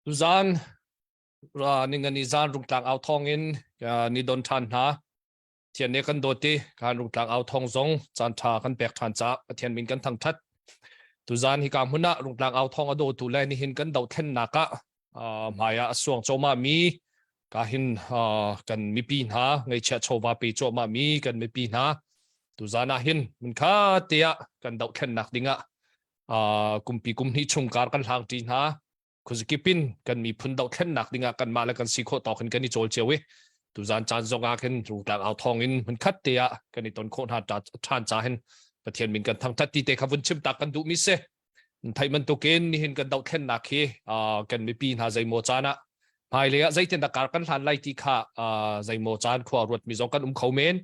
Tuzaan ningani zaan Rungtlang au thawng in ni don ṭhan hna. Pathian nih kan dawt i kan Rungtlang au thawng zong caan ṭha kan pek ṭhan caah Pathian min kan thangṭhat. Tuzaan hika hmun ah Rungtlang au thawng a dawtu le nihin kan dohthlennak ah hmai ah a suang cuahmah mi ka hin kan mipi hna ngeihchiah chawva pe cuahmah mi kan mipi hna tuzaan ah hin hmunkha te ah kan dohthlennak dingah kumpi kum hnih chung kar kan hlang ṭi hna khuazakip in kan miphun dohthlennak dingah kanmah le kan si khawh tawk in kan i cawl cio i tuzan caan zong ah khin rungtlang au thawng in hmunkhat te ah kan i ton khawh hna ṭhan ca hin Pathian min kan thangṭhat ti te kha vun chim tak kan duh mi si theih bantukin nihin kan dohthlennak hi kan mipi hna zeimaw caan ah hmailei ah zeitin dah kar kan hlan lai ti kha zeimaw caan khua ruat mi zong kan um kho men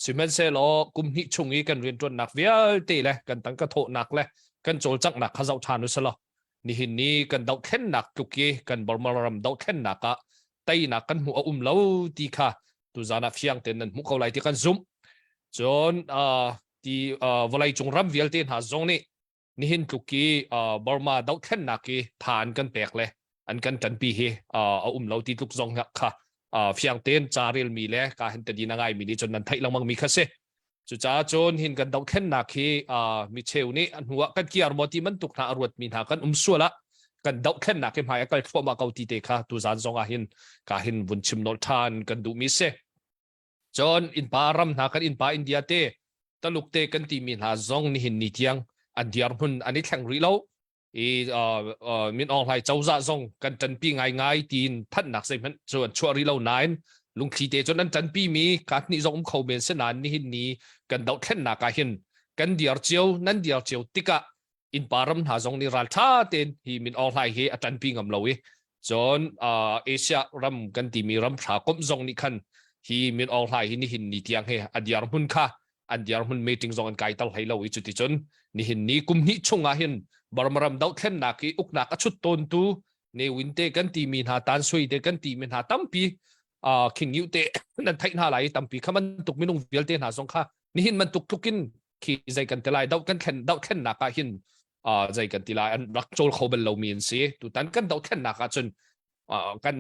Sihmanhsehlaw kum hnih chung i kan rianṭuannak vialte le kan tangka thawhnak le kan cawlcanghnak kha zoh ṭhan u sih law nihin ni kan dohthlennak tluk i kan Burma ram dohthlennak ah teinak kan hmuh a um lo ti kha tuzan ah fiang tein nan hmuh ko lai ti kan zumh. Cun uh, ti uh, vawleicung ram vialte hna zong nih nihin tluk i Burma dohthlennak i tha an kan pek le an kan ṭanpi hi a um lo ti tluk zong kha fiang tein ca relmi le ka hin tadin a ngaimi nih cun nan theih lengmang mi kha si. Cucaah cun hin kan dohthlennak hi mi cheu nih a hnu ah kan kiar maw ti bantuk hna a ruatmi hna kan um sual ah kan dohthlennak hi hmai a kal thluahmah ko ti te kha tuzan zong ah hin ka hin vun chim nolh ṭhan kan duhmi si. Cun innpa ram hna kan innpa India te Taluk te kan timi hna zong nihin ni tiang an dirhmun an i thleng rih lo i Min Aung Hlaing cozah zong kan ṭanpi ngaingai tiin thanhnak zeihmanh cu an chuah rih lo nain lungthli te cun an ṭanpi mi kaat nih zong um kho men si nain nihin ni kan dohthlennak ah hin kan diar cio nan diar cio tikah innpa ram hna zong nih ralṭha tein hi Min Aung Hlaing hi a ṭanpi ngam lo i cun Asia ram kan timi ram hra komh zong nih khan hi Min Aung Hlaing hi nihin ni tiang hi a dirhmun kha an dirhmun meeting zong an kai ter hlei lo i cuticun nihin ni kum hnih chung ah hin Burma ram dohthlennak i uknak a chut tawntu Ne Win te kan timi hna Tan Sui te kan timi hna tampi King Yu te nan theih hna lai tampi kha bantuk minung vialte hna zong kha nihin bantuk tlukin khi zei kan ti lai doh kan thlen doh thlennak ah hin zei kan ti lai an rak cawl kho bal lomi an si tutan kan doh thlennak ah cun kan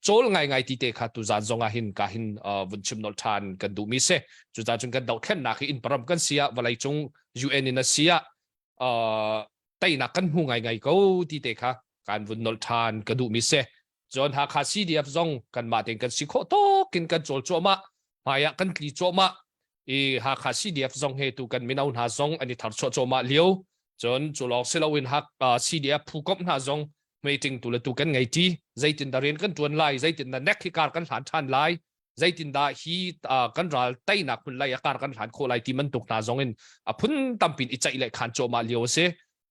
cawl ngaingai ti te kha tuzan zong ah hin ka hin vun chim nolh ṭhan kan duhmi si cucaah cun kan dohthlennak hi inn param kan si ah vawlei cung UN in a si ah teinak kan hmu ngaingai ko ti te kha kan vun nolh ṭhan ka duhmi si Cun Hakha CDF zong kanmah tein kan si khawh tawk in kan cawl cuahmah. Hmai ah kan tli cuahmah. I Hakha CDF zong he tu kan mino hna zong an i tharchuah cuahmah lio. Cun cu lawng si loin CDF phu komh hna zong meeting tu le tu kan ngei ṭi. Zeitindah rian kan ṭuan lai, zeitindah nek hi kar kan hlan ṭhan lai, zeitindah hi kan ral teinak hmun lai a kar kan hlan khawh lai ti bantuk hna zong in a phun tampin i ceih le khan cuahmah lio a si.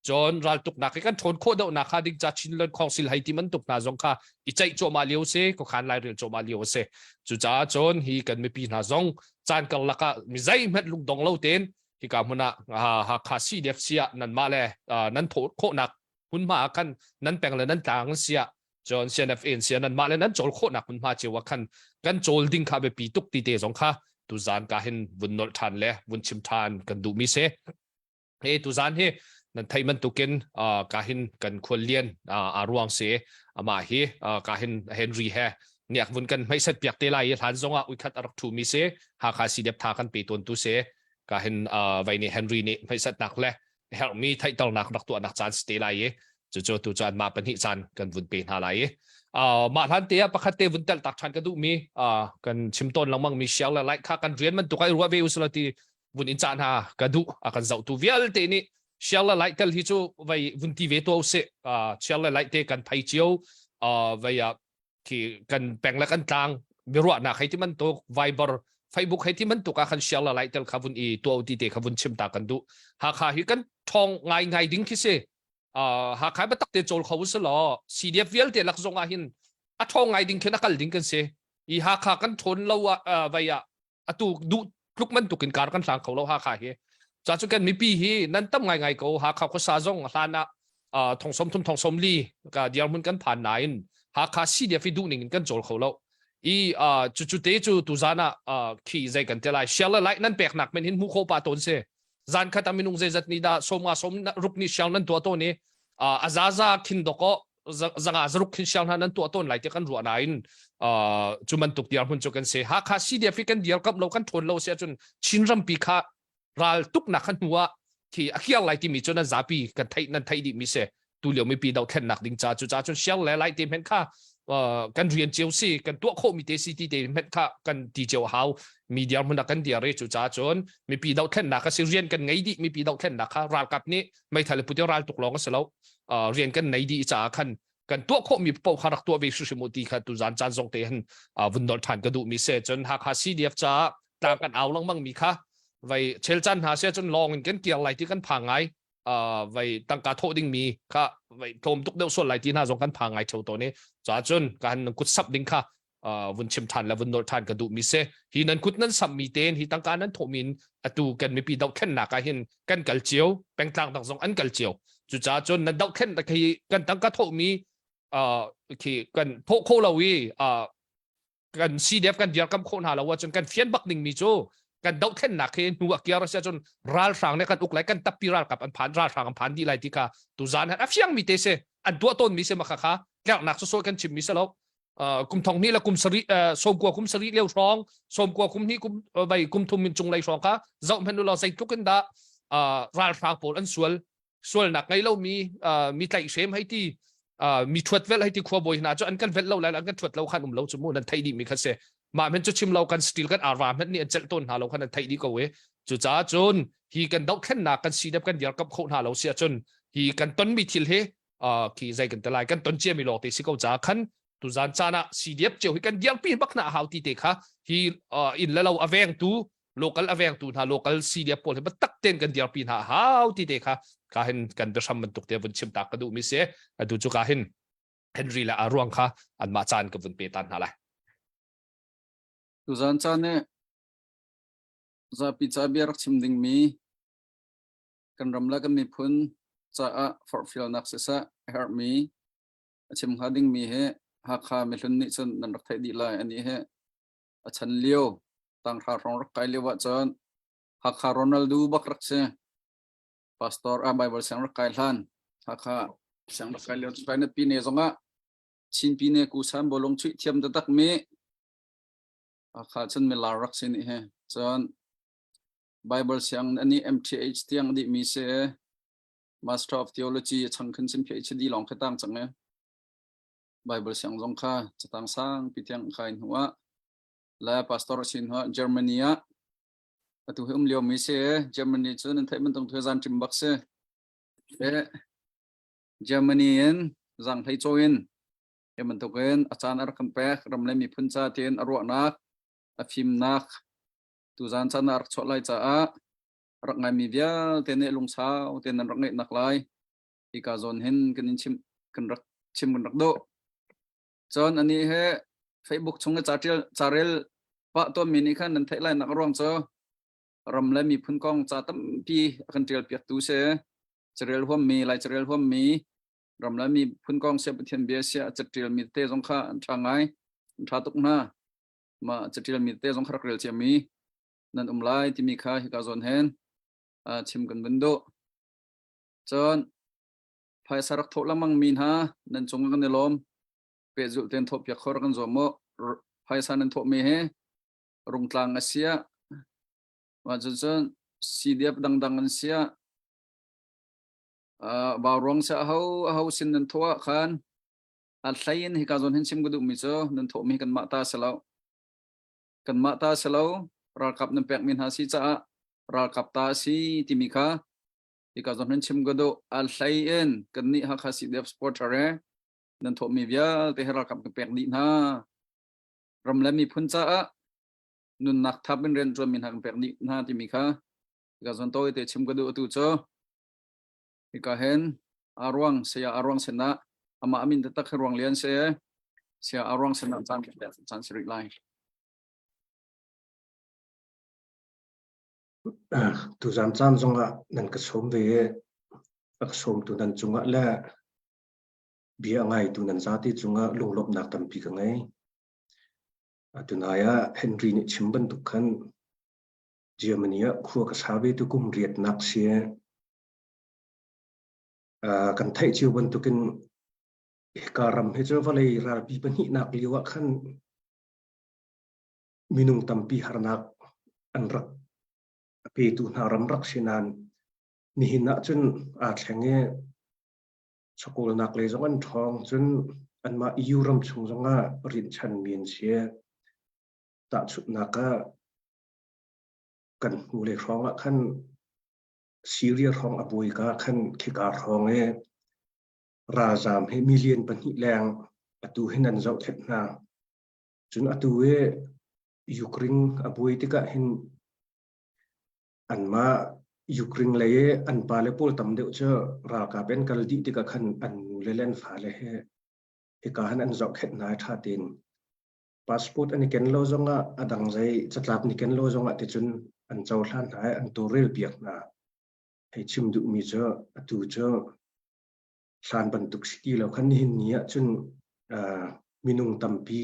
Cun raltuknak hi kan ṭhawn khawh deuhnak kha ding ca Chinland Council hei ti bantuk hna zong kha i ceih cuahmah lio si, khuakhan lairel cuahmah lio a si. Cucaah cun hi kan mipi hna zong caan karlak ah mi zeihmanh lungdong lo tein hika hmun ah Hakha CDF ah nanmah le nan thawh khawhnak hmunhma ah khan nan peng le nan tlang si ah cun CNF in sia nanmah le nan cawl khawhnak hmunhma cio ah khan kan cawl ding kha biapi tuk ti te zong kha tuzaan ka hin vun nolh ṭhan le vun chim ṭhan kan duhmi si. He tuzan hi nan theih bantukin ka hin kan khuallian aa ruang si amah hi ka hin Henry he niak vun kan hmeisat piak te lai i hlan zongah uikhat a rak thu mi si Hakha CDF tha kan pe tawn tu si ka hin vai nih Henry nih hmeisatnak le herhmi theihternak rak tuahnak caan si te lai i cucu tu cu anmah pahnih caan kan vun pe hna lai i mah hlan te ah pakhat te vun telh tak ṭhan ka duhmi kan chim tawn lengmang mi share le like kha kan rian bantuk ah i ruah ve usila ti vun in cah hna ka duh a kan zohtu vialte nih share le like tel hi cu vei vun ti ve tuah usih share le like te kan thei cio vei ah khi kan peng le kan tlang biaruahnak hei ti bantuk Viber Facebook hei ti bantuk ah khan share le like tel kha vun i tuah ti te kha vun chim ta kan duh Hakha hi kan thong ngai ngai ding khi si Hakha biatak te cawl kho usih law CDF vialte lak zong ah hin a thong ngai ding khin a kal ding kan si i Hakha kan thawn lo ah vei ah atu duh tluk bantuk in kar kan hlang kho lo Hakha hi ca cu kan mipi hi nan tam ngai ngai ko Hakha khuasa zong hlan ah thong som thum thong som li ka dirhmun kan phan nain Hakha CDF hi duh ning in kan cawl kho lo i cu cu te cu tuzan ah khi zei kan te lai share le like nan pek nak men hin hmu kho pa ton se zan khat a minung zeizat ni dah som nga som ruk ni share nan tua to ni a zaza khin doko. zanga zaruk khin siang hna nan tuah tawn lai ti kan ruah nain cu bantuk dirhmun cu kan si. Hakha CDF hi kan dirkamh lo kan ṭhawn lo si ahcun Chin rampi kha ral tuknak kha hnu ah khi a kiar lai timi cu nan zapi kan theih nan theih dih mi si. Tu lio mipi dohthlennak ding ca cu ca cun siang le lai te hmenh kha kan rian cio si kan tuah khawh mi te si ti te hmenh kha kan ti cio hau mi dirhmun ah kan dir i cu ca cun mipi dohthlennak a si rian kan ngei dih mipi dohthlennak kha ralkap nih meithal putin ral tuk lawng a si lo rian kan nei dih caah khan kan tuah khawh mi paoh kha rak tuah ve hrimhrim u ti kha tu zan caan zong te han vun nolh ṭhan ka duh mi se cun Hakha CDF caah tlang kan au lengmang mi kha vai chel caan hna se cun lawng in kan kiar lai ti kan phang ngai vai tangka thawh ding mi kha vai tlawm tuk deuh sual lai ti hna zong kan phang ngai theo tawn i ca cun ka han kut sap ding kha vun chim ṭhan le vun nolh ṭhan ka duh mi si. Hi nan kut nan samh mi tein hi tangka nan thawh mi in atu kan mipi dohthlennak ah hin kan kal cio, pengtlang dang zong an kal cio. Cucaah cun nan dohthlen khi kan tangka thawh mi khi kan thawh kho lo i kan CDF kan dirkam khawh hna lo ahcun kan fian bak ding mi cu kan dohthlennak hi hnu a kiar a si ahcun ralhrang nih kan uk lai kan tappi ralkap an phan ralhrang an phan dih lai ti kha tuzan han a fiang mi te si an tuah tawn mi si ma kha kha tlernak cu sawi kan chim mi si lo kum thong hnih le kum sarih sawmkua kum sarih lio hrawng sawmkua kum hnih kum vai kum thum min cung lei hrawng kha zoh hmanh ulaw zeitluk in dah ralhrang pawl an sual sualnak ngei lo mi mi tlaihhrem hei ti mi thuat vel hei ti khuabawi hna cu an kan velh lo lai an kan thuat lo khan um lo cu mu nan theih dih mi kha si mah men cu chim lo kan steel kan arva hmet nih an celh tawn hna lo khan an theih dih ko e cucaah cun hi kan dohthlennak kan CDF kan dirkamh kho hna lo si ahcun hi kan tonmi thil hi khi zei kan te lai kan ton ciami lawng te si ko ca khan tuzan caan ah CDF cio hi kan dirpi bak na hau ti te kha hi inn le lo a vengtu local a vengtu hna local CDF pawl hi tak ten kan dirpi hna hau ti te kha ka hin kan biahram bantuk te vun chim tak ka duh mi si atu cu ka hin Henry le a ruang kha anmah caan ka vun pe tan hna lai. Tuzan caan nih zapi ca bia rak chim ding mi kan ram le kan miphun caah forhfialnak siseh a herhmi a chim hnga dingmi hi Hakha mihlun nih cun nan rak theih dih lai. Anih hi a chan lio tanghra hrawng rak kai lio ahcun Hakha Ronaldo bak rak si. Pastor a Bible siang rak kai hlan Hakha siang rak kai lio China pine zongah Chin pine kusan bawlung chuih thiam taktak mi Hakha cun milar rak si nih hi. Cun Bible siang ani MTH tiang dih mi si Master of Theology a chang khin chin PhD lawng kha tang cang e. Bible siang zong kha catang sang pi tiang khai hnu ah le pastor sin hnu Germany ah atu hi um lio mi si Germany cu nan theih bantuk thu zan ṭim bak si. E Germany in zang hlei chaw in he bantukin a caan a rak kan pek ram le miphun ca tiin a ruahnak a fimnak Tuzaan caan ah rak chuah lai caah rak ngaimi vialte nih lungsau tein nan rak ngeihnak lai hika zawn hin kan in chim kan rak chim kan rak duh. Cun anih he Facebook chung i ca carel pah tawnmi nih khan nan theih lai nak ruang cu ram le miphun kong ca tampi a kan ṭial piaktu si. Carel huammi, Lai carel huammi, ram le miphun kong sia Pathian bia sia a caṭialmi te zong kha an ṭha ngai, an ṭha tuk hna. Mah caṭialmi tete zong kha rak rel ciami nan um lai timi kha hika zawn hen chim kan vun duh. Cun phaisa rak thawh lengmang mi hna nan cung kan i lawm. Pehzulh tein thawhpiak kho rak kan zuam mu. Phaisa nan thawhmi hi rungtlang a siah mah cucun CDF dangdang an siah vauruang siah aho aho sin nan thawh ah khan A hlei in hika zawn hin chim ka duhmi cu nan thawhmi kanmah ta si lo. Kanmah ta si lo, ralkap nan pekmi hna si caah ralkap ta a si timi kha hika zawn hin chim ka duh. A hlei in kannih Hakha CDF supporter he nan thawhmi vialte hi ralkap kan pek dih hna. Ram le miphun caah nunnak thap in rian ṭuanmi hna kan pek dih hna timi kha hika zawn tawi te chim ka duh atu cu. Hika hin Aruang saya Aruang sinah amah min taktak hi Ruang Lian si. Saya Aruang sinah caan caan si rih lai. Tuzan caan zongah nan ka sawm ve i a ka sawmtu nan cungah le bia a ngaitu nan zate cungah lunglawmhnak tampi ka ngei. Tunai ah Henry nih chim bantuk khan Germany ah khua ka sa ve tu kum riatnak si. Kan theih cio bantukin Hika ram hi cu vawlei ralpi pahnihnak lio ah khan minung tampi harnak an rak a petu hna ram rak si nain nihin ah cun aa thleng i chawkawlnak lei zong an ṭhawng cun anmah EU ram chung zongah rinhchanmi an si. Tahchunhnak ah kan hnulei hrawng ah khan Syria hrawng a buai ka khan khika hrawng i ralzaam hi million pahnih leng atu hin an zohkhenh hna. Cun atu i Ukraine a buai tikah hin anmah Ukraine lei i an pale pawl tam deuh cu ralkap in kal dih tikah khan an nule le an fale he hika han an zohkhenh hna i ṭha tein passport an i ken lo zongah a dang zei catlap ni ken lo zongah ticun an cohlan hna i an tawlrel piak hna. Hei chim duhmi cu atu cu hlan bantuk si ti lo khan nihin ni ahcun uh, minung tampi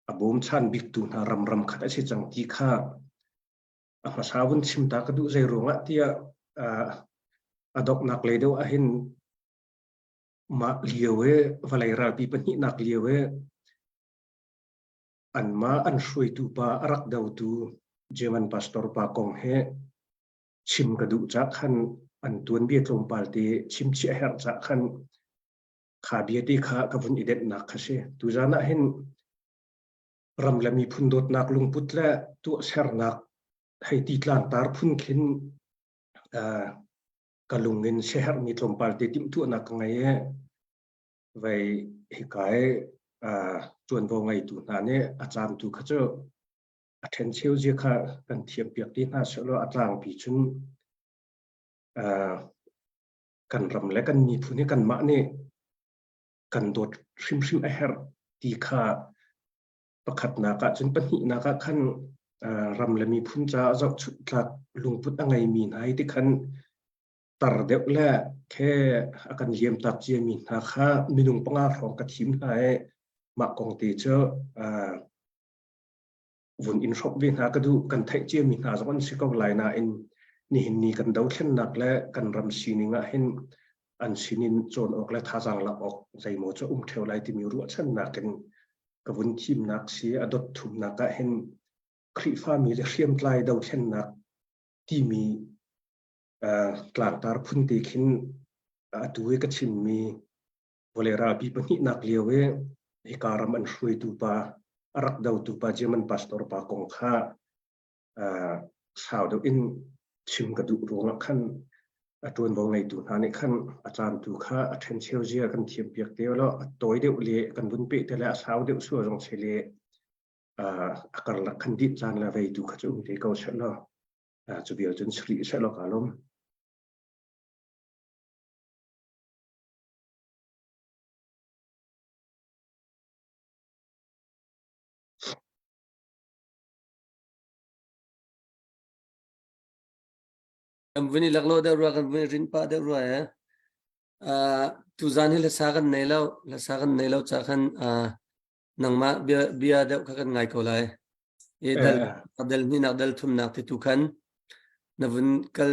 a bawmchan biktu hna ram ram khat a si cang ti kha a hmasa vun chim ta ka duh zei ruangah tiah uh, a donghnak lei deuh ahhin mah lio i vawlei ralpi pahnihnak lio i anmah an hruaitu pa a rak dotu German pastor pa kong he chim ka duh cah khan an tuanbia tlawmpal te chim chih a herh cah khan kha bia te kha ka vun i denhnak kha si. Tuzan ah hin ram le miphun dawtnak lungput le tuahsernak hei ti tlangtar phun khin uh, ka lung in siaherhmi tlawmpal te timhtuahnak ka ngei i vei hika i ṭuanvo ngeitu hna nih a caamtu kha cu a ṭhencheu zia kha kan thiampiak ti hna sehlaw a tlangpi cun kan ram le kan miphun hi kanmah nih kan dawt hrimhrim a herh ti kha pakhatnak ah cun pahnihnak ah khan ram le miphun caah zohchunh tlak lungput a ngeimi hna hi ti khan tar deuh le khe a kan liamtak ciami hna kha minung panga hrawng ka thim hna i mah kong te cu vun in hrawmh ve hna ka duh. Kan theih ciami hna zong an si ko lai nain nihin ni kan dothlennak le kan ram sining ah hin an sinin cawn awk le thazaang lak awk zeimaw cu um ṭheo lai timi ruahchannak in ka vun thimnak si a dot thumnak ah hin Khrihfami le hriamtlai dothlennak timi tlangtar phun te khin atu i ka chimmi vawlei ralpi pahnihnak lio i hika ram an hruaitu pa a rak dotu pa German pastor pa kong kha sau deuh in chim ka duh ruangah khan a ṭuanvo ngeitu hna nih khan a caan tu kha a ṭhencheu zia kan thiam piak te law a tawi deuh le kan vun peh te le a sau deuh sual zong si le a karlak khan dih caan le vei tu kha cu um te ko seh law cu vial cun sri seh law ka lawm. Kan vun i laklawh deuh rua, kan vun i rin pah deuh rua he. Uh, tuzan hi hlasa kan nei lo, hlasa kan nei lo ca khan uh, nangmah bia, bia deuh kha kan ngai ko lai. E dal, dal hnih nak dal thum nak ti tu khan na vun kal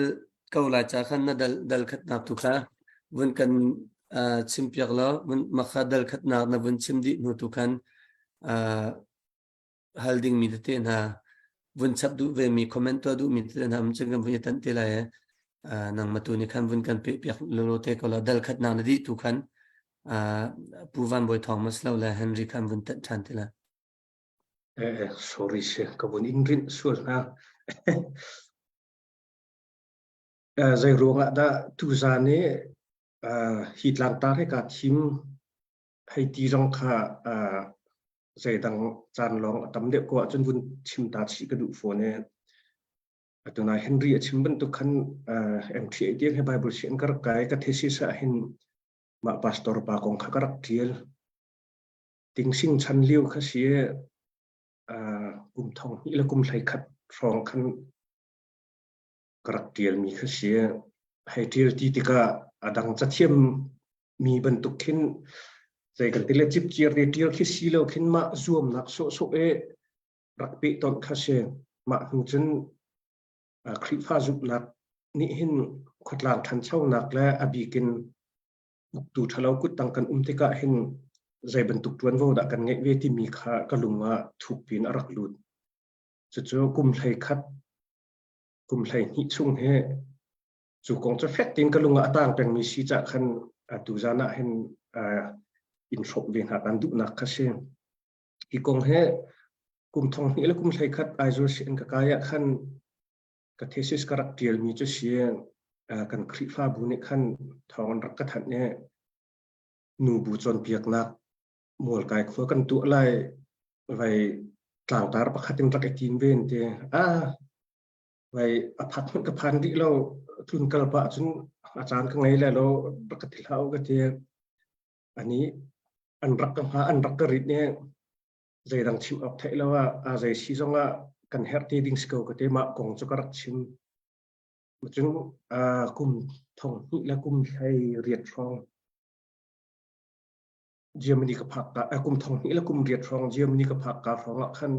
ko lai ca khan na dal dal khat nak tu kha vun kan uh, chim piak lo vun makha dal khat nak na vun chim dih hnu tu khan uh, hal dingmi tete hna vun chap duh ve mi comment tuah duh mi tete hna cun kan vun i tanh te lai nangmah tu nih khan vun kan pe piak lolo te ko la dal khat nak na dih tu khan Pu Van Bawi Thawng mas lo le Henry khan vun tanh than te la Eh, sorry se ka vun in rin sual hna. Zei ruangah dah tuzan i hi tlangtar hi ka thim hei ti zong kha zeidang caan lawng a tam deuh ko ahcun vun chim ta chih ka duh fawn i atu nai Henry a chim bantuk khan MTA tiang he Bible sian ka rak kai ka thesis ah hin mah pastor pa kong kha ka rak tial tingsing chan lio kha si kum thong hnih le kum hlei khat hrawng khan ka rak tialmi kha si hei tial ti tikah a dang cathiam mi bantuk khin zei kan ti le cipciar te tial khi si lo khin mah zuamnak sawhsawh e rak peh ton kha si mah hnu cun Khrihfa zumhnak nih hin khuatlang ṭhanchonak le a bikin. Uktu ṭhalo kuttang kan um tikah hin zei bantuk ṭuanvo dah kan ngeih ve timi kha ka lung ah thukpi in a rak lut. Cucu kum 11, kum 12 chung hi cu kong cu fek tein ka lung ah a tang pengmi si cah khan atu zan ah hin in hrawmh ve hna kan duhnak kha si. Hi kong hi kum 2011 Aizawl sianginn ka kai ah khan ka thesis ka rak ṭialmi cu si kan Khrihfabu nih khan thawng an rak ka thanh i nubu cawnpiaknak mualkai khua kan tuah lai vai tlangtar pakhat in rak i tim ve an ti. Ah, vai a phak hmanh ka phan rih lo tlun kal pah cun a caan ka ngei lai lo rak ka ti hlah u ka ti. Ani an rak ka hnga an rak ka rit i zeidang chim awk theih lo ah a zei si zong ah kan herh te ding si ko ka ti mah kong cu ka rak chim. Cun kum 2018 hrawng Germany ka phak ka kum 2008 hrawng Germany ka phak ka hrawng ah khan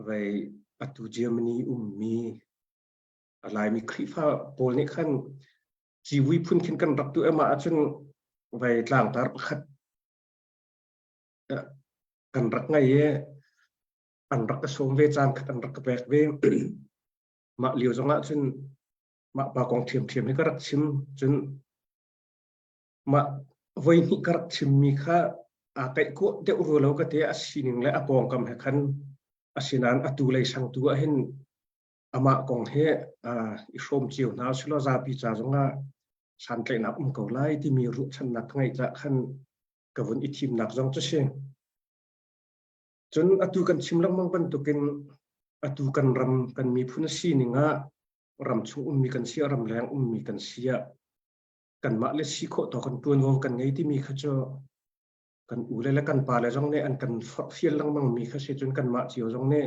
vei atu Germany ummi Laimi Khrihfa pawl nih khan civui phun khin kan rak tu ema ahcun vei tlangtar pakhat kan rak ngei i an rak ka sawm ve caan khat an rak ka pek ve. Mah lio zong ah cun mah pa kong ṭhiamṭhiam hi ka rak chim. Cun mah voi hnih ka rak chimmi kha aa kaih kuah deuh rua lo ka ti a sining le a pawngkam he khan asinain atu lei sang tu ah hin amah kong he i hrawm cio hna silo zapi ca zongah santlaihnak um ko lai timi ruahchannak ka ngeih cah khan ka vun i thimnak zong cu si. Cun atu kan chim lengmang bantukin atu kan ram kan miphun sining ah ramchung ummi kan si ah ramleng ummi kan si ah kanmah le si khawh tawk kan ṭuanvo kan ngei timi kha cu kan u le le kan pa le zong nih an kan forhfial lengmang mi kha si cun kanmah cio zong nih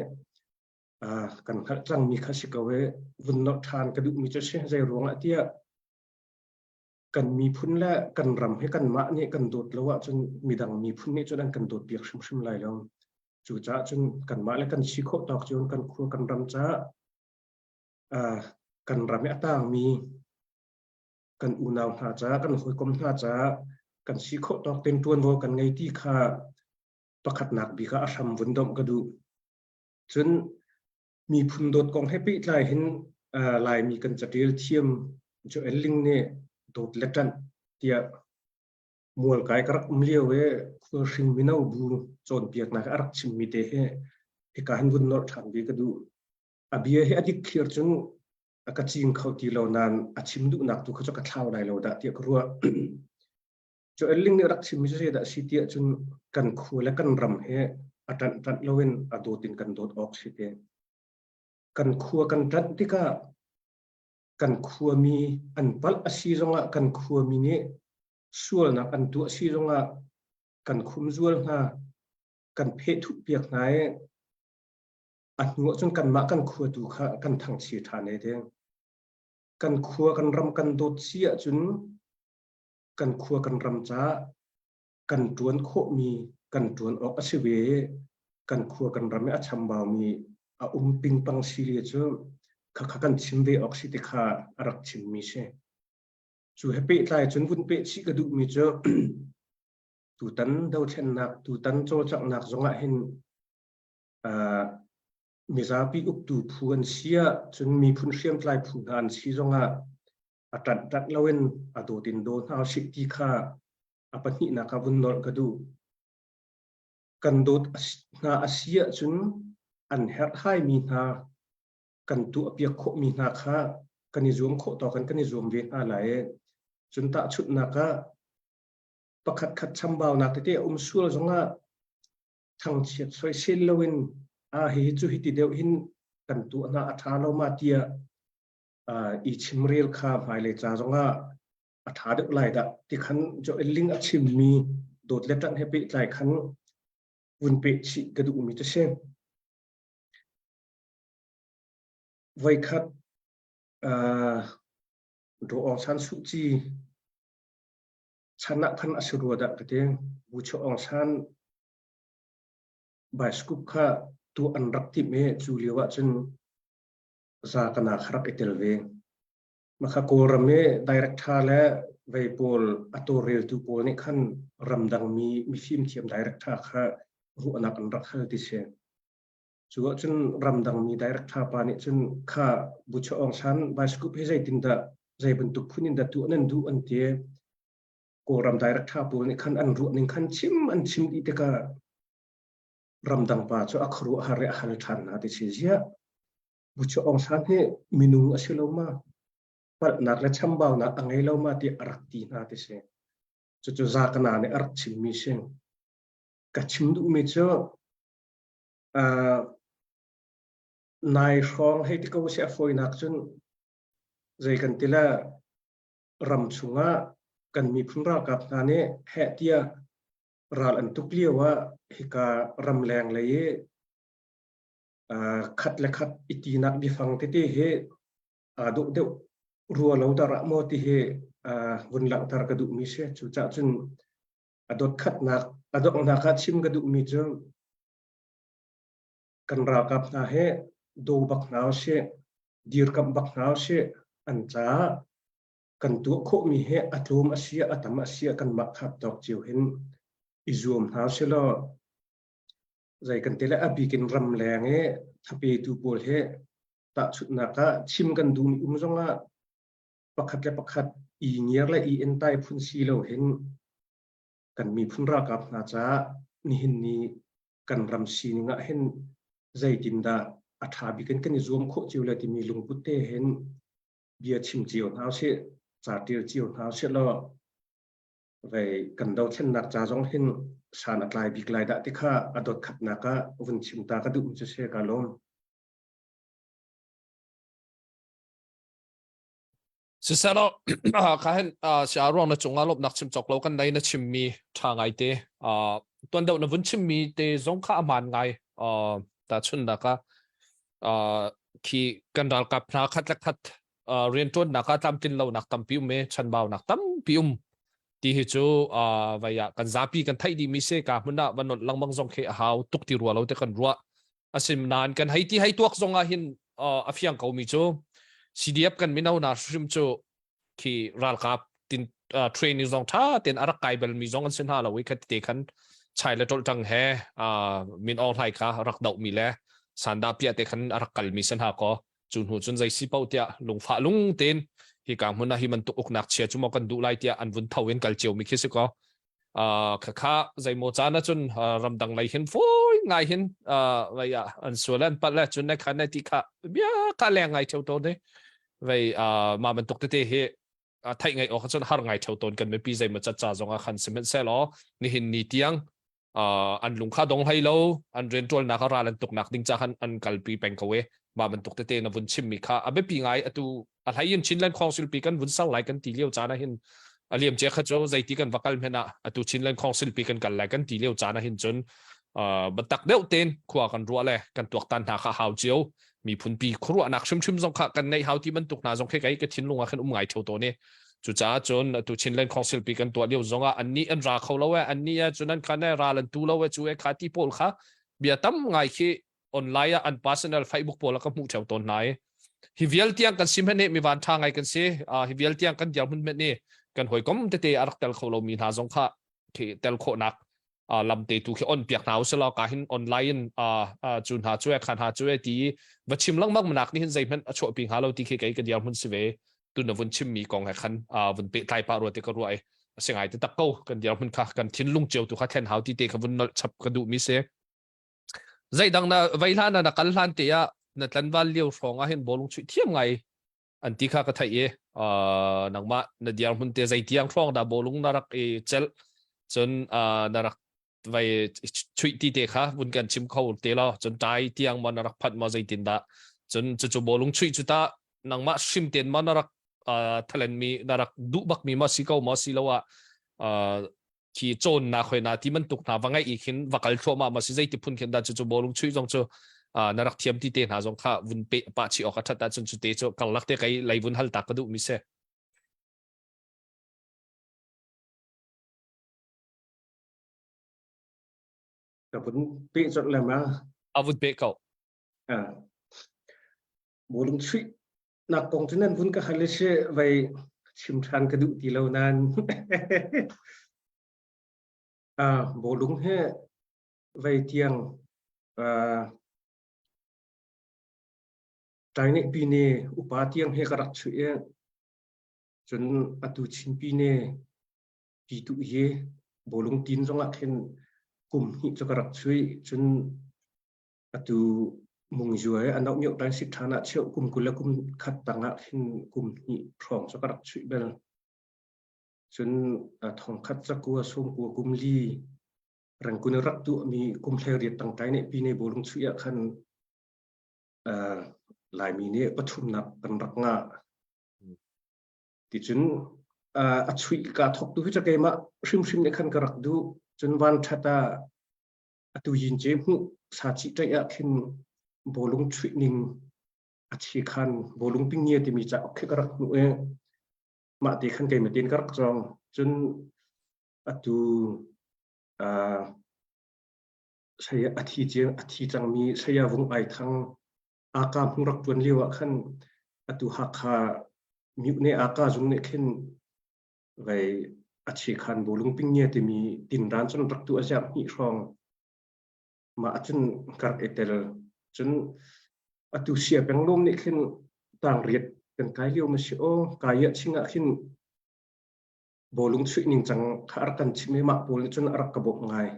kan hngalh cangmi kha si ko i vun nolh ṭhan ka duhmi cu si zei ruangah tiah kan miphun le kan ram hi kanmah nih kan dawt lo ahcun midang miphun nih cun an kan dawt piak hrimhrim lai lo. Cucaah cun kanmah le kan si khawh tawk cun kan khua kan ram caah kan ram i a tangmi kan unau hna caah kan hawikom hna caah kan si khawh tawk tein ṭuanvo kan ngei ti kha pakhatnak bik ah a hram vun domh ka duh. Cun miphun dawt kong he pehtlai hin Laimi kan catial thiam Joel Ling nih dawt le ṭanh tiah mualkai ka rak um lio i khualhring mino bu cawnpiaknak a rak chimmi te hi hika hin vun nolh ṭhan ve ka duh. A bia hi a dik thlir cun a ka cing kho ti lo nain a chim duhnak tu kha cu ka thlau lai lo dah tiah ka ruah. Joel Ling nih rak chimmi cu zeidah a si tiah cun kan khua le kan ram hi a ṭanh ṭanh loin a dawt in kan dawt awk si ti. Kan khua kan ṭanh tikah kan khuami an palh a si zongah kan khuami nih sualnak an tuah si zongah kan khumzual hna, kan phehthuh piak hna i a hnu ahcun kanmah kan khua tu kha kan thangchi ṭhan e ti. Kan khua kan ram kan dawt si ahcun kan khua kan ram caah kan ṭuan khawhmi kan ṭuan awk a si ve i kan khua kan ram i a chambaumi a um pingpang si li cu khakha kan chim ve awk si ti kha a rak chimmi si. Cu he pehtlai cun vun peh chih ka duhmi cu tutan dothlennak tutan cawlcanghnak zongah hin mizapi uktu phu an si ah cun miphun hriamtlai phu hna an si zongah a ṭanh ṭanh loin a dawt in daw hna usih ti kha a pahnihnak ah vun nolh ka duh. Kan dawt hna a si ahcun an herhhaimi hna kan tuahpiak khawhmi hna kha kan i zuam khawh tawk in kan i zuam ve hna lai i cun tahchunhnak ah pakhat khat chambaunak tete a um sual zongah thangchiat soisel loin a hihi cu hiti deuh hin kan tuah hna a ṭha lo ma tiah i chimrel kha hmailei ca zongah a ṭha deuh lai dah ti khan Joel Ling a chimmi dawt le ṭanh he pehtlai khan vun peh chih ka duhmi cu si. Voikhat Daw Aung San Suu Kyi chan ah khan a si rua dah ka ti. Bu Chaw Aung San bioscope kha tuah an rak timh i cu lio ah cun za kana kha rak i tel ve. Makha Kawlram i director le vei pawl a tawlreltu pawl nih khan ramdang mi mifimthiam director kha ruahnak an rak hal ti si. Cu ahcun ramdang mi director pa nih cun kha Bucha Aung San bioscope hi zeitindah zei bantuk phun in dah tuah nan duh an ti. Kawlram director pawl nih khan an ruah ning khan chim an chim dih tikah ramdang pa cu a khuaruahhar i a hal ṭhan hna ti si. Ziah Bucha Aung San hi minung a si lo ma? Palhnak le chambaunak a ngei lo ma ti a rak ti hna ti si. Cucu Zakana nih a rak chimmi si. Ka chim duhmi cu uh, nai hrawng hei ti ko si a fawinak cun zei kan ti le ram chungah kan miphun ralkap hna nih heh tiah ral an tuk lio ah hika ramleng lei i khat le khat i tinak biafang tete hi aa dawh deuh rua lo darah maw ti hi vun langhter ka duhmi si. Cucaah cun a dot khatnak a donghnak ah chim ka duhmi cu kan ralkap hna hi do bak hna usih, dirkamh bak hna usih, an caah kan tuah khawhmi hi a tlawm a si a tam a si kanmah khap tawk cio hin i zuam hna usih law zei kan ti le a bik in ramleng i thapetu pawl hi tahchunhnak ah chim kan duhmi um zongah pakhat le pakhat i ngiar le i entai phun si lo hin kan miphun ralkap hna caah nihin ni kan ram sining ah hin zeitindah a ṭha bik in kan i zuam khawh cio le timi lungput te hin bia chim cio hna usih ca ṭial cio hna usih law vei kan dothlennak ca zong hin san a tlai bik lai dah ti kha a dot khatnak ah vun chim ta ka duh cu si ka lawm. Siselaw ka hen si ruang na cungah lawmhnak chim cawk lo kan nei na chimmi ṭha ngai te tuan deuh na vun chimmi te zong kha a hmaan ngai ta chunnak ah khi kan ralkap hna khat le khat rianṭuannak ah tlamtlin lonak tampi um i chanbaunak tampi um ti hi cu vai ah kan zapi kan theih dihmi si ka hmun ah va nolh lengmang zong khi a hau tuk ti rua lo te kan ruah asinain kan hei ti hei tuak zong ah hin a fiang ko mi cu CDF kan mino hna hrim cu khi ralkap tin training zong tha ten a rak kai bal mi zong an si hna lo i khat te khan chai le tolh tang he min Aung Hlaing kha rak doh mi le sanda pia te khan a rak kal mi san ha ko cu hnu cun zei si paoh tiah lungfah lung tein hi ka hmun ah hi bantuk uknak chia cu maw kan duh lai tiah an vun tho in kal cio mi khi si ko khakha zeimaw caan ahcun ramdang lei hin fawi ngai hin vei ah an sual an palh le cun ne khan ne ti kha bia ka leng ngai theo tawn i vei mah bantuk tete hi theih ngai awk cun har ngai theo tawn kan mipi zeimaw cat ca zong ah khan sihmanhsehlaw nihin ni tiang an lung kha dong hlei lo an rianṭuannak a ral an tuknak ding ca khan an kalpi peng ko e mah bantuk tete na vun chimmi kha a biapi ngai atu a hlei in Chinland Council pi kan vun ser lai kan ti lio caan ah hin a liam cia kha cu zeiti kan va kal hmenh ah atu Chinland Council pi kan kal lai kan ti lio caan ah hin cun biatak deuh ten khua kan ruah le kan tuaktan hna kha hau cio miphun pi khuaruahnak hrimhrim zong kha kan neih hau ti bantuk hna zong khi kai ka thinlung ah khan um ngai theo tawn i cucaah cun atu Chinland Council pi kan tuah lio zong ah annih an ra kho lo e annih e cun an khan e ral an tu lo e cu e kha ti pawl kha bia tam ngai khi online ah an personal Facebook pawl ah ka hmuh theo tawn hna i hi vial tiang kan sim he mi van tha ngai kan si hi vial tiang kan dir hmun met ni kan hawikom tete a rak tel kho lo mi hna zong kha khi tel khawhnak lam te tu khi on piak hna usila ka hin online in cu hna cu e khan ha cu e ti va chim lengmang nak ni hin zeihmanh a chuah pi hnga lo ti khi kei ka dir hmun si ve tu na vun chim mi kong he khan vun pe tlai pa rua te ka ruah i singai te tak ko kan dir hmun kha kan thinlung cio tu kha thlen hau ti te kha vun nolh chap ka duh mi si zeidang na vei hlan na kal hlan te ah na tlanval lio hrawng ah hin bawlung chuih thiam ngai an ti kha ka theih i nangmah na diar hmun te zeitiang hrawng dah bawlung na rak i celh cun na rak vai chuih ti te kha vun kan chim kho te lo cun tai tiang ma na rak phanh ma zeitin dah cun cucu bawlung chuih cu ta nangmah hrim ten ma na rak thalen mi na rak duh bak mi ma si ko ma si lo ah khi cawnnak hoi na ti bantuk hna va ngaih i khin va kal thluahmah ma si zeiti phun khin dah cu cu bawlung chuih zong cu na rak thiam ti te hna zong kha vun pe pah chih awk a that ahcun cu te cu karlak te kai lei vun hal ta ka duh mi si. Ka vun pe cot le ma. A vun pe ko. Bawlung chuih. Nak kong cu nan vun ka hal i si vei chim ṭhan ka duh ti lo nain bawlung he vei tiang Ṭainih pine upa tiang he ka rak chuih i cun atu Chin pine pitu hi bawlung tin zongah khin kum hnih cu ka rak chuih cun atu mungzua i a noh mioh ṭan sit ṭhan ah cheu kum 20 le kum khat tangah khin kum hnih hrawng cu ka rak chuih bel. Cun thongkhat cakua sawmkua kum li Rangkun rak tuahmi kum 18 tang ṭai nih pine bawlung chuih ah khan Laimi nih pathumnak kan rak ngah. Ticun a chuih ka thawk tu hi cu keimah hrimhrim nih khan ka rak duh. Cun van ṭhat ah atu yin ce hmuh sa cih ṭaih ah khin bawlung chuih ning a chi khan bawlung pingia timi cauk khi ka rak hmuh i mah te khan keimah tein ka rak cawng. Cun atu saya a thi a thi cangmi saya Vung Ai Thang Aka hmu rak ṭuan lio ah khan atu Hakha Myone Aka zung nih khin vei a chikhan bawlung pingia timi tinran cun rak tu a ziak hnih hrawng mah ahcun ka rak i tel. Cun atu sia penglawm nih khin tang riat kan kai lio ma si aw kai ah ching ah khin bawlung chuih ning cang kha a rak kan chim i mah pawl nih cun a rak ka bawmh ngai.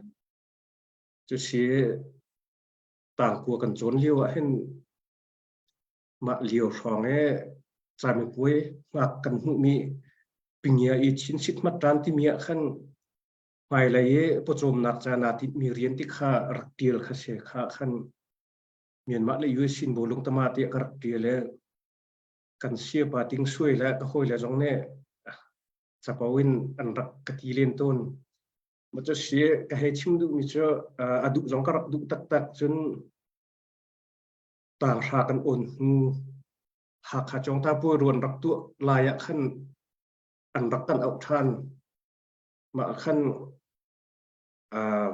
Cusi tangkua kan cawn lio ah hin mah lio hrawng i camipuai hngak kan hmuhmi pingia i chinsit hmatṭan timi ah khan hmailei i pawcawmnak ca naa tinhmi rian ti kha rak ṭial kha si kha khan Myanmar le US in bawlung tama tiah ka rak ṭial i kan siapa ting suai le ka hawile zong nih capo in an rak ka ti len tawn. Ma cu si ka hei chim duhmi cu a duh zong ka rak duh taktak cun tanghra kan awn hnu Hakha Cawngta puai ruan rak tuah lai ah khan an rak kan auh ṭhan. Mah khan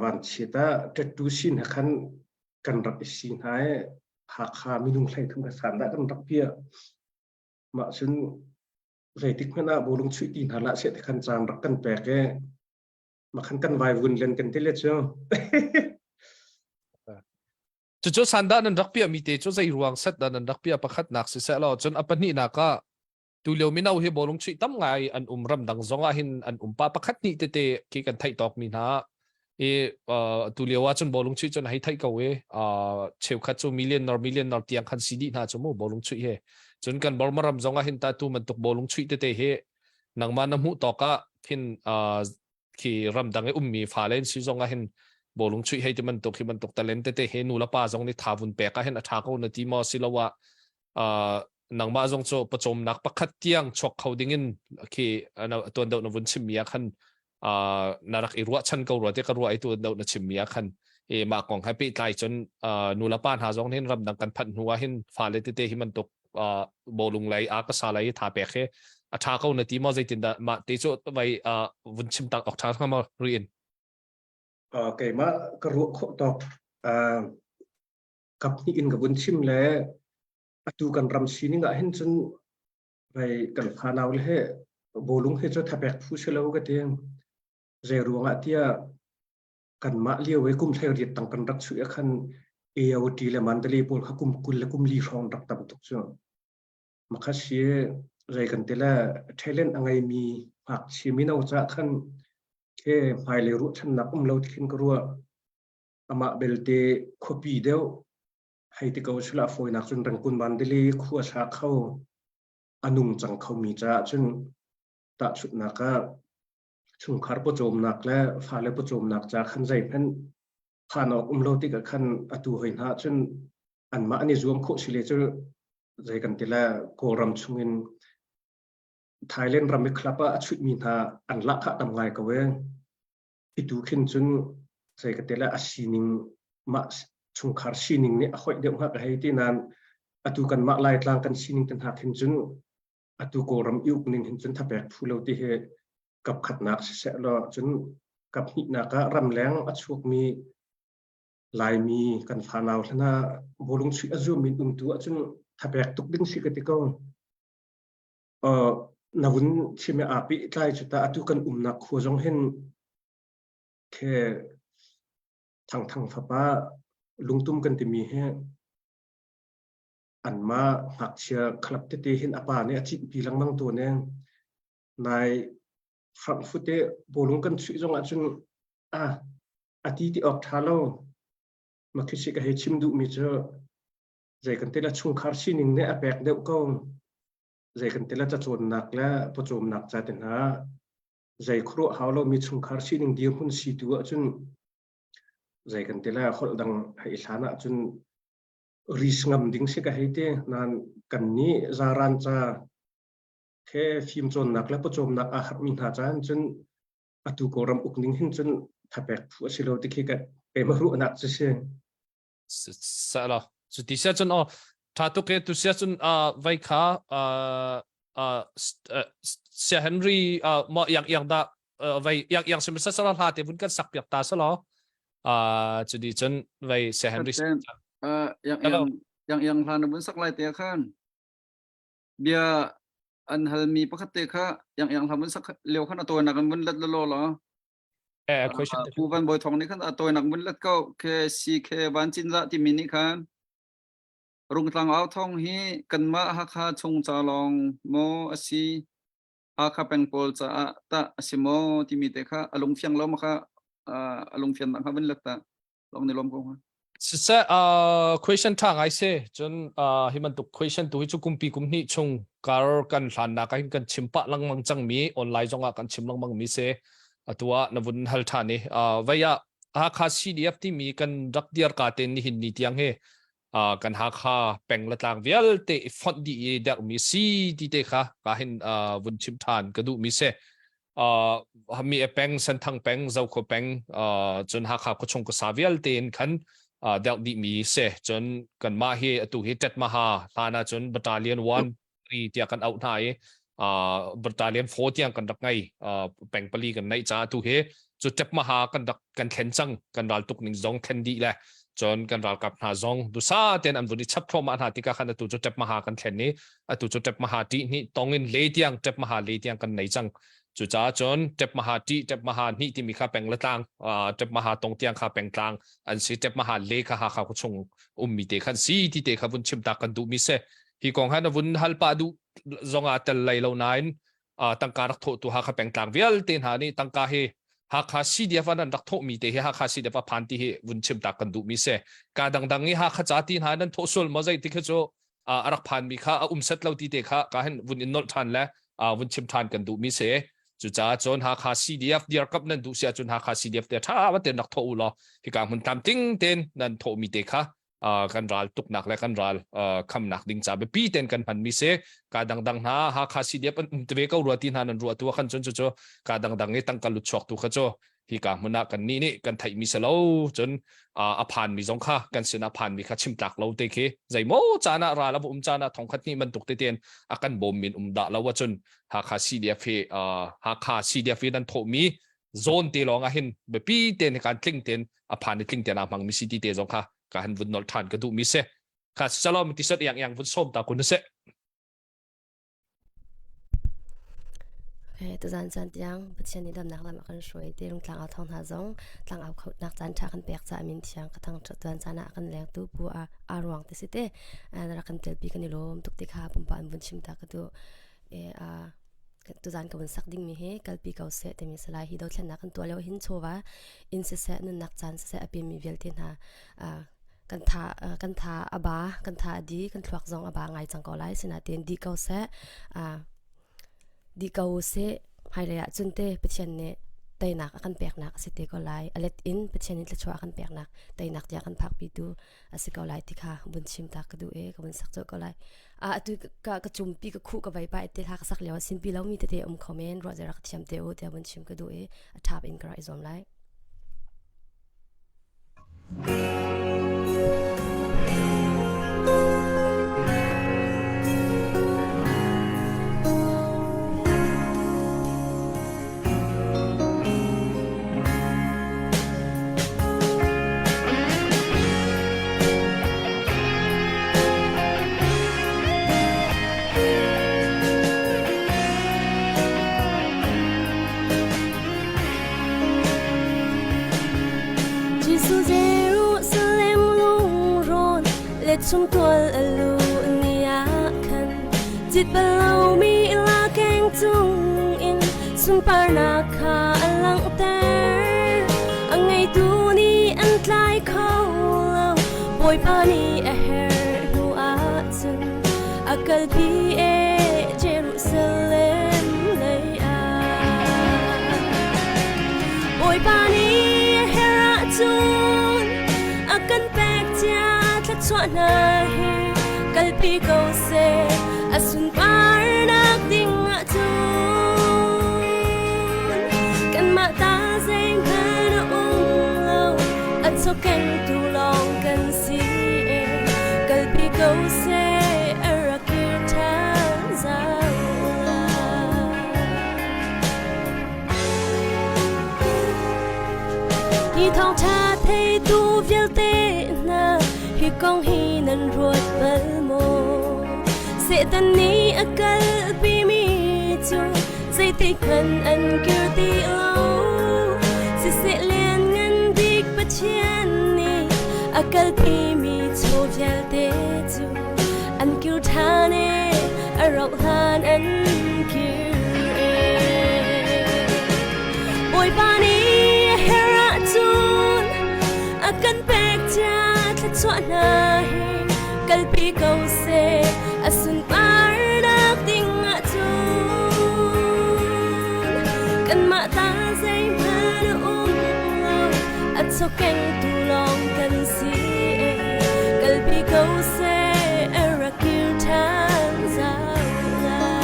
vanchiat ah tattoo sin he khan kan rak i si hna i Hakha minung 33 ka san dah kan rak piah. Mah cun zeitik hmanh ah bawlung chuih ti hna hlah seh ti khan caan rak kan pek i mah khan kan vai vun len kan ti le cu. Cucu sandah nan rak piahmi te cu zei ruang set dah nan rak piah pakhatnak siseh law cun a pahnihnak ah tulio mino hi bawlung chuih tam ngai an um ramdang zong ah hin an um pa pakhat hnih tete khi kan theih tawk mi hna i tulio ah cun bawlung chuih cun hei theih ko i cheukhat cu million nor million nor tiang khan si dih hna cu mu bawlung chuih he cun kan Burma ram zong ah hin ta tu bantuk bawlung chuih tete hi nangmah na hmuh tawk ah khin khi ramdang i ummi fale in si zong ah hin bawlung chuih hei ti bantuk hi bantuk talent tete he nu le pa zong nih tha vun pek ah hin a tha ko na ti maw siloah nangmah zong cu pawcawmnak pakhat tiang chuak kho ding in khi tuan deuh na vun chimmi ah khan na rak i ruahchan ko rua te ka ruah i tuan deuh na chimmi ah khan e mah kong he pehtlai cun nu le pa hna zong hin ramdang kan phanh hnu ah hin fale tete hi bantuk bawlung lei a ka sa lei tha pek he a tha ko na ti maw zeitindah mah te cu vai vun chim tak ok tha hnga maw riin keimah ka ruah khawh tawk kap hnih in ka vun chim le atu kan ram sining ah hin cun vai kan fanau le he bawlung he cu thapek phu si lo ka ti zei ruangah tiah kanmah lio i kum 18 tang kan rak chuih ah khan AOT le Mandalay pawl kha kum 20 le kum li hrawng rak tam tuk cu. Makha si zei kan ti le talent a ngeimi ngakchia mino caah khan ke hmailei ruahchannak um lo khin ka ruah. Amah belte khuapi deuh hei ti ko sila fawinak cun Rangkun Mandalay khua sa kho a nung cang khomi caah cun tahchunhnak ah chungkhar pawcawmnak le fale pawcawmnak ca khan zeihmanh phan awk um lo tikah khan atu hoi hna cun anmah an i zuam khawh si le cu zei kan ti le Kawlram chungin Thailand ram i club ah a chuihmi hna an lahkhah tam ngai ko e. Itu khin cun zei ka ti le a sining mah chungkhar sining nih a hoih deuh hnga ka hei ti nain atu kanmah Laitlang kan sining te hna khin cun atu Kawlram i ukning hin cun thapek phu lo ti hi kap khatnak siseh law cun kap hnihnak ah ramleng a chuakmi Laimi kan fanau hlan ah bawlung chuih a zuam in umtu ahcun thapek tuk ding si ka ti ko. Uh, na vun chim i aa pehtlai cu ta atu kan umnak khua zong hin khe thangthang fapa lungtum kan timi hi anmah ngakchia club tete hin a pa nih a cinpi lengmang tawn i nai Frankfurt i bawlung kan chuih zong ahcun a a ti ti awk ṭha lo makhi ka hei chim duhmi cu zei kan ti la chungkhar sining nih a pek deuh ko zei kan ti la cacawnnak le pawcawmnak ca te hna zei khuaruah hau lomi chungkhar sining dirhmun si tu ahcun zei kan ti la holh dang hei hlan ahcun ris ngam ding si ka hei ti nan kan nih zaran ca khe fimcawnnak le pawcawmnak aa harhmi hna caan cun atu Kawlram uk ning hin cun thapek phu a si lo ti khi ka keimah ruahnak cu si. Sa lo. Cu ti sia cun aw tha tuk e tu sia cun vai kha sia Henry mo yang yang da vai yang yang sim sa sa hla te vun kan sak piak ta sa lo cu di cun vai sia Henry yang yang yang yang hla na vun sak lai te khan bia an halmi pakhat te kha yang yang hla vun sak leo khan a tawinak in vun let lo lo eh question Pu Van Bawi Thong nih khan a tawinak vun let ko ke CK Van Cin Za timi nih khan Rungtlang au thong hi kanmah Hakha chung ca lawng maw a si Hakha peng pawl caah tah a si maw timi te kha a lungfiang lo ma kha a lungfian nak kha vun let ta lawng ni lawm ko hnga. Siseh uh, question tha ngai se cun uh, hi bantuk question tu hi cu kumpi kum hnih chung kar kan hlannak ah hin kan chim pah lengmang cang mi online zong ah kan chim lengmang mi se atu ah na vun hal than i uh, vei ah Hakha CDF timi kan rak diar ka ten ni hin ni tiang hi uh, kan Hakha peng le tlang vialte i fonh dih i derh mi si ti te kha ka hin uh, vun chim than ka duh mi se uh, mi e peng Senthang peng Zokhua peng uh, cun Hakha khuachung khuasa vialte in khan uh, deuh dih mi se cun kan mah hi atu hi Tetmaha hlan ah cun Battalion 1 3 tiah kan auh hna i uh, Battalion 4 tiang kan rak ngei uh, peng pali kan neih ca atu hi cu Tetmaha kan rak kan thlen cang kan ral tuk ning zong thlen dih le cun kan ralkap hna zong dusa ten an vun i chap thluahmah hna tikah khan atu cu Tetmaha kan thlen i atu cu Tepmaha ṭih hnih tong in le tiang Tepmaha le tiang kan nei cang cucaah cun Tepmaha ṭih Tepmaha hnih timi kha peng le tlang Tepmaha tong tiang kha peng tlang an si Tepmaha le kha Hakha khuachung ummi te khan si ti te kha vun chim ta kan duh mi si hi kong han vun hal pah duh zong ah tel lei lo nain tangka rak thawh tu Hakha pengtlang vialte hna nih tangka hi Hakha CDF an rak thawh mi te hi Hakha CDF a phan ti hi vun chim ta kan duh mi si ka dangdang i Hakha ca ti hna nan thawh sul maw zei ti khi cu a rak phanmi kha a um set lo ti te kha ka hin vun in nolh ṭhan le vun chim ṭhan kan duhmi si cucaah cun Hakha CDF dirkamh nan duh si ahcun Hakha CDF te ṭha tein rak thawh u law hika hmun tlamtling tein nan thawhmi te kha kan ral tuknak le kan ral khamnak ding ca biapi tein kan hmanmi si ka dangdang hna Hakha CDF an um te ve ko rua ti hna nan ruah tu khan cun cucu ka dangdang i tangka lut chuak tu kha cu hika hmun ah kan nih nih kan theihmi si lo cun a phanmi zong kha kan sin a phanmi kha chim tlak lo te khi zeimaw caan ah ral a um caan ah thongkhat hnih bantuk te ten a kan bawm min um dah lo ahcun Hakha CDF hi Hakha CDF hi nan thawhmi zawn te lawng ah hin biapi ten kan tling ten a phan i tling ten a hmang mi si ti te zong kha ka han vun nolh than ka duh mi si kha salom ti sat yang yang vun som ta kun se Okay, tuzan caan tiang Pathian nih damnak lam a kan hruai te rungtlang au thawng hna zong tlang au khonak caan ṭha kan pek ca min thiang ka thang tuan caan ah kan lengtu pu a a ruang te si te na rak kan telpi kan i lawm tuk ti kha pumpa an vun chim ta ka tu e a tuzan ka vun sak ding mi hi kalpi ko seh timi salai hi dothlennak kan tuah lio hin chawva in siseh nunnak caan siseh a pemi vialte hna kan tha kan tha a ba kan tha a di kan thluak zong a ba ngai cang ko lai sinain di ko seh di ko seh hmailei ah cun te Pathian nih teinak a kan peknak a si te ko lai a let in Pathian nih thluachuah a kan peknak teinak tiah kan phakpi tu a si ko lai ti kha vun chim ta ka duh e ka vun sak colh ko lai a atu ka ka cumpi ka khuh ka vai pa te hla ka sak lio sinpi lo mi tete um kho men ruah zera ka thiam te u tiah vun chim ka duh i a thap in ka rak i zuam lai Chumtual a luh ni ah khan cit bal lomi la keng cung in sunparnak kha a langhter. A ngeitu nih an tlai kho lo, Bawipa nih a herh hnu ahcun a kalpi e Jerusalem lei ah. Bawipa nih a herh ahcun a kan pek cia thluachuah hna hi kalpi ko seh a sunparnak ding ahcun kanmah ta zeihmanh a um lo a chawkengtu lawng kan si e kalpi ko seh a rak kir ṭhan zau lai. Hi thawngṭha theitu vialte hna hi kong hi nan ruat bal maw? Satan nih a kalpimi cu zeitik hmanh an kir ti lo. Siseh lianngan bik Pathian nih a kalpimi chaw vialte cu an kir ṭhan i a rauh hlan an kir e. Bawipa nih a herh ahcun a kan pek cia thluachuah hna hi kalpi ko seh a sunparnak ding ahcun kanmah ta zeihmanh a um lo a chawkengtu lawng kan si e kalpi ko seh a rak kir ṭhan zau lai.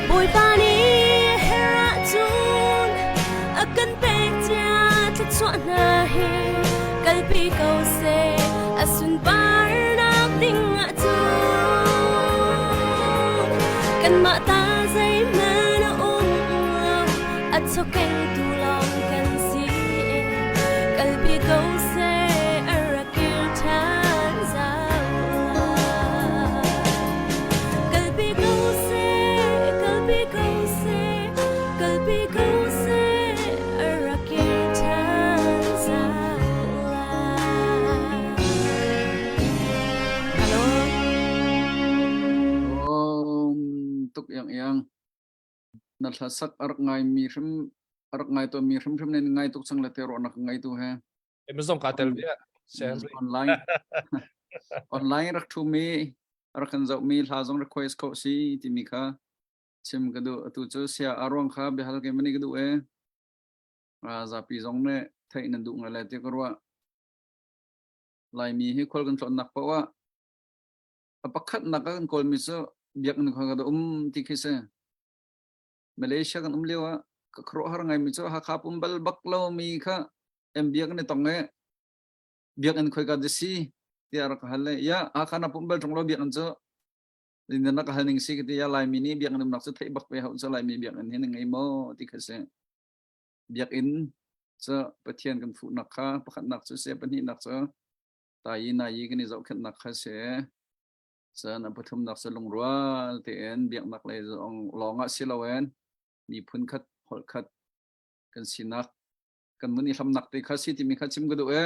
Bawipa nih her ahcun a kan pek cia thluachuah hna hi kalpi ko seh a sunparnak ding ahcun kanmah ta zeihmanh a um lo a chawkengtu lawng kan si kalpi ko seh a rak kir ṭhan zau lai. Kalpi ko seh, kalpi ko seh, kalpi ko seh, a rak kir ṭhan zau lai. Hello. Om tuk iang iang. Na hlasak a rak ngai mi hrim a rak ngai to mi hrimhrim ne ngai tuk chang le te ro nak ngai tu he. Amazon ka tel ve. Online online rak thu mi rak kan zoh mi hla zong request kho si timi kha chim ka duh atu cu sia aruang kha biahal ke mani ka duh e zapi zong ne theih nan duh ngai le ti ka ruah Laimi hi khual kan tlawnnak paoh ah a pakhatnak ah kan kawlmi cu biakinn khua ka um ti khi si. Malaysia kan um lio ah ka khuaruahhar ngaimi cu Hakha pum bal bak lomi kha em biakinn i tong i biakinn khoi ka si tiah rak ka hal le ya Hakha na pum bal ṭung lo biakinn cu na ka hal ning si ka ti ya Laimi nih biakinn umnak cu theih bak ve hau cu Laimi biakinn hi na ngei maw ti kha si. Biakinn cu Pathian kan fuhnak kha pakhatnak cu si pahnihnak cu tayi nayi kan i zohkhenhnak kha si. Cun a pathumnak cu lungrual tein biaknak lei zong lawng ah si loin miphun khat holh khat kan sinak kan mun i hlamnak te kha si timi kha chim ka duh e.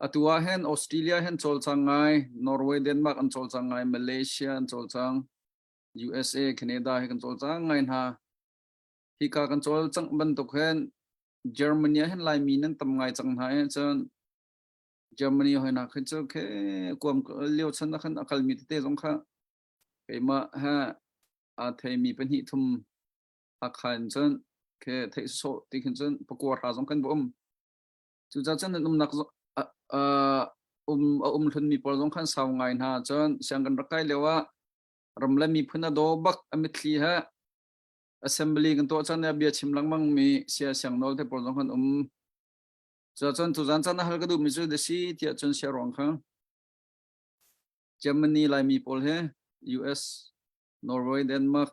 Atu ah hin Australia hin cawlcang ngai, Norway, Denmark an cawlcang ngai, Malaysia an cawlcang, USA, Canada hi kan cawlcang ngai hna. Hika kan cawlcangh bantuk hin Germany ah hin Laimi nan tam ngai cang hna i cun Germany hoi hna khi cu khi kuam lio chan ah khan a kalmi tete zong kha keimah he aa theimi pahnih thum Hakha in cun khi theih sawh ti khin cun pakua hra zong kan va um. Cucaah cun an umnak um a um hlunmi pawl zong khan sau ngai hna cun siang kan rak kai lio ah ram le miphun a daw bak a mitthli he assembly kan tuah caan bia chim lengmang mi sia siang nawl te pawl zong kan um cun tuzan caan a hal ka duh mi cu dasi tiah cun sia ruang kha Germany Laimi pawl he US Norway Denmark.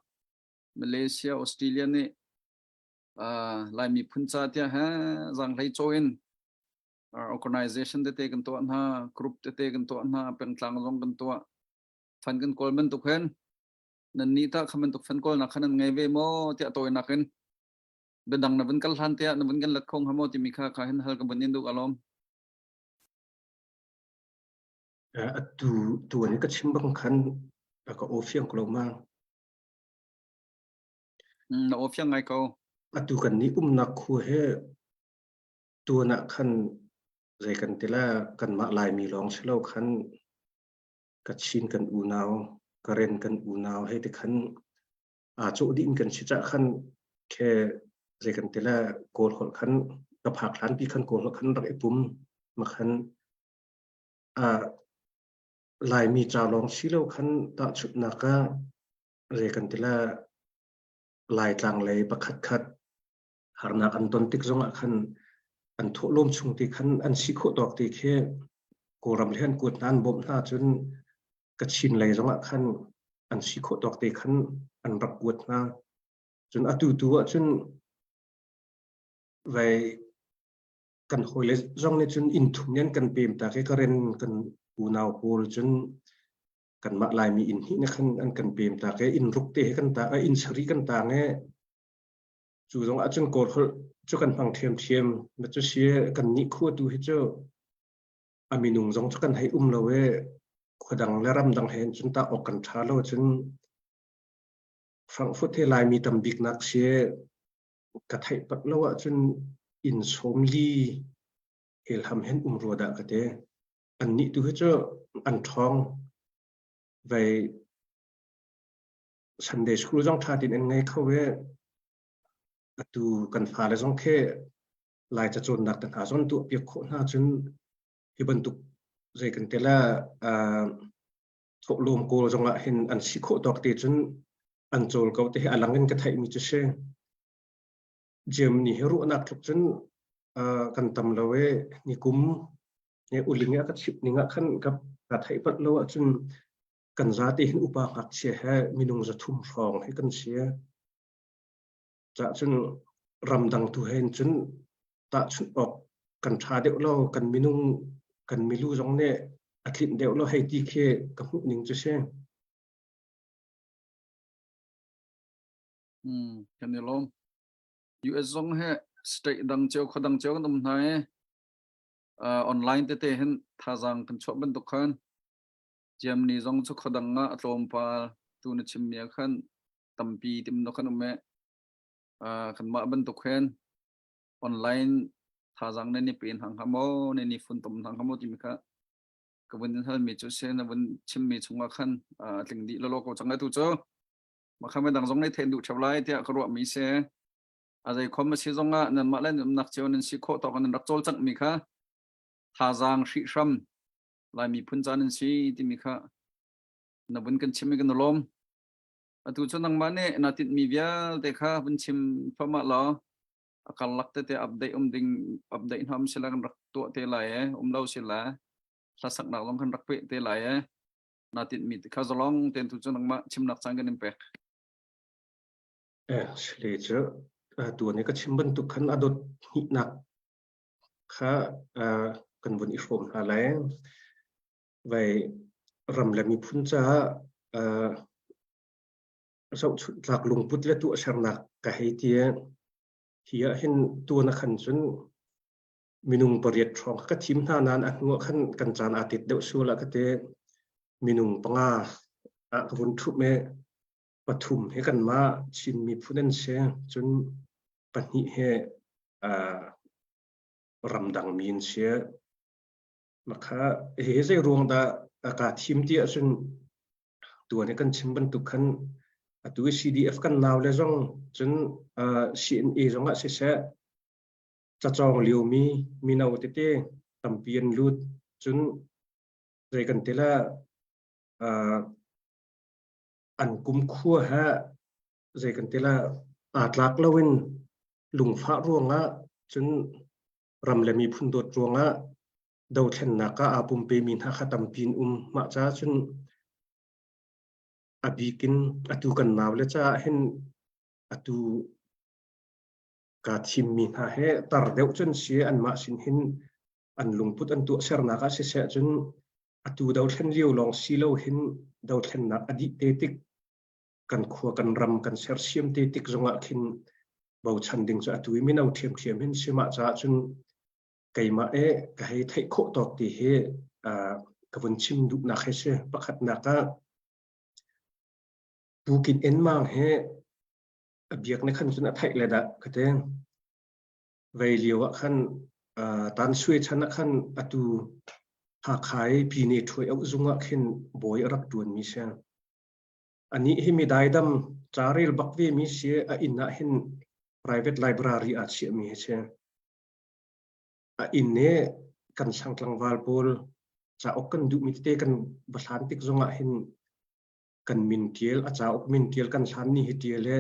Malaysia, Australia nih Lai miphun ca tiah he zaanghlei caw in organization tete kan tuah hna, group tete kan tuah hna, pengtlang zong kan tuah. Fan kan kawl bantuk hin nan nih tah kha bantuk fan kawlnak kha nan ngei ve maw tiah tawinak in biadang na vun kal hlan tiah na vun kan let kho hnga maw timi kha kha hin hal ka vun in duh alawm. Atu tuan ka chim bang khan ka aw fiang ko lo ma. Na aw fiang ngai ko. Atu kan nih umnak khu he tuan ah khan zei kan ti la kanmah Laimi lawng si lo khan Kachin kan unau, Karen kan unau he ti khan aa cawh dih in kan si cah khan khe zei kan ti la Kawl holh khan ka phak hlan pi khan Kawl holh khan rak i pum ma khan a Laimi ca lawng si lo khan tahchunhnak ah zei kan ti la Laitlang lei pakhat khat harnak an ton tik zongah khan an thawhlawm chung te khan an si khawh tawk te khi Kawlram le an kuat hna an bawmh hna cun Kachin lei zongah khan an si khawh tawk te khan an rak kuat hna. Cun atu tu ahcun vei kan hawile zong nih cun inn thum nih an kan pem tak i Karen kan unau pawl cun kanmah Laimi inn hnih nih khan an kan pem tak i inn ruk te he kan ta inn sarih kan tang i cu zong ahcun Kawl holh cu kan hmang ṭhiamṭhiam. Na cu si kan nih khua tu hi cu a minung zong cu kan hei um lo i khuadang le ramdang he cun tah awk kan ṭha lo cun Frankfurt he Laimi tam biknak si ka theih pat lo ahcun inn sawmli helham hen um rua dah ka ti. Annih tu hi cu an ṭhawng. Vei Sunday school zong ṭha tein an ngei kho i atu kan fale zong khi Lai ca cawnnak te hna zong tuah piak khawh hna cun hi bantuk zei kan ti la thawhlawm kawl zong ah hin an si khawh tawk te cun an cawl ko te hi a lang in ka theih mi cu si. Germany hi ruahnak tluk cun kan tam lo i nikum uling a ka chimh ning ah khan ka ka theih pat lo ahcun kan zate hin upa ngakchia he minung 300 hrawng hi kan si. Cah cun ramdang tu he cun tahchunh awk kan ṭha deuh lo, kan minung kan milu zong nih a tlinh deuh lo hei ti khi ka hmuh ning cu si. Hmm, kan i lawm. US zong he state dang cio khuadang dang cio kan um hna i uh, online tete hin thazaang kan chuah bantuk khan Germany zong cu khuadang ah a tlawmpal tu na chimmi ah khan tampi tim no kan um i uh, kanmah bantuk hin online thazaang nan i pen hang hnga maw nan i funtom hang hnga maw timi kha ka vun in halmi cu si na vun chimmi chungah khan uh, tling dih lolo ko cang atu cu makha dang zong nei then duh theu lai tiah ka ruah mi si a zei khom a si zong ah nanmah le umnak cio nan si khawh tawk nan rak cawlcangh mi kha thazaang hrihhram Lai miphun ca nan si timi kha na vun kan chim i kan lawm. Atu cu nangmah nih na tinhmi vialte kha vun chim thluahmah law a karlak tete update um ding update hna um sila kan rak tuah te lai e um lo sila hlasaknak zong kan rak peh te lai e na tinhmi kha zalong ten tu cu nangmah chimnak caan kan in pek. Eh, sile cu tuan i ka chim bantuk khan a dot hnihnak kha kan vun i hrawm hna lai. Vai ram le miphun caah zohchunh tlak lungput le tuahsernak ka hei ti. Hi ah hin tuan a khan cun minung pariat hrawng ka thim hna nain a hnu ah khan kan caan aa tet deuh sual ah ka ti. Minung panga ah ka vun ṭhumh i pathum hi kanmah Chin miphun an si. Cun pahnih hi ramdang mi an si. Makha hihi zei ruang dah kaa thim ti ahcun tuan i kan chim bantuk khan atu i CDF kan nau le zong cun CNA zong ah siseh cacawng liomi mino tete tampi an lut cun zei kan ti la an kumkhua he zei kan ti la aa tlak loin lungfah ruangah cun ram le miphun dawt ruangah dothlennak ah aa pumpemi hna kha tampi in um mah caah cun a bik in atu kan nau le caah hin. Atu kaa thimmi hna he tar deuh cun si anmah sin hin an lungput an tuahsernak ah siseh cun atu dothlen lio lawng si lo hin dothlennak a dih te tik kan khua kan ram kan sersiam te tik zongah khin bochan ding cu atu i mino ṭhiamṭhiam hin si mah caah cun keimah e ka hei theih khawh tawk ti hi ka vun chim duhnak hi si. Pakhatnak ah Pukin Enmang he a biak ne khan cun a theih le dah ka ti. Vei lio ah khan tan sui chan ah khan atu Hakha i Pyine Ṭhuai auh zung ah khin bawi a rak ṭuan mi si. Anih hi mi daidam carel bak ve mi si a inn ah hin private library aa chiah mi hi si. A inn i kan sang tlangval pawl cauk kan duhmi tete kan va hlan tik zongah hin kan min ṭial a cauk min ṭial kan hlan ni hi ṭial he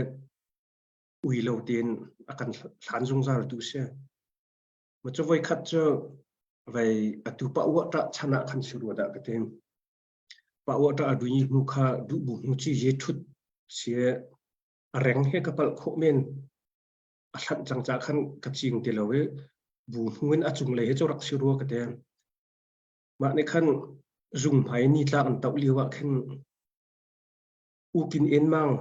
ui lo tein a kan hlan zungzal tu si. Ma cu voi khat cu vei atu pa uah ṭah chan ah khan si rua dah ka ti. Pa uah ṭah a dui hnu kha duh bu hnu ci ye ṭhut si a reng he ka palh khawh men a hlanh cang ca khan ka cing ti lo i bu hnu in a cunglei hi cu rak si rua ka ti. Mah nih khan zung hmai nitlak an toh lio ah khin ukin enmang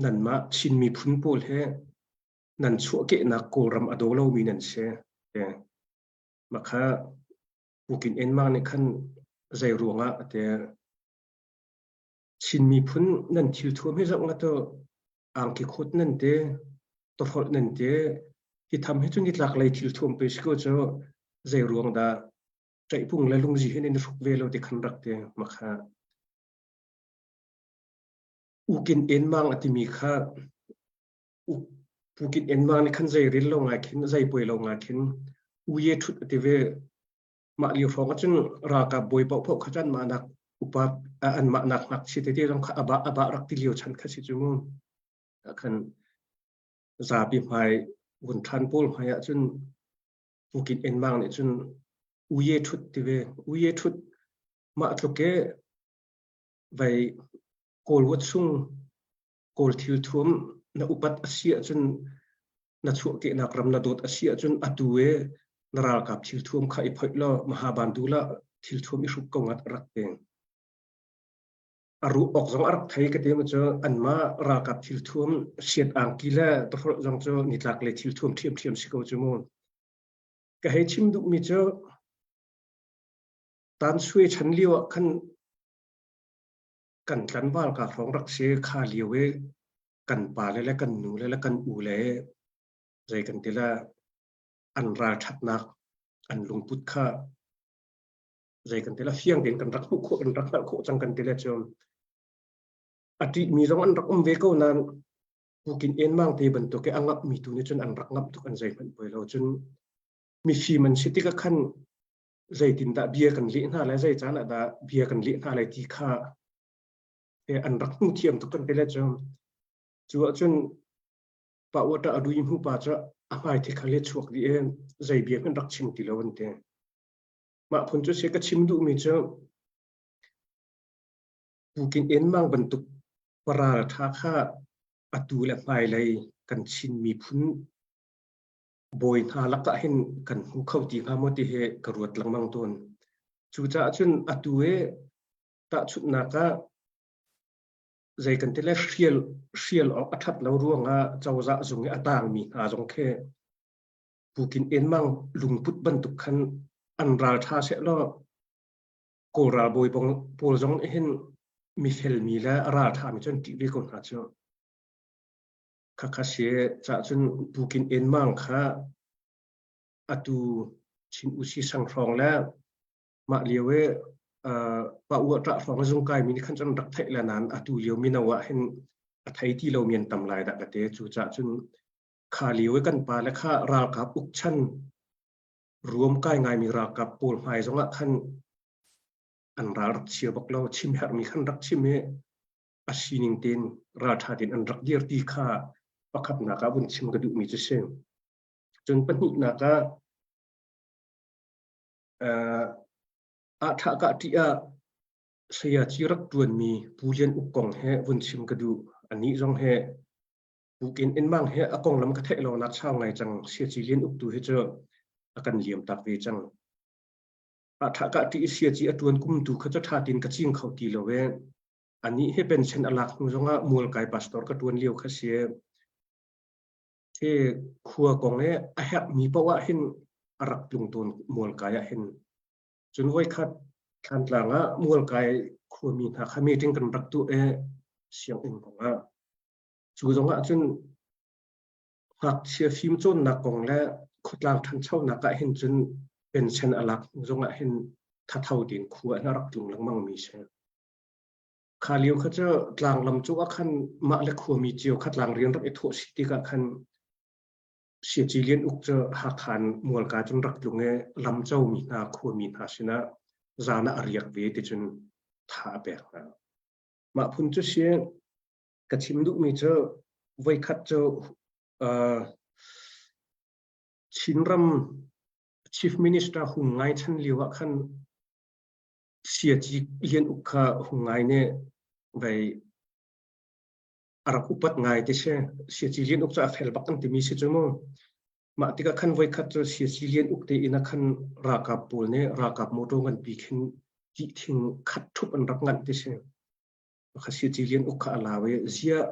nanmah Chin miphun pawl he nan chuahkehnak Kawlram a daw lomi nan si. Mah kha ukin enmang nih khan zei ruangah te Chin miphun nan thil thuam hi zoh nga tu angki khut nan te tawhrolh nan te hi tham hi cu nitlak lei thil thuam pe si ko cu zei ruang dah ṭaihpung le lungzi hin in hruk ve lo ti khan rak ti makha ukin enmang a timi kha pukin enmang nih khan zei ril lo ngai khin zei poi lo ngai khin uye ṭhut a ti ve mah lio hrawng ahcun ralkap bawi paohpaoh kha cun mah nak upa an mah nak ngakchia tete zong kha aba aba rak ti lio chan kha si cu mu khan zapi hmai vun ṭhan pawl hmai ahcun Pukin Enmang nih cun uye ṭhut ti ve uye ṭhut mah tluk e vei kawl wat chung kawl thil thuam na upat a si ahcun na chuahkehnak ram na dawt a si ahcun atu e na ralkap thil thuam kha i phoih law mahabandu la thil thuam i hruk ko ngat rak te a ruh awk zong a rak thei ka ti mu cu anmah ralkap thil thuam siat angki le tawhrolh zong cu nitlak le thil thuam ṭhiamṭhiam si ko cu mu ka hei chim duhmi cu tan sui chan lio ah khan kan tlanval ka hrawng rak si kha lio i kan pa le le kan nu le le kan u le zei kan ti la an ralṭhatnak an lungput kha zei kan ti la fiang tein kan rak hmuh khawh kan rak hngalh khawh cang kan ti le cu a ṭihmi zong an rak um ve ko nain pukin enmang te bantuk i a ngapmi tu nih cun an rak ngap tuk an zeihmanh poi lo cun mifim an si tikah khan zeitindah bia kan leh hna lai zei caan ah dah bia kan leh hna lai ti kha an rak hmu thiam tuk kan ti le cu cu ahcun pa uata a dui hmu pa cu a hmai thi kha le chuak dih i zei bia hmanh rak chim ti lo an ti Mah phun cu si ka chim duhmi cu pukin enmang bantuk paral ṭha kha atu le hmailei kan Chin miphun bawi hna lakah hin kan hmu kho ti hnga maw ti hi ka ruat lengmang tawn. Cucaah cun atu i tahchunhnak ah zei kan ti le hrial hrial awk a ṭhat lo ruangah cozah zung i a tangmi hna zong khi Pukin enmang lungput bantuk khan an ral ṭha sehlaw Kawl ralbawi pawl zong nih hin mifelmi le a ralṭhami cu an ṭih ve ko hna cu. Khakha si cah cun Pukin enmang kha atu Chin Usi sang hrawng le mah lio i pa ua ṭah hrawng a zung kaimi nih khan cun rak theih le nain atu lio mino ah hin a thei ti lomi an tam lai dah ka ti. Cucaah cun Kha lio i kan pale kha ralkap ukchan ruam kai ngaimi ralkap pawl hmai zongah khan an ral rak chia bak lo chim herhmi khan rak chim i a sining tein ralṭha tein an rak dir ti kha pakhatnak ah vun chim ka duhmi cu si. Cun pahnihnak ah ah ṭha kah ṭih ah sayaci rak ṭuanmi Pu Lian Uk kong he vun chim ka duh. Anih zong he. Pukin in mang hi a konglam ka theih lo nak sau ngai cang siaci lian uktu hi cu a kan liam tak ve cang. A tha ka ti siaci a tuan kum tu kha cu tha tin ka ching kho ti lo e. Ani he pension a lak hnu zongah mual kai pastor ka tuan lio kha si. The khua kong e a herh mi paoh ah hin a rak tlung tawn mual kai ah hin. Cun voikhat Thlantlang ah mualkai khuami hna kha meeting kan rak tuah i sianginn kong ah cu zong ah cun ngakchia fimcawnnak kong le khuatlang ṭhanchonak ah hin cun pension a lak hnu zong ah hin thatho tein khua in a rak tlung lengmang mi si. Kha lio kha cu tlanglam cu ah khan mah le khuami cio kha tlang rian rak i thawh si tikah khan Siaci Lian Uk cu Hakha in Mualka cun rak tlung i lamco mi hna khuami hna sinah zan ah a riak ve ti cun tha a pek hna. Mah phun cu si ka chim duhmi cu voikhat cu uh, Chinram Chief Minister Hung Ngai chan lio ah khan Siaci Lian Uk kha Hung Ngai nih vei a rak upat ngai ti si. Siaci Lian Uk cu a fel bak an timi si cu mu. Mah tikah khan voikhat cu Siaci Lian Uk te inn ah khan ralkap pawl nih ralkap motor nganpi khin tihthing khat ṭhup an rak nganh ti si. Kha Siaci Lian Uk kha a lau i ziah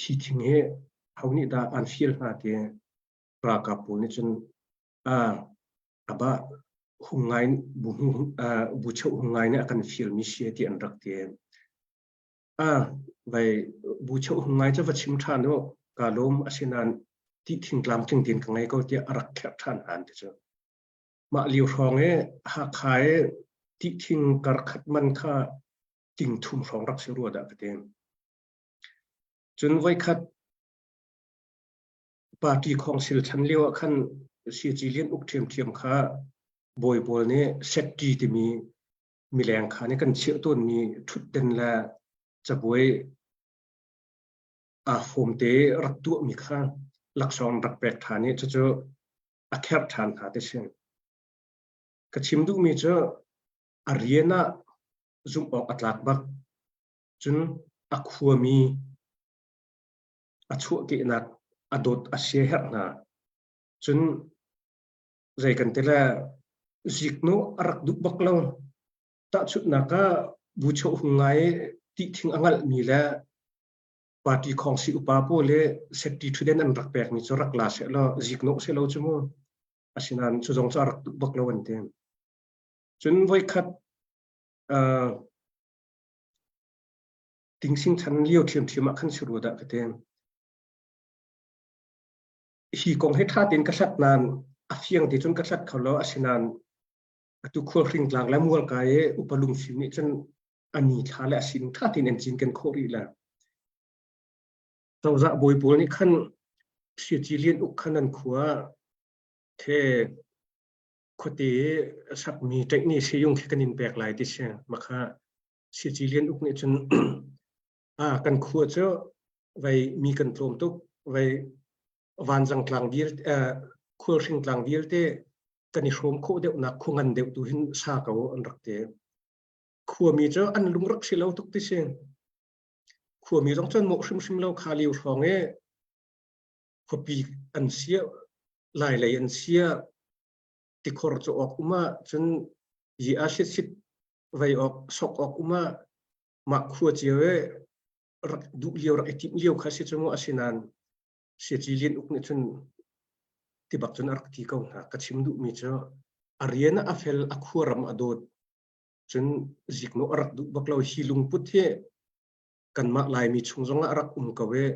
hi thing hi ho nih dah an fial hna ti ralkap pawl nih cun a abah hung ngai bu bu cheu hung ngai nih a kan fial mi si ti an rak ti. Ah, vai bu cheu hung ngai cu va chim ṭhan u. Ka lawm asinain ti thing tlamtling tein ka ngei ko tiah a rak kherh ṭhan han ti cu. Mah lio hrawng i Hakha i ti thing kar khat man kha ting thum hrawng rak si rua dah ka ti. Cun voikhat party khawngsil chan lio ah khan Siaci Lian Uk ṭhiamṭhiam kha bawi pawl nih setṭi timi mileng kha nih kan chiah tawnmi ṭhutden le cabuai aa fawmte rak tuahmi kha laksawng rak pek ṭhan i cucu a kherh ṭhan hna ti si. Ka chim duhmi cu a rian ah zumh awk a tlak bak. Cun a khuami a chuahkehnak a dawt a siaherh hna. Cun zei kan ti le ziknu a rak duh bak lo. Tahchunhnak ah buchoh hung ngai ti thing a ngalhmi le party khawngsi upa pawl le safety ṭhuden an rak pekmi cu rak la seh law ziknawh seh lo cu mu. Asinain cu zong cu a rak duh bak lo an ti. Cun voikhat uh, tingsing chan lio ṭhiamṭhiam ah khan si rua dah ka ti. Hi kong hi ṭha tein ka hlat nain a fiang te cun ka hlat kho lo asinain atu khualhring tlang le mualkai i upa lungfim nih cun a ni thla le a sining ṭha tein an cinken khawh rih le cozah bawi pawl nih khan Siaci Lian Uk khan an khua the khuate sakmi ṭaihni siyung khi kan in pek lai ti si makha Siaci Lian Uk nih cun a kan khua cu vei mi kan tlawm tuk vei vanzang tlang vialte khualhring tlang vialte kan i hrawm khawh deuhnak khua ngan deuh tu hin sa ko an rak ti khuami cu an lung rak si lo tuk ti si khuami zong cun mawh hrimhrim lo kha liu hrawng i khuapi an sia lai lei an sia tikhor cu awk uma cun yi a sit sit vei awk sok awk uma mah khua cio i rak duh lio rak i timh lio kha si cu mu asinain Siaci Lian Uk nih cun tibak cun a rak ti ko hna. Ka chim duhmi cu a rian a fel a khuaram a dawt cun ziknawh a rak duh bak lo hi lungput hi kanmah Laimi chung zongah a rak um ko i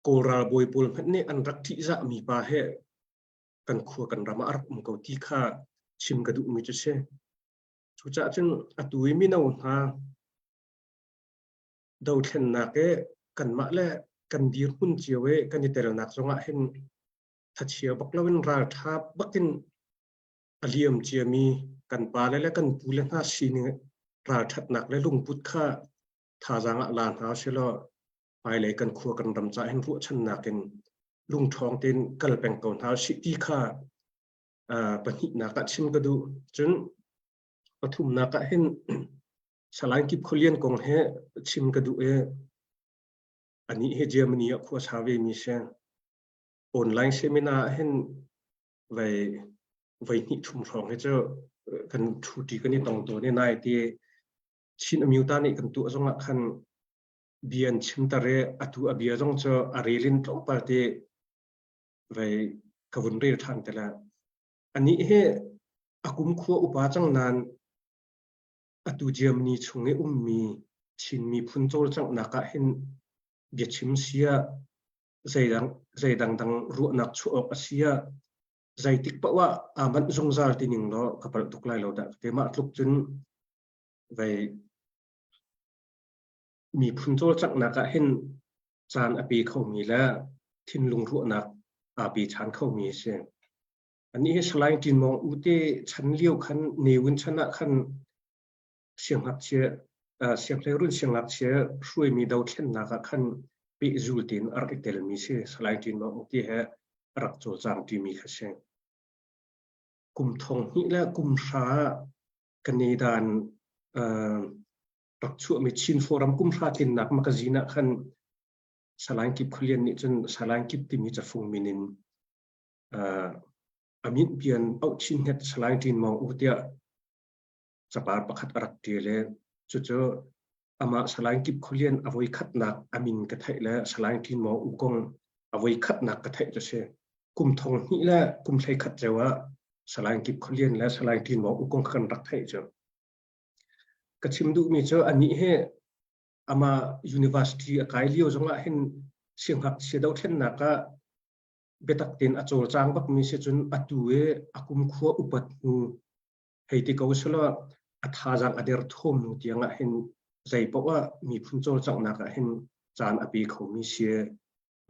Kawl ralbawi pawl hmanh nih an rak ṭihzahmi pa he kan khua kan ram ah a rak um ko ti kha chim ka duhmi cu si. Cucaah cun atu i mino hna dothlennak i kanmah le kan dirhmun cio i kan i telnak zongah hin thachia bak loin ralṭha bakin a liam ciami kan pale le kan pule hna sining ralṭhatnak le lungput kha thazaang ah la hna silaw hmailei kan khua kan ram ca hin ruahchannak in lungṭhawng tein kal peng ko hna usih ti kha pahnihnak ah chim ka duh. Cun pathumnak ah hin Salai Kip Khualian kong he chim ka duh i. Anih hi Germany ah khua sa ve mi si. Online seminar ah hin vai voi hnih thum hrawng hi cu kan ṭhuṭi kan i tong tawn i nai ti Chin Amyota nih kan tuah zong ah khan bia an chim tar i atu a bia zong cu a rel in tlawmpal te vai ka vun rel ṭhan te la. Anih hi a kum khua upa cang nain atu Germany chung i ummi Chin miphun cawlcanghnak ah hin biachim sia zeidang zeidang dang ruahnak chuah awk a si ah zeitik paoh ah aa manh zungzal ti ning law ka palh tuk lai lo dah ka ti. Mah tluk cun vei miphun cawlcanghnak ah hin caan a pe khomi le thinlung ruahnak aa pe ṭhan khomi a si. Anih hi Salai Ṭin Mawng U te chan lio khan Ne Win chan ah khan siangngakchia sianghleirun siangngakchia hruaimi dothlennak ah khan pehzul tein a rak i telmi si. Salai Ṭin Mawng U te he a rak cawlcang ṭimi kha si. Kum thong hnih le kum hra ah Canada rak chuahmi Chin Forum kum hra tlinnak magazine ah khan Salai Kip Khualian nih cun Salai Kip timi cafung min in a min pian auh chin hnet Salai Ṭin Mawng U tiah capar pakhat a rak ṭial i cucu amah Salai Kip Khualian a voi khatnak a min ka theih le Salai Ṭin Mawng U kong a voi khatnak ka theih cu si. Kum thong hnih le kum hlei khat ceu ah Salai Kip Khualian le Salai Ṭin Mawng U kong kan rak theih cu. Ka chim duhmi cu anih hi amah university a kai lio zongah hin siangngakchia dothlennak ah biatak tein a cawlcang bakmi si cun atu i a kumkhua upat hnu hei ti ko selaw a thazaang a derthawm hnu tiang ah hin zei paoh ah miphun cawlcanghnak ah hin caan a pe khomi si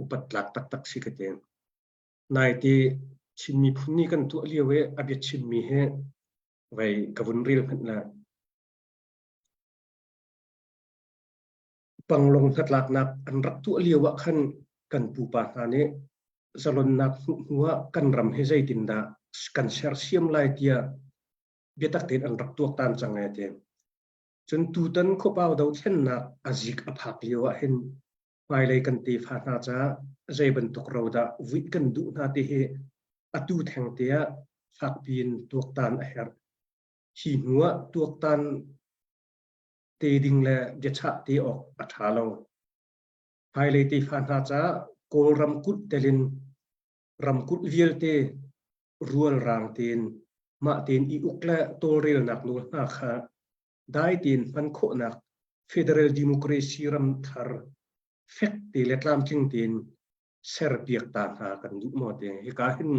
upat tlak taktak si ka ti. Naite Chin miphun nih kan tuah lio i a biachimmi hi vei ka vun rel hmanh la. Panglong hnatlaknak an rak tuah lio ah khan kan pupa hna nih zalonnak hmuh hnu ah kan ram hi zeitindah kan sersiam lai tiah biatak tein an rak tuaktan cang ai ti. Cun tutan khuapau dothlennak a zik a phak lio ah hin hmailei kan tefa hna caah zei bantuk ro dah vuih kan duh hna ti hi atu theng te ah fakpi in tuaktan a herh. Hi hnu ah tuaktan te ding le biachah te awk a ṭha lo. Hmailei tefa hna caah Kawl ramkulh telin ramkulh vialte rualrang tein mah tein i uk le tawlrelnak nawl hna kha dai tein hman khawhnak federal democracy ram thar fek te le tlamtling tein serpiak ta hna kan duh maw te hika hin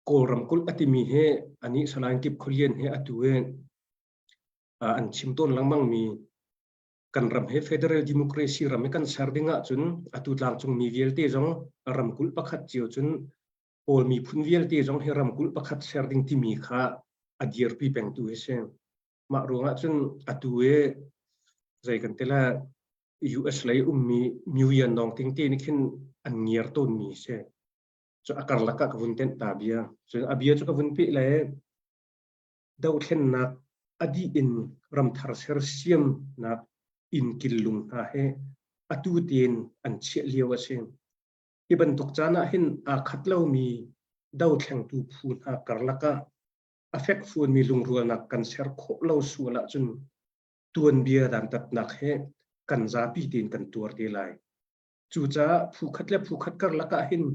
Kawl ramkulh a timi hi anih Salai Kip Khualian he atu i an chim tawn lengmang mi kan ram he federal democracy ram i kan ser ding ahcun atu tlangcung mi vialte zong ramkulh pakhat cio cun Kawl miphun vialte zong hi ramkulh pakhat ser ding timi kha a dirpi pengtu hi si. Mah ruangah cun atu i zei kan ti la US lei ummi Myanmar Nawng Ting te nih khin an ngiar tawnmi si. Cu a karlak ah ka vun tenh ta bia. Cun a bia cu ka vun peh le dothlennak a dih in ramthar sersiamnak inn killung hna he atu tein an chiah lio a si. Hi bantuk caan ah hin aa khat lomi dothlengtu phu hna karlak ah a fekfuanmi lungrualnak kan ser khawh lo sual ahcun tuanbia dantatnak he kan zapi tein kan tuar te lai. Cucaah phu khat le phu khat karlak ah hin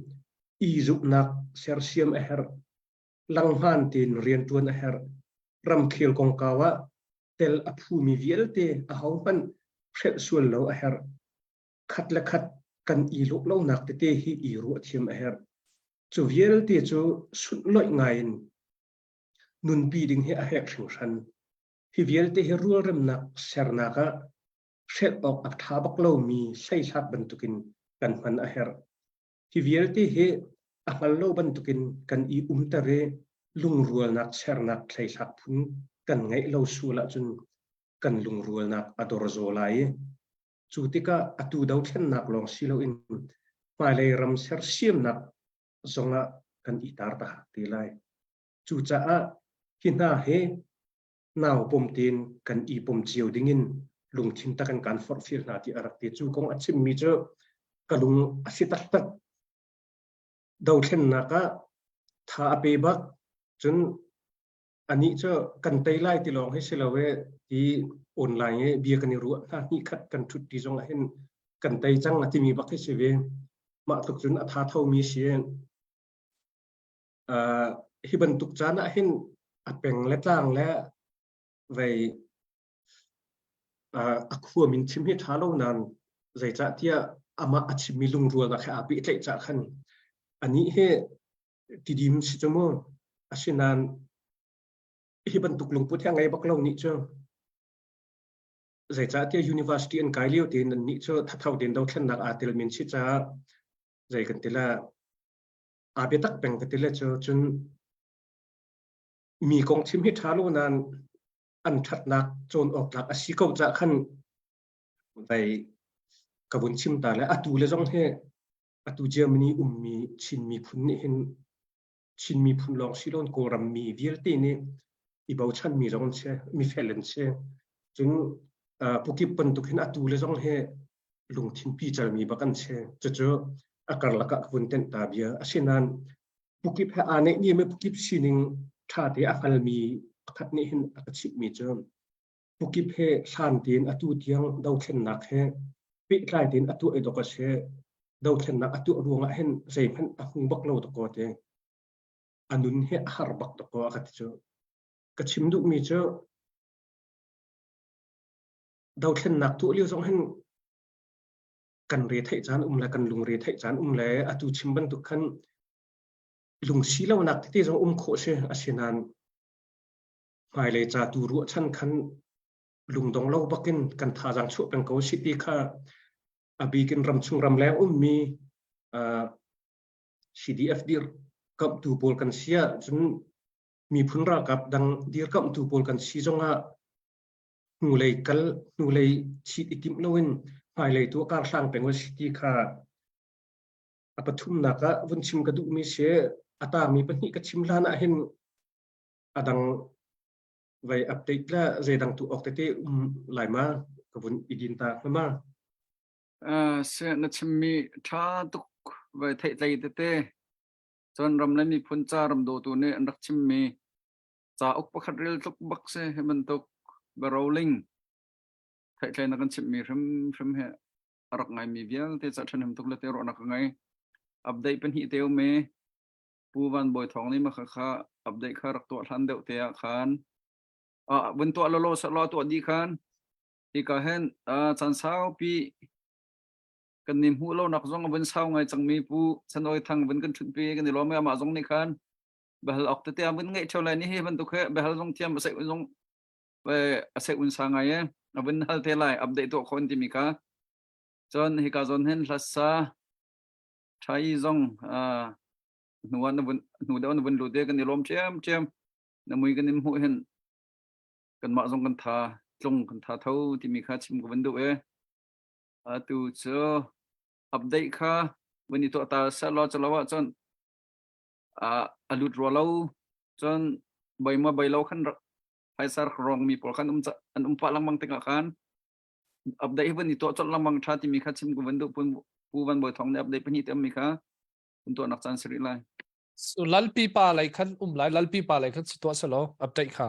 i zumhnak sersiam a herh. Langhman tein rianṭuan a herh. Ramkhel kongkau ah tel a phumi vialte ahohmanh hrelh sual lo a herh. Khat le khat kan i lawh lonak tete hi i ruah thiam a herh. Cu vialte cu sunhlawih ngai in nunpi ding hi a herh hringhran. Hi vialte hi rualremnak sernak ah hrelh awk a ṭha bak lomi hleihlak bantukin kan hman a herh. Hi vialte hi a hngal lo bantukin kan i umter i lungrualnak sernak hleihlak phun kan ngeih lo sual ahcun kan lungrualnak a dor zaw lai i cu tikah atu dothlennak lawng si loin hmailei ram sersiamnak zongah kan i tar ta te lai. Cucaah hi hna hi nau pom tein kan i pom cio dingin lungthin tak in kan forhfial hna ti a rak ti. Cu kong a chimmi cu. Ka lung a si taktak. Dothlennak ah tha a pe bak. Cun anih cu kan tei lai ti lawng hi si lo e ti online i bia kan i ruah hna hnih khat kan ṭhut ti zong ah hin kan tei cang a timi bak hi si ve. Mah tluk cun a tha thomi si. Uh, hi bantuk caan ah hin a peng le tlang le vei uh, a khua min chim hi ṭha lo nain zeicahtiah amah a chimmi lungrualnak he aa pehtlaih cah khan anih hi tidim si cu mu asinain hi bantuk lungput hi a ngei bak lo nih cu zeicahtiah university an kai lio tein an nih cu thatho tein dothlennak aa tel min si caah zei kan ti la aa biatak peng ka ti le cu cun mi kong chim hi ṭha lo nain an ṭhatnak cawn awk tlak a si ko cah khan vai ka vun chim ta le atu le zong hi atu Germany ummi Chin miphun nih hin Chin miphun lawng si loin Kawlram mi vialte nih i bochanmi zong an si, mifel an si. Cun pukip bantuk hin atu le zong hi lungthin picalmi bak an si. Cucu a karlak ah ka vun tenh ta bia. Asinain pukip he aa neih mi pukip sining ṭha te a hngalmi pakhat nih hin a ka chimhmi cu pukip he hlan tein atu tiang dothlennak he pehtlai tein a tuah i dawk a si. Dothlennak a tuah ruangah hin zeihmanh a hmu bak lo dakaw ti. A nun hi a har bak dakaw a ka ti cu. Ka chim duhmi cu dothlennak tuah lio zong hin kan re theih caan um le kan lungre theih caan um le atu chim bantuk khan lungsi lonak tete zong um khawh si asinain hmailei ca tu ruahchan khan lungdong lo bakin kan thazaang chuah peng ko si ti kha a bikin ramchung ramleng ummi CDF dirkamhtu pawl kan si ahcun miphun ralkap dang dirkamhtu pawl kan si zongah hnulei kal hnulei chit i timh loin hmailei tu kar hlang peng si ti kha a pathumnak ah vun chim ka duhmi si a tangmi pahnih ka chim hlan ah hin a dang vai update la zeidang tu awk tete um lai ma ka vun i din ta ma Se na chimmi tha tuk vai theih tlei tete cun ram le miphun ca ram dawtu nih an rak chimmi cauk pakhat rel tluk bak si hi bantuk biaroling theihtlei na kan chimhmi hrimhrim hi a rak ngaimi vialte ca ṭhahnem tuk le te ruahnak ka ngei. Update pahnih te um i Pu Van Bawi Thawng nih maka kha update kha rak tuah hlan deuh te ah khan ah vun tuah lolo selaw tuah dih khan hika hin caan saupi kan ni hmuh lonak zong a vun sau ngai cangmi Pu Chan Awi Thang vun kan ṭhutpi kan i lawm i amah zong nih khan behal ok tete a vun ngeih ṭheo lai ni hi bantuk he behal zong thiam a seih zong a seih un sa ngai e a vun hal te lai update tuah khawh an timi kha cun hika zawn hin hlasa ṭhai zong hnu ah na vun hnu deuh na vun lut e kan i lawm ṭhiam ṭhiam na mui kan in hmuh hin kanmah zong kan tha tlung kan tha tho timi kha chim ka vun duh e atu cu update kha vun i tuah ta seh law cu lo ahcun a lut rua lo cun bai ma bai lo khan phaisa rak rong mi pawl khan um an um pah lengmang tikah khan update hi vun i tuah colh lengmang tha timi kha chim ka vun duh pu Van Bawi Thawng nih update pahnih te um mi kha un tuah nak caan si rih lai. So lalpi pa lei khan um lai lalpi pa lei khan si tuah selaw update kha.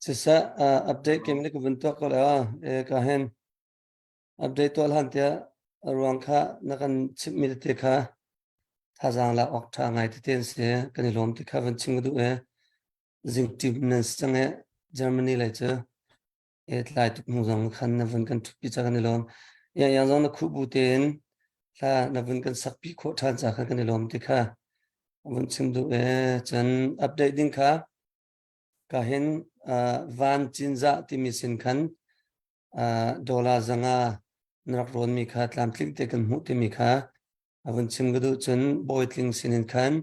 Siseh update kem ni ka vun tuah ko la e ka hen Update tuah hlan tiah a ruang kha na kan chimhmi tete kha thazaang lak awk ṭha ngai tete an si. Kan i lawm ti kha van chim ka duh i zingṭim nan si cang i Germany lei cu e tlai tuk hnu zong khan na vun kan ṭhutpi ca kan i lawm. Iang iang zong na khuh bu tein hla na vun kan sakpi khawh ṭhan ca kha kan i lawm ti kha vun chim duh i cun update ding kha ka hin van cinzah timi sin khan dollar 500 na rak rawnmi kha tlamtling te kan hmuh timi kha a vun chim ka duh cun bawitling sinin khan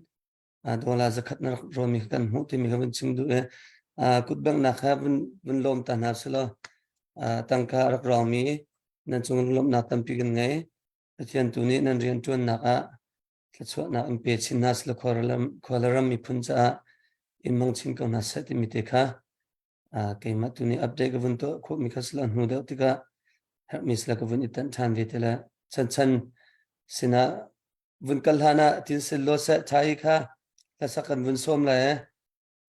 dollar 100 na rak rawnmi kha kan hmuh timi kha vun chim duh i kutbenghnak kha vun vun lawm ta hna selaw tangka a rak rawngmi nan cung lawmhnak tampi kan ngei Pathian tu nih nan rian ṭuannak ah thluachuahnak in pe chin hna selaw khualaram miphun caah in hmang chin ko hna seh timi te kha keimah tu nih update ka vun tuah khawhmi kha sila hnu deuh tikah herhmi sila ka vun i tanh ṭhan ve te le. Chan Chan sinah vun kal hlan ah tin sil law seh Thai kha hlasak kan vun sawm lai.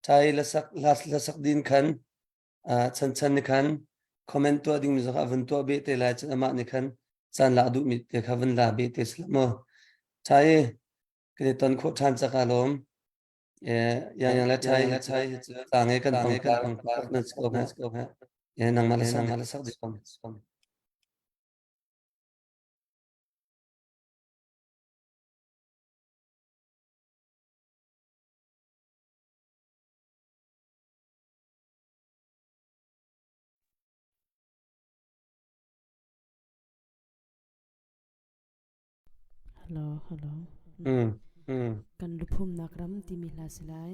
Thai hlasak hlasak din khan Chan Chan nih khan comment tuah dingmi zong a vun tuah beh te lai cun amah nih khan caan lak duhmi te kha vun la beh te si maw. Thai kan i ton khawh ṭhan cak aa lawm. Yang yang le Thai thai tlang e kan pangpar nan si ko ha. Nangmah le sak le sak di. Hello, hello. Kan luphumnak ram timi hla si lai.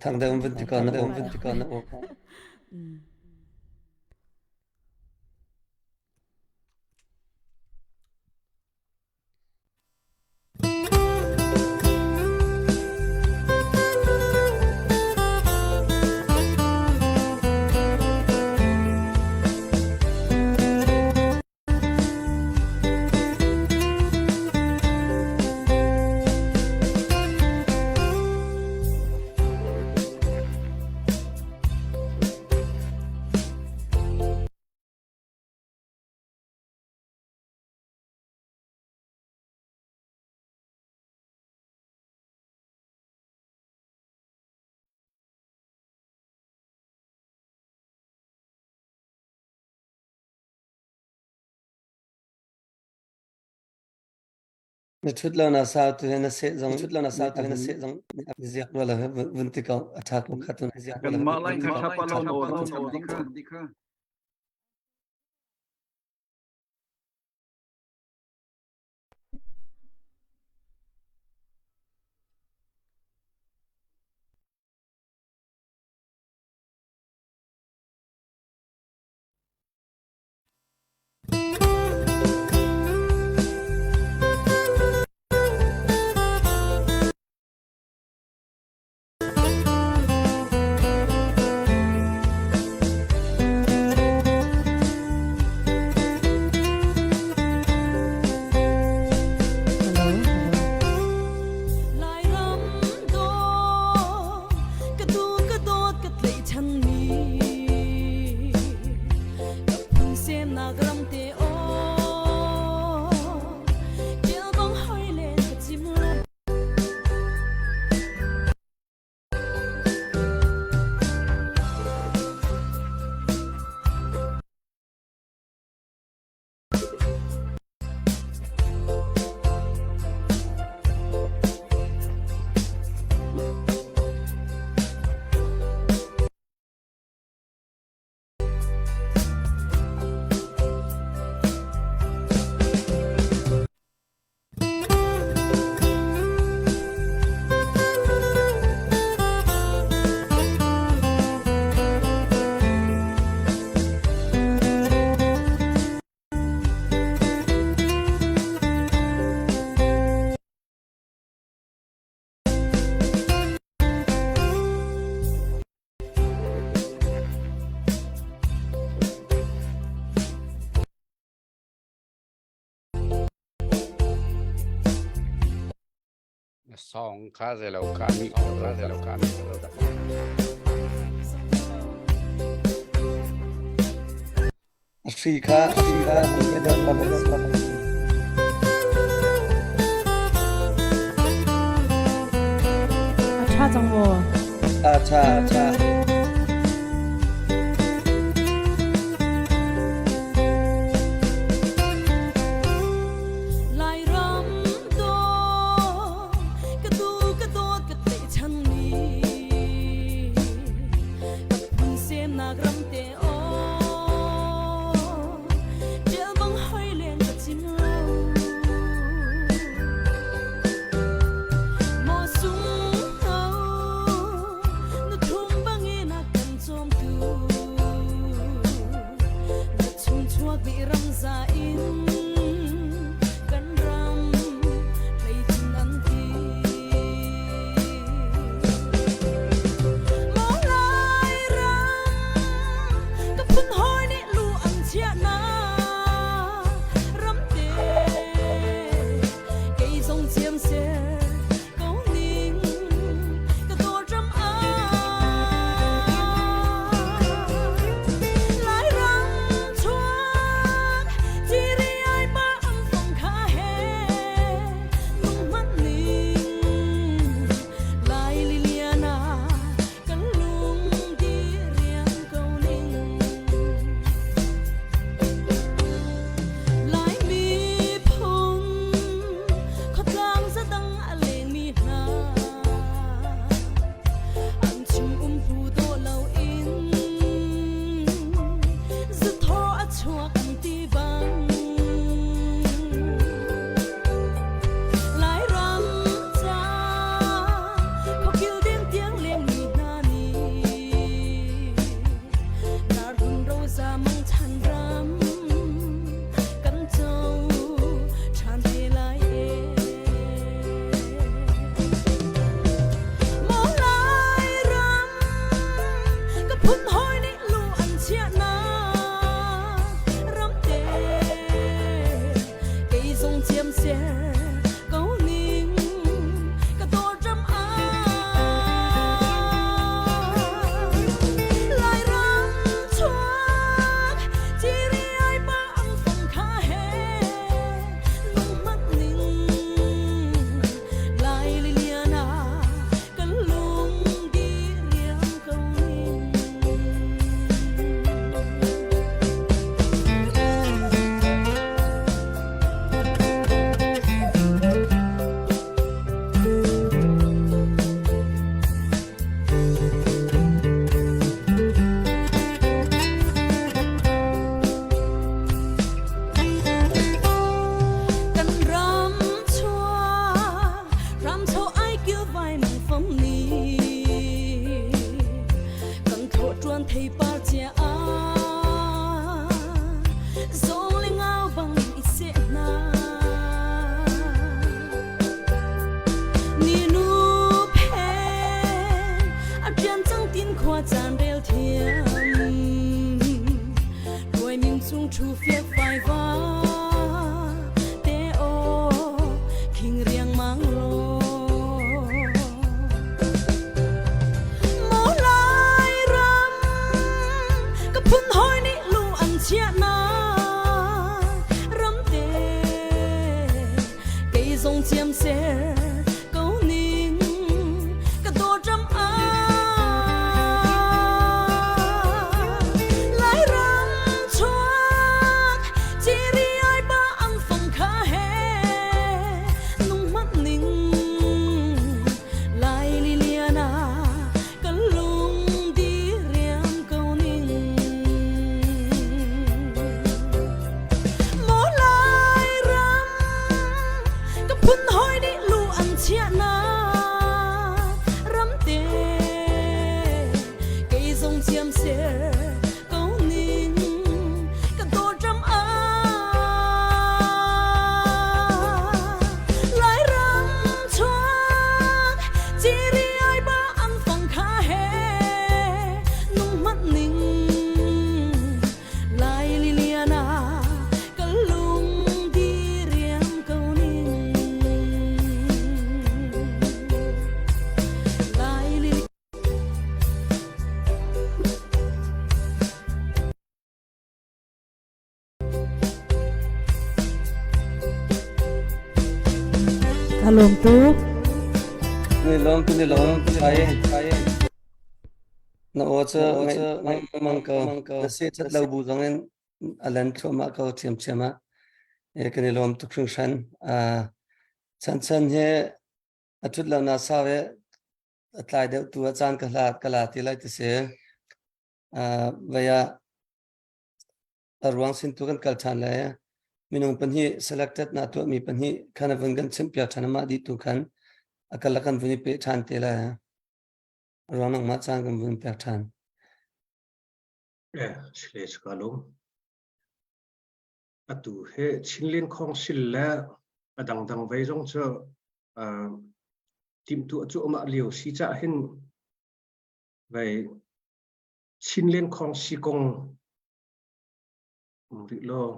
Thang deuh vun ti ko na vun ti ko na Na ṭhut lo na sau tu hi na seh zong ṭhut lo na sau tu hi na seh zong ziak rua lo vun ti ko a ṭha ko kha tu ziak rua lo. Kanmah lai kha ṭha pa lo na aw dong cham di kha. Hello, hello. Lairam dawt ka du ka dawt ka tlaihchan mi ka phun semnak ram te aw kelbang hoi len ka chim lo. Na song kha zei lo kha mi kha zei lo kha mi lo dak. A hri kha a hri kha A ṭha cang maw? A ṭha a ṭha. Lairam dawt ka du ka dawt ka tlaihchan mi ka phun semnak ram te aw ṭial bang hoi len ka cim lo maw sung ho na thum bangin. Kilvai mang fam ni kan thlawh ṭuan thei par cia ah zawng le ngau bang i seh hna ni nu phe a ṭian cang tin khua caan rel thiam Ruai min chung thu fiak fai va te o khing riang mang lo Mo lai ram ka phun hoi nih lu an chia na ram te kei zong chiam ser ko ning ka dawt ram ah Lairam chuak ciri ai ba ang fang kha he nung mat ning Lai liliana ka lung di riam ko ning Maw Lairam ka phun hoi nih lu an chiah na ramte kei zong chiam ser ko ning ka dawt ram ah Lairam chuak ciri ai ba ang fang kha he nung mat ning Lai liliana ka lung di riam ko ning Lai lili Ka lawm tuk. Ni lawm tu ni lawm ai na aw cu ngaih mang ko na si that lo bu zong in a lan thluahmah ko ṭhiamṭhiam ah e kan i lawm tuk hringhran chan chan he a ṭhut lo na sau e a tlai deuh tu a caan ka hlat ka la ti lai ti si vei ah a ruang sin tu kan kal ṭhan lai. Minung pahnih selected na tuahmi pahnih khan a vun kan chimhpiak ṭhan amah dih tu khan a kal kan vun i peh ṭhan te lai. A ruang nangmah caan kan vun pek ṭhan. Eh, sile ka lung. Atu he Chinlin Khawngsil le a dangdang vei zong cu uh, timhtuah cu amah lio si cah hin vei Chinlen Khawngsi kong um rih law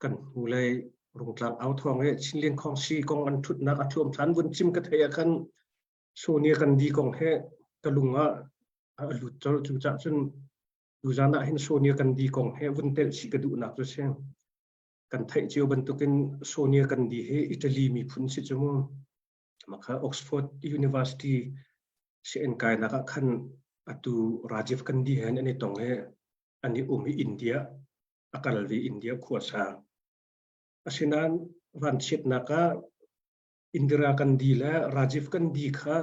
kan hnulei Rungtlang au thawng i Chinlen Khawngsi kong an ṭhutnak a thuam ṭhan vun chim ka theih ah khan Sonia Gandhi kong he ka lung ah a lut colh cu cah cun tuzan ah hin Sonia Gandhi kong he vun telh chih ka duhnak cu si. Kan theih cio bantukin Sonia Gandhi hi Italy miphun si cu mu. Makha Oxford University sianginn kainak ah khan atu Rajiv Gandhi he an i tong i an i um i India a kal ve India khuasa. Asinain vanchiatnak ah Indira Gandhi le Rajiv Gandhi kha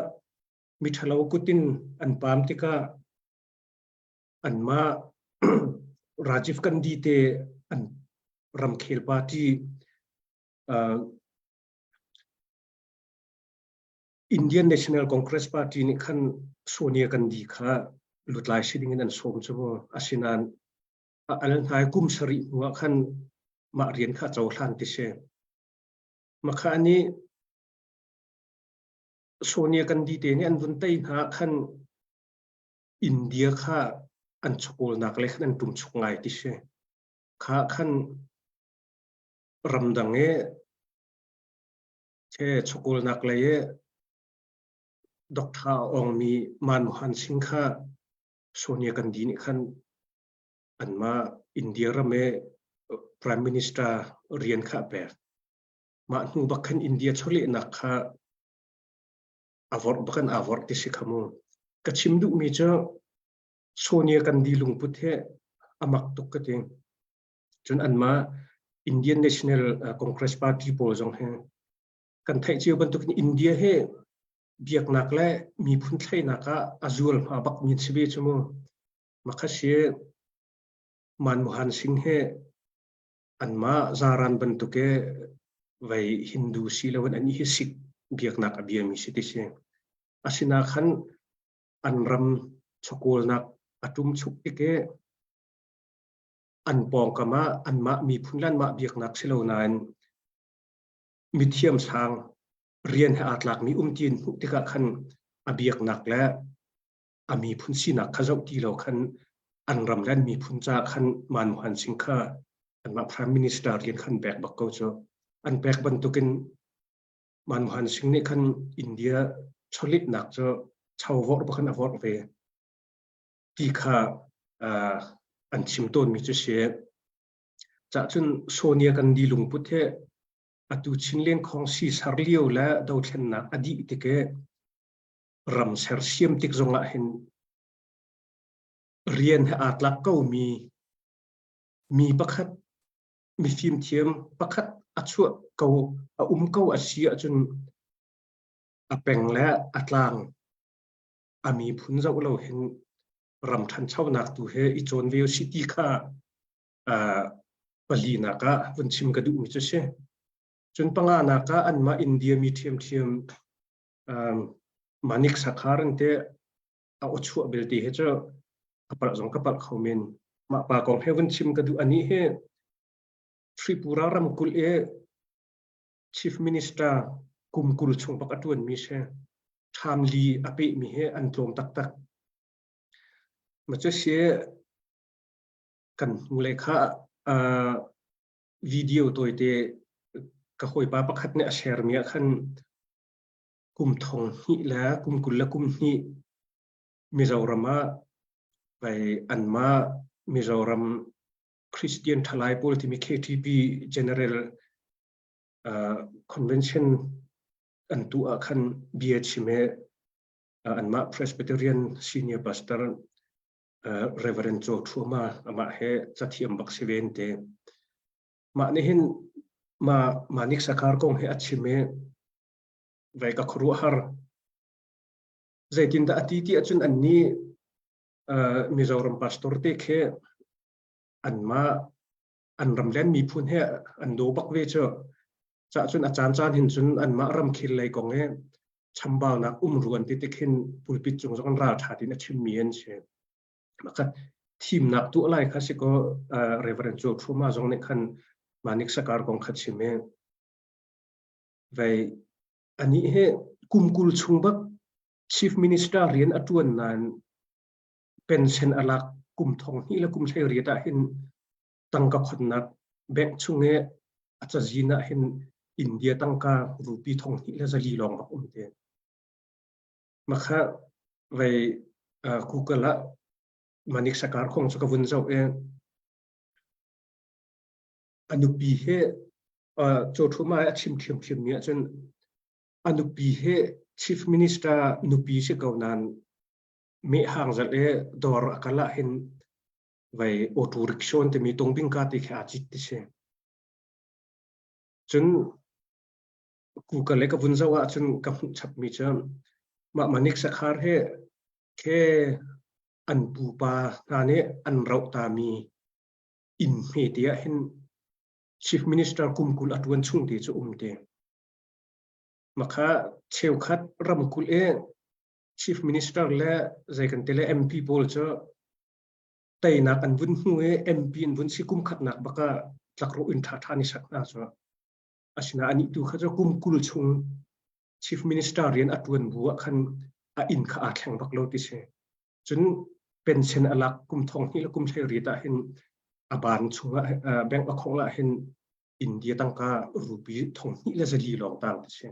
miṭhalo kut in an paam tikah anmah Rajiv Gandhi te an ramkhel party uh, Indian National Congress Party nih khan Sonia Gandhi kha lutlai si ding in an sawm cu mu. Asinain a al hna i kum sarih hnu ah khan mah rian kha cohlan ti si. Makha nih Sonia Gandhi te nih an vun tei hna khan India kha an chawkawlnak le khan an ṭumchuk ngai ti si. Kha khan ramdang i chawkawlnak lei i Doctor a awngmi Manmohan Singh kha Sonia Gandhi nih khan anmah India ram i Prime Minister rian kha a pek. Mah hnu bak khan India chawlehnak kha a vorh bak in aa vorh ti si kha mu. Ka chim duhmi cu Sonia Gandhi lungput hi a mak tuk ka ti. Cun anmah Indian National Congress Party pawl zong hi kan theih cio bantukin India hi biaknak le miphun thleinak ah a zualhma bak mi an si ve cu mu. Makha si Manmohan Singh hi anmah zaran bantuk i vei Hindu si loin an hi Sikh. biaknak a biami si ti si. Asina khan an ram chawkawlnak a ṭumchuk tik i an pawngkam ah anmah miphun le anmah biaknak si lo nain mithiam sang rian he aa tlakmi um ti in hmuh tikah khan a biaknak le a miphun sinak kha zoh ti lo khan an ram le an miphun caah khan Manmohan Singh kha anmah prime minister rian khan pek bak ko cu. An pek bantukin Manmohan Singh nih khan India chawlehnak cu chovorh bak in a vorh ve ti kha an chim tawnmi cu si. Cah cun Sonia Gandhi lungput he atu Chinlen khong sisar lio le dothlennak a dih tik i ram sersiam tik zongah hin rian he aa tlak komi mi pakhat mifimthiam pakhat a chuah ko a um ko a si ahcun a peng le a tlang a miphun zoh lo hin ram ṭhanchonak tu he i cawn ve si ti kha palinak ah vun chim ka duhmi cu si. Cun panganak ah anmah India mi ṭhiamṭhiam Manik Sakhar an te a aw chuah belte hi cu ka palh zong ka palh kho men. Mah pa kong he vun chim ka duh anih hi Tripura ramkulh i Chief Minister kum 20 chung bak a ṭuanmi si. Ṭhamli a pehmi hi an tlawm taktak. Ma cu si kan hnulei kha video tawite ka hawipa pakhat nih a share mi ah khan kum thong hnih le kum 21 Mizoram ah vai anmah Mizoram Christian thalai pawl timi KTP General uh, Convention an tu ah khan bia chim he anmah Presbyterian Senior Pastor Reverend Cho Thuma amah he cathiam bak si ven te. Mah nih hin ma Manik Sakar kong he a chim i vai ka khuaruahhar. Zeitindah a ti ti ahcun annih Mizoram pastor te khi anmah an ram le an miphun he an daw bak ve cu. Cah cun a caan caan hin cun anmah ramkhel lei kong he chambaunak um ruan ti tik hin pulpit cung zong ral ṭha tin a chimmi an si. Makhat thimnak tuah lai kha si ko Reverend Joe Thuma zong nih khan Manik Sakar kong kha chim i vei anih hi kum 20 chung bak Chief Minister rian a ṭuan nain pension a lak kum thong hnih le kum 18 ah hin tangka khonnak bank chung i a cazin ah hin India tangka rupee thong hnih le zali lawng bak um te. Makha vei Google ah Manik Sakar kong cu ka vun zoh i a nupi he Chawthuma a chim ṭhiamṭhiam mi ahcun a nupi he Chief Minister nupi si ko nain mehhang zalh i dawr a kal ah hin vai auto rickshaw an timi tungbingka ti khi aa cit ti si. Cun Google le ka vun zoh ahcun ka hmuh chapmi cu mah Manik Sakhar hi khe an pupa hna nih an roh tami inn hmete ah hin Chief Minister kum 20 a ṭuan chung te cu um te. Makha cheukhat ramkulh i Chief Minister le zei kan ti le MP pawl cu teinak an vun hmu i MP an vun si kum khatnak bak ah tlakrawh inn ṭhaṭha ni sak hna cu. Asinain anih tu kha cu kum 20 chung Chief Minister rian a ṭuan bu ah khan a inn kha aa thleng bak lo ti si. Cun pension a lak kum thong hnih le kum 18 ah hin a ban chungah bank account ah hin India tangka rupee thong hnih le zali lawng tang ti si.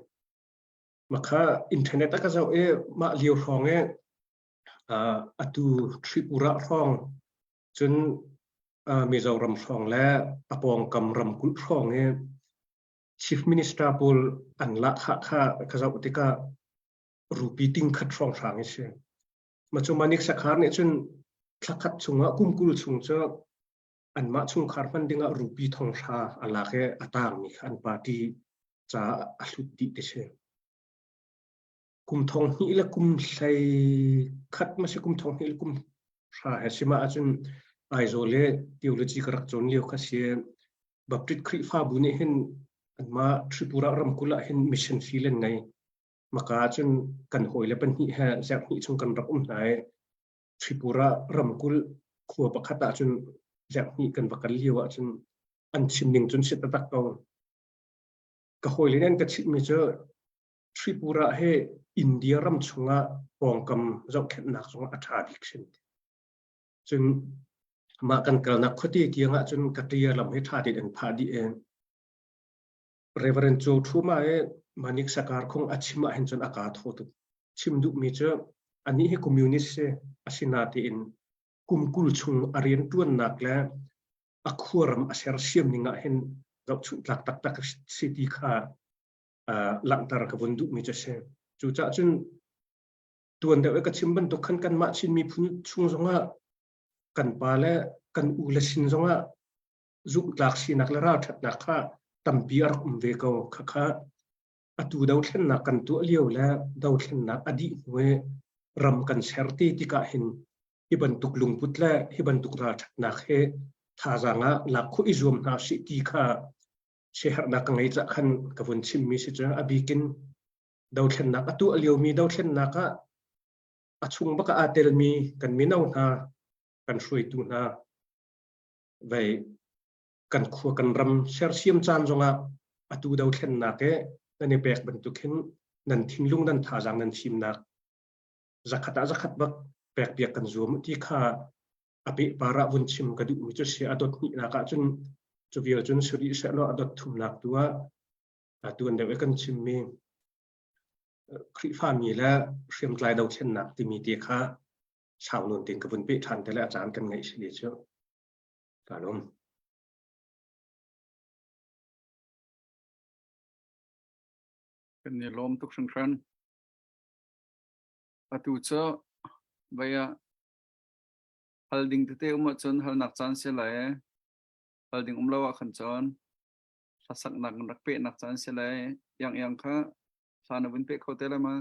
Makha internet a ka zoh i mah lio hrawng i atu Tripura hrawng cun Mizoram hrawng le a pawngkam ramkulh hrawng i Chief Minister pawl an lahkhah kha ka zoh tikah rupee ting khat hrawng hrang i si. Ma cu Manik Sakhar nih cun thlakhat chungah kum 20 chung cu anmah chungkhar hman dingah rupee thong hra a lak i a tangmi kha an party caah a hlut dih ti si. Kum thong hnih le kum hlei khat ma si kum thong hnih le kum hra he si ma ahcun Aizawl le theology ka rak cawn lio kha si. Baptist Khrihfabu nih hin anmah Tripura ramkulh ah hin mission field an ngei. Maka ahcun kan hawile pahnih he zerhhnih chung kan rak um hna i Tripura ramkulh khua pakhat ahcun zerhhnih kan va kal lio ahcun an chim ning cun si taktak ko. Ka hawile nih an ka chimhmi cu Tripura hi India ram chungah pawngkam zohkhenhnak zongah a ṭha bik sin. Cun mah kan kalnak khuate tiang ahcun Katia lam hi ṭha tein an phah dih i Reverend Cho Thuma i Manik Sakar khung a chim ahhin cun a kaa thaw tuk. Chim duhmi cu anih hi communist si asinatein kum 20 chung a rianṭuannak le a khuaram a sersiam ning ahhin zohchunh tlak taktak si ti kha langhter ka vun duhmi cu a si. Cucaah cun tuan deuh i ka chim bantuk khan kanmah Chin miphun chung zongah kan pa le kan u le sin zongah zumhtlak sinak le ralṭhatnak kha tampi a rak um ve ko. Khakha atu dothlennak kan tuah lio le dothlennak a dih hnu i ram kan ser te tikah hin hi bantuk lungput le hi bantuk ralṭhatnak hi thazaang ah lak khawh i zuam hna sih ti kha siaherhnak ka ngei cah khan ka vun chimmi si cu a bikin dothlennak a tuah liomi dothlennak ah a chung bak ah aa telmi kan mino hna kan hruaitu hna vei kan khua kan ram sersiam caan zongah atu dothlennak he nan i pek bantuk hin nan thinlung nan thazaang nan fimnak zakhat ah zakhat bak pek piak kan zuam ti kha a pehpar ah vun chim ka duhmi cu si a dot hnihnak ah cun cu vial cun si rih sehlaw a dot thumnak tu ah tuan deuh i kan chimmi Khrihfami le hriamtlai dothlennak timi te kha sau nawn tein ka vun peh ṭhan te le a caan kan ngeih si li cu ka lawm. Kan i lawm tuk hringhran. Atu cu vai ah hal ding tete um ahcun halnak caan si lai. Hal ding um lo ah khan cun hlasaknak in rak pehnak caan si lai. Iang iang kha hla na vun peh kho te lai ma?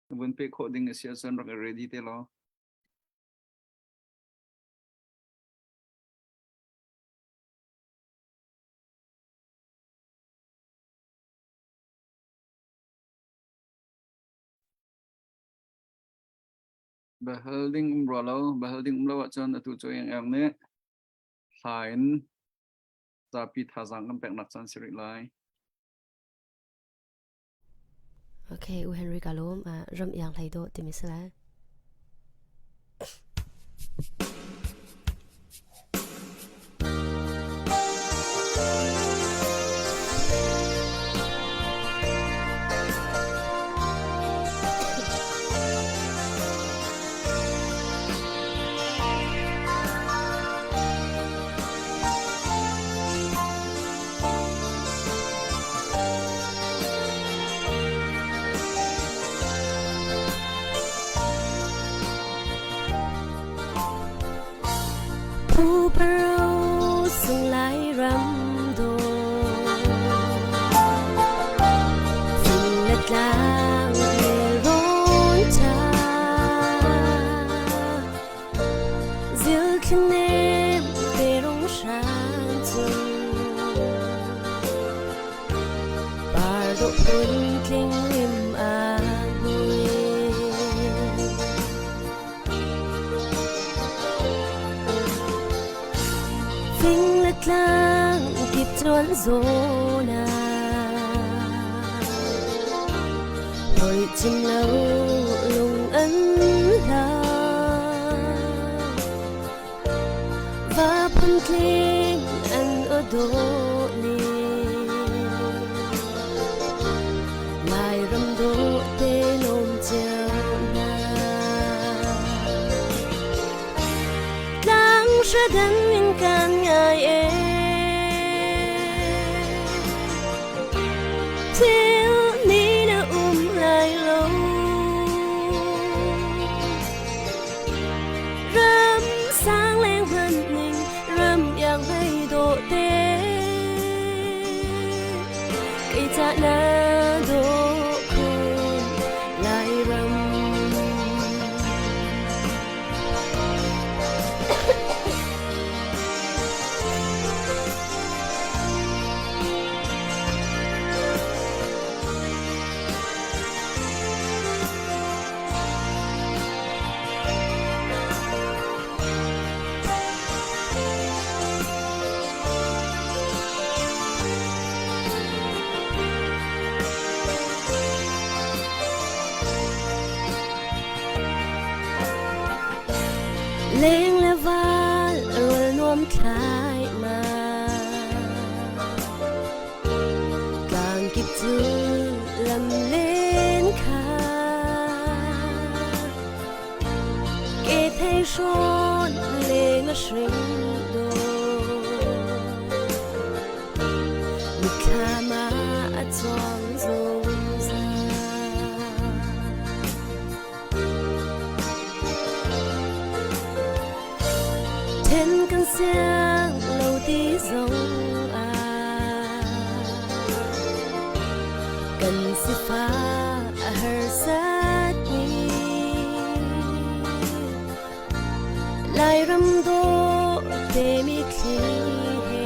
Na vun peh khawh ding a si ahcun rak i ready te law. Bahal ding um rua lo, bahal ding um lo ahcun atu cu iang iang nih hla in zapi thazaang kan peknak caan si rih lai. Okay, U Henry ka lawm. Ram iang hlei dawh timi si lai. Puparo sung lai ram do Fing le tlang le rawn cha Zil thli te rung hran cung Par dawh phun tling rim a hmui. Fing le tlang kip cuan zawn ah Hoi chim lo lung an hlau. Va phun tling an aw dawh ni Lairam dawh te lawm cio hna. Tlang hradan in kan ngai e Thil ni na um lai lo Ram sang leng hmanh ning ram iang hlei dawh te Kei ca na dawh khun Lairam. Leng le val rual nuam thlai ma Tlang kip cu lam len kha Ke thei hrawn leng a hring do Mitthlam ah a cuang zungzal. Then kan siang lo ti zong ah kan sifah a harsat ni. Lairam dawh te mitthli he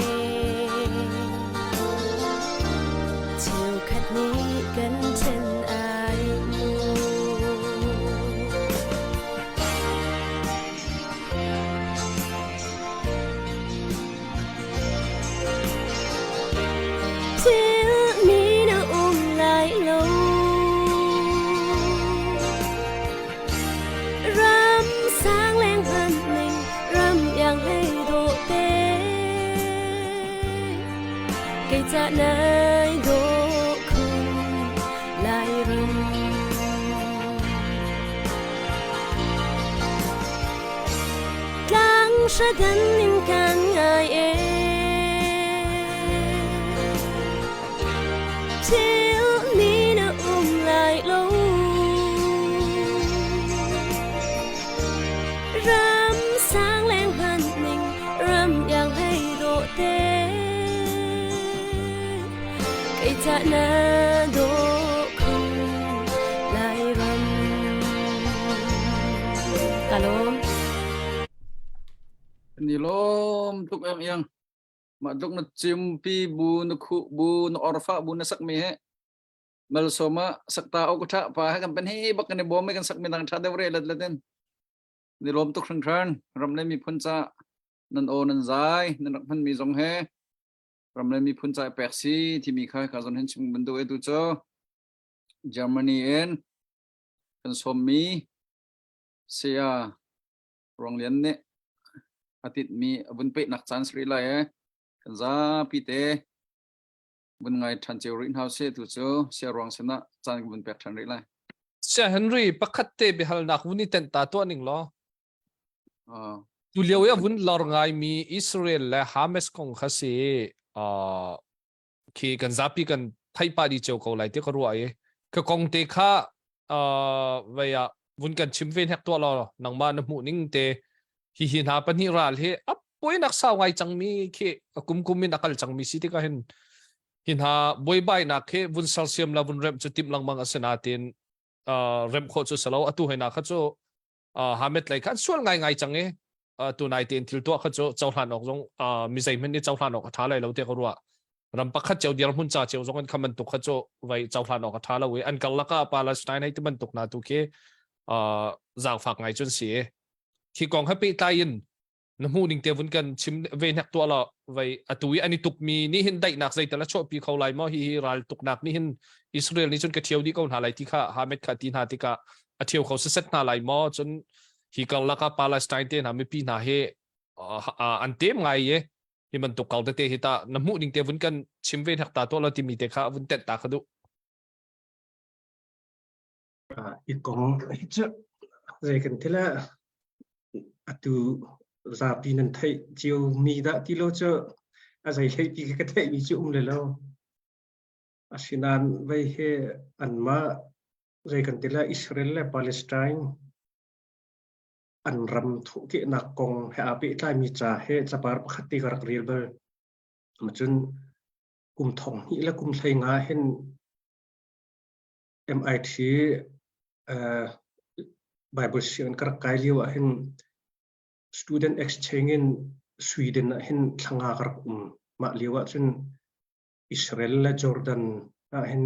cheukhat nih kan ṭhen ai mu. Thil mi na um lai lo. Ram sang leng hman ning ram iang hlei dawh te kei ca nai dawh khun Lairam Tlang hradan in kan ngai e Thil mi na um lai lo Ram sang leng hman ning ram iang hlei dawh te kei ca na dawh khun Lairam Ka lawm. Ni lawm tuk em yang. Mah tluk na cimpi bu na khuh bu na orfa bu na sakmi he malsawm ah sakta ok tha pa he kan pen hi bak kan i bawm kan sakmi dang tha deuh re let letin ni lawm tuk hringhran ram le miphun ca nan aw nan zai nan rak hman mi zong he ram le miphun ca pek si timi kha ka zon hen chim bantu e tu cho Germany in kan sawm mi saya Ruang Lian nih a titmi a vun pehnak caan si rih lai e. Kan zapi te vun ngai ṭhan cio rih hna usih tu cu sia ruang sinah caan kan vun pek ṭhan rih lai. Sia Henry pakhat te biahalnak vun i tenh ta tuah ning law. Uh, Tu lio i a vun lor ngaimi Israel le Hamas kong kha si uh, khi kan zapi kan theih pah dih cio ko lai ti ka ruah i ka kong te kha uh, vei ah vun kan chim ve hnek tuah law nangmah na hmuh ning te hi hi hna pahnih ral hi a poinak sau ngai cangmi khi a kum kum in a kal cangmi si tikah hin hi hna buaibainak khi vun sersiam la vun remh cu timh lengmang a si natin uh, remh khawh cu salo atu hei na kha cu Hamet lei kha an sual ngaingai cang i tunai tein thil tuah kha cu cohlan awk zong mi zeihmanh nih cohlan awk a ṭha lai lo tiah ka ruah. Ram pakhat cio dirhmun ca cio zong an kha bantuk kha cu vai cohlan awk a ṭha lo i an karlak ah Palestine hei ti bantuk hna tu khi zaangfak ngai cun si. Khi kong he pehtlai in na hmuh ning te vun kan chim ve hnek tuah law vei atu i an i tukmi nih hin daihnak zeital a chuahpi kho lai maw hi hi ral tuknak nih hin Israel nih cun ka ṭhio dih ko hna lai ti kha Hamed kha ti hna tikah a ṭhio kho siset hna lai maw cun hi karlak ah Palestine te hna mipi hna hi an tem ngai i hi bantuk kal tete hi ta na hmuh ning te vun kan chim ve hnek ta tuah law timi te kha vun tenh ta kha duh I kong hi cu zei kan ti le atu zapi nan theih cio mi dah ti lo cu a zei hlei ti ka theih mi cu um le lo. Asinain vei hi anmah zei kan ti le Israel le Palestine an ram thawhkehnak kong he aa pehtlaimi ca he capar pakhat te ka rak rel bal. Cun kum thong hnih le kum hlei nga hin MIT uh, Bible sianginn ka rak kai lio ah hin student exchange in Sweden ah hin thlanga ka rak um. Mah lio ah cun Israel le Jordan ah hin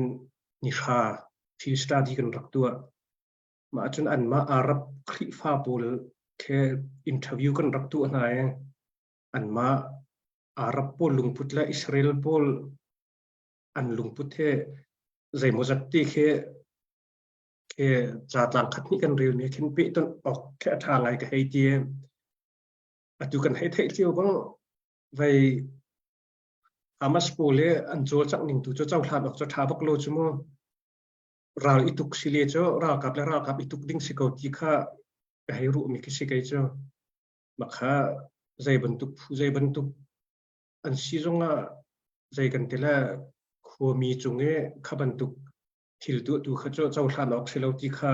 nihra field study kan rak tuah. Mah cun anmah Arab Khrihfa pawl ke interview kan rak tuah hna i anmah Arab pawl lungput le Israel pawl an lungput he zeimawzat ti khi khi ca tlang khat nih kan relmi khin pehtonh awk khi a ṭha ngai ka hei ti. Atu kan hei theih cio bang vei Hamas pawl le an cawlcangh ning tu cu cohlan awk cu ṭha bak lo cu mu. Ral i tuk si le cu ralkap le ralkap i tuk ding si ko ti kha ka hei ruahmi khi si kei cu. Mah kha zei bantuk phu zei bantuk an si zongah zei kan ti le khuami cung i kha bantuk thil tuahtu kha cu cohlan awk si lo ti kha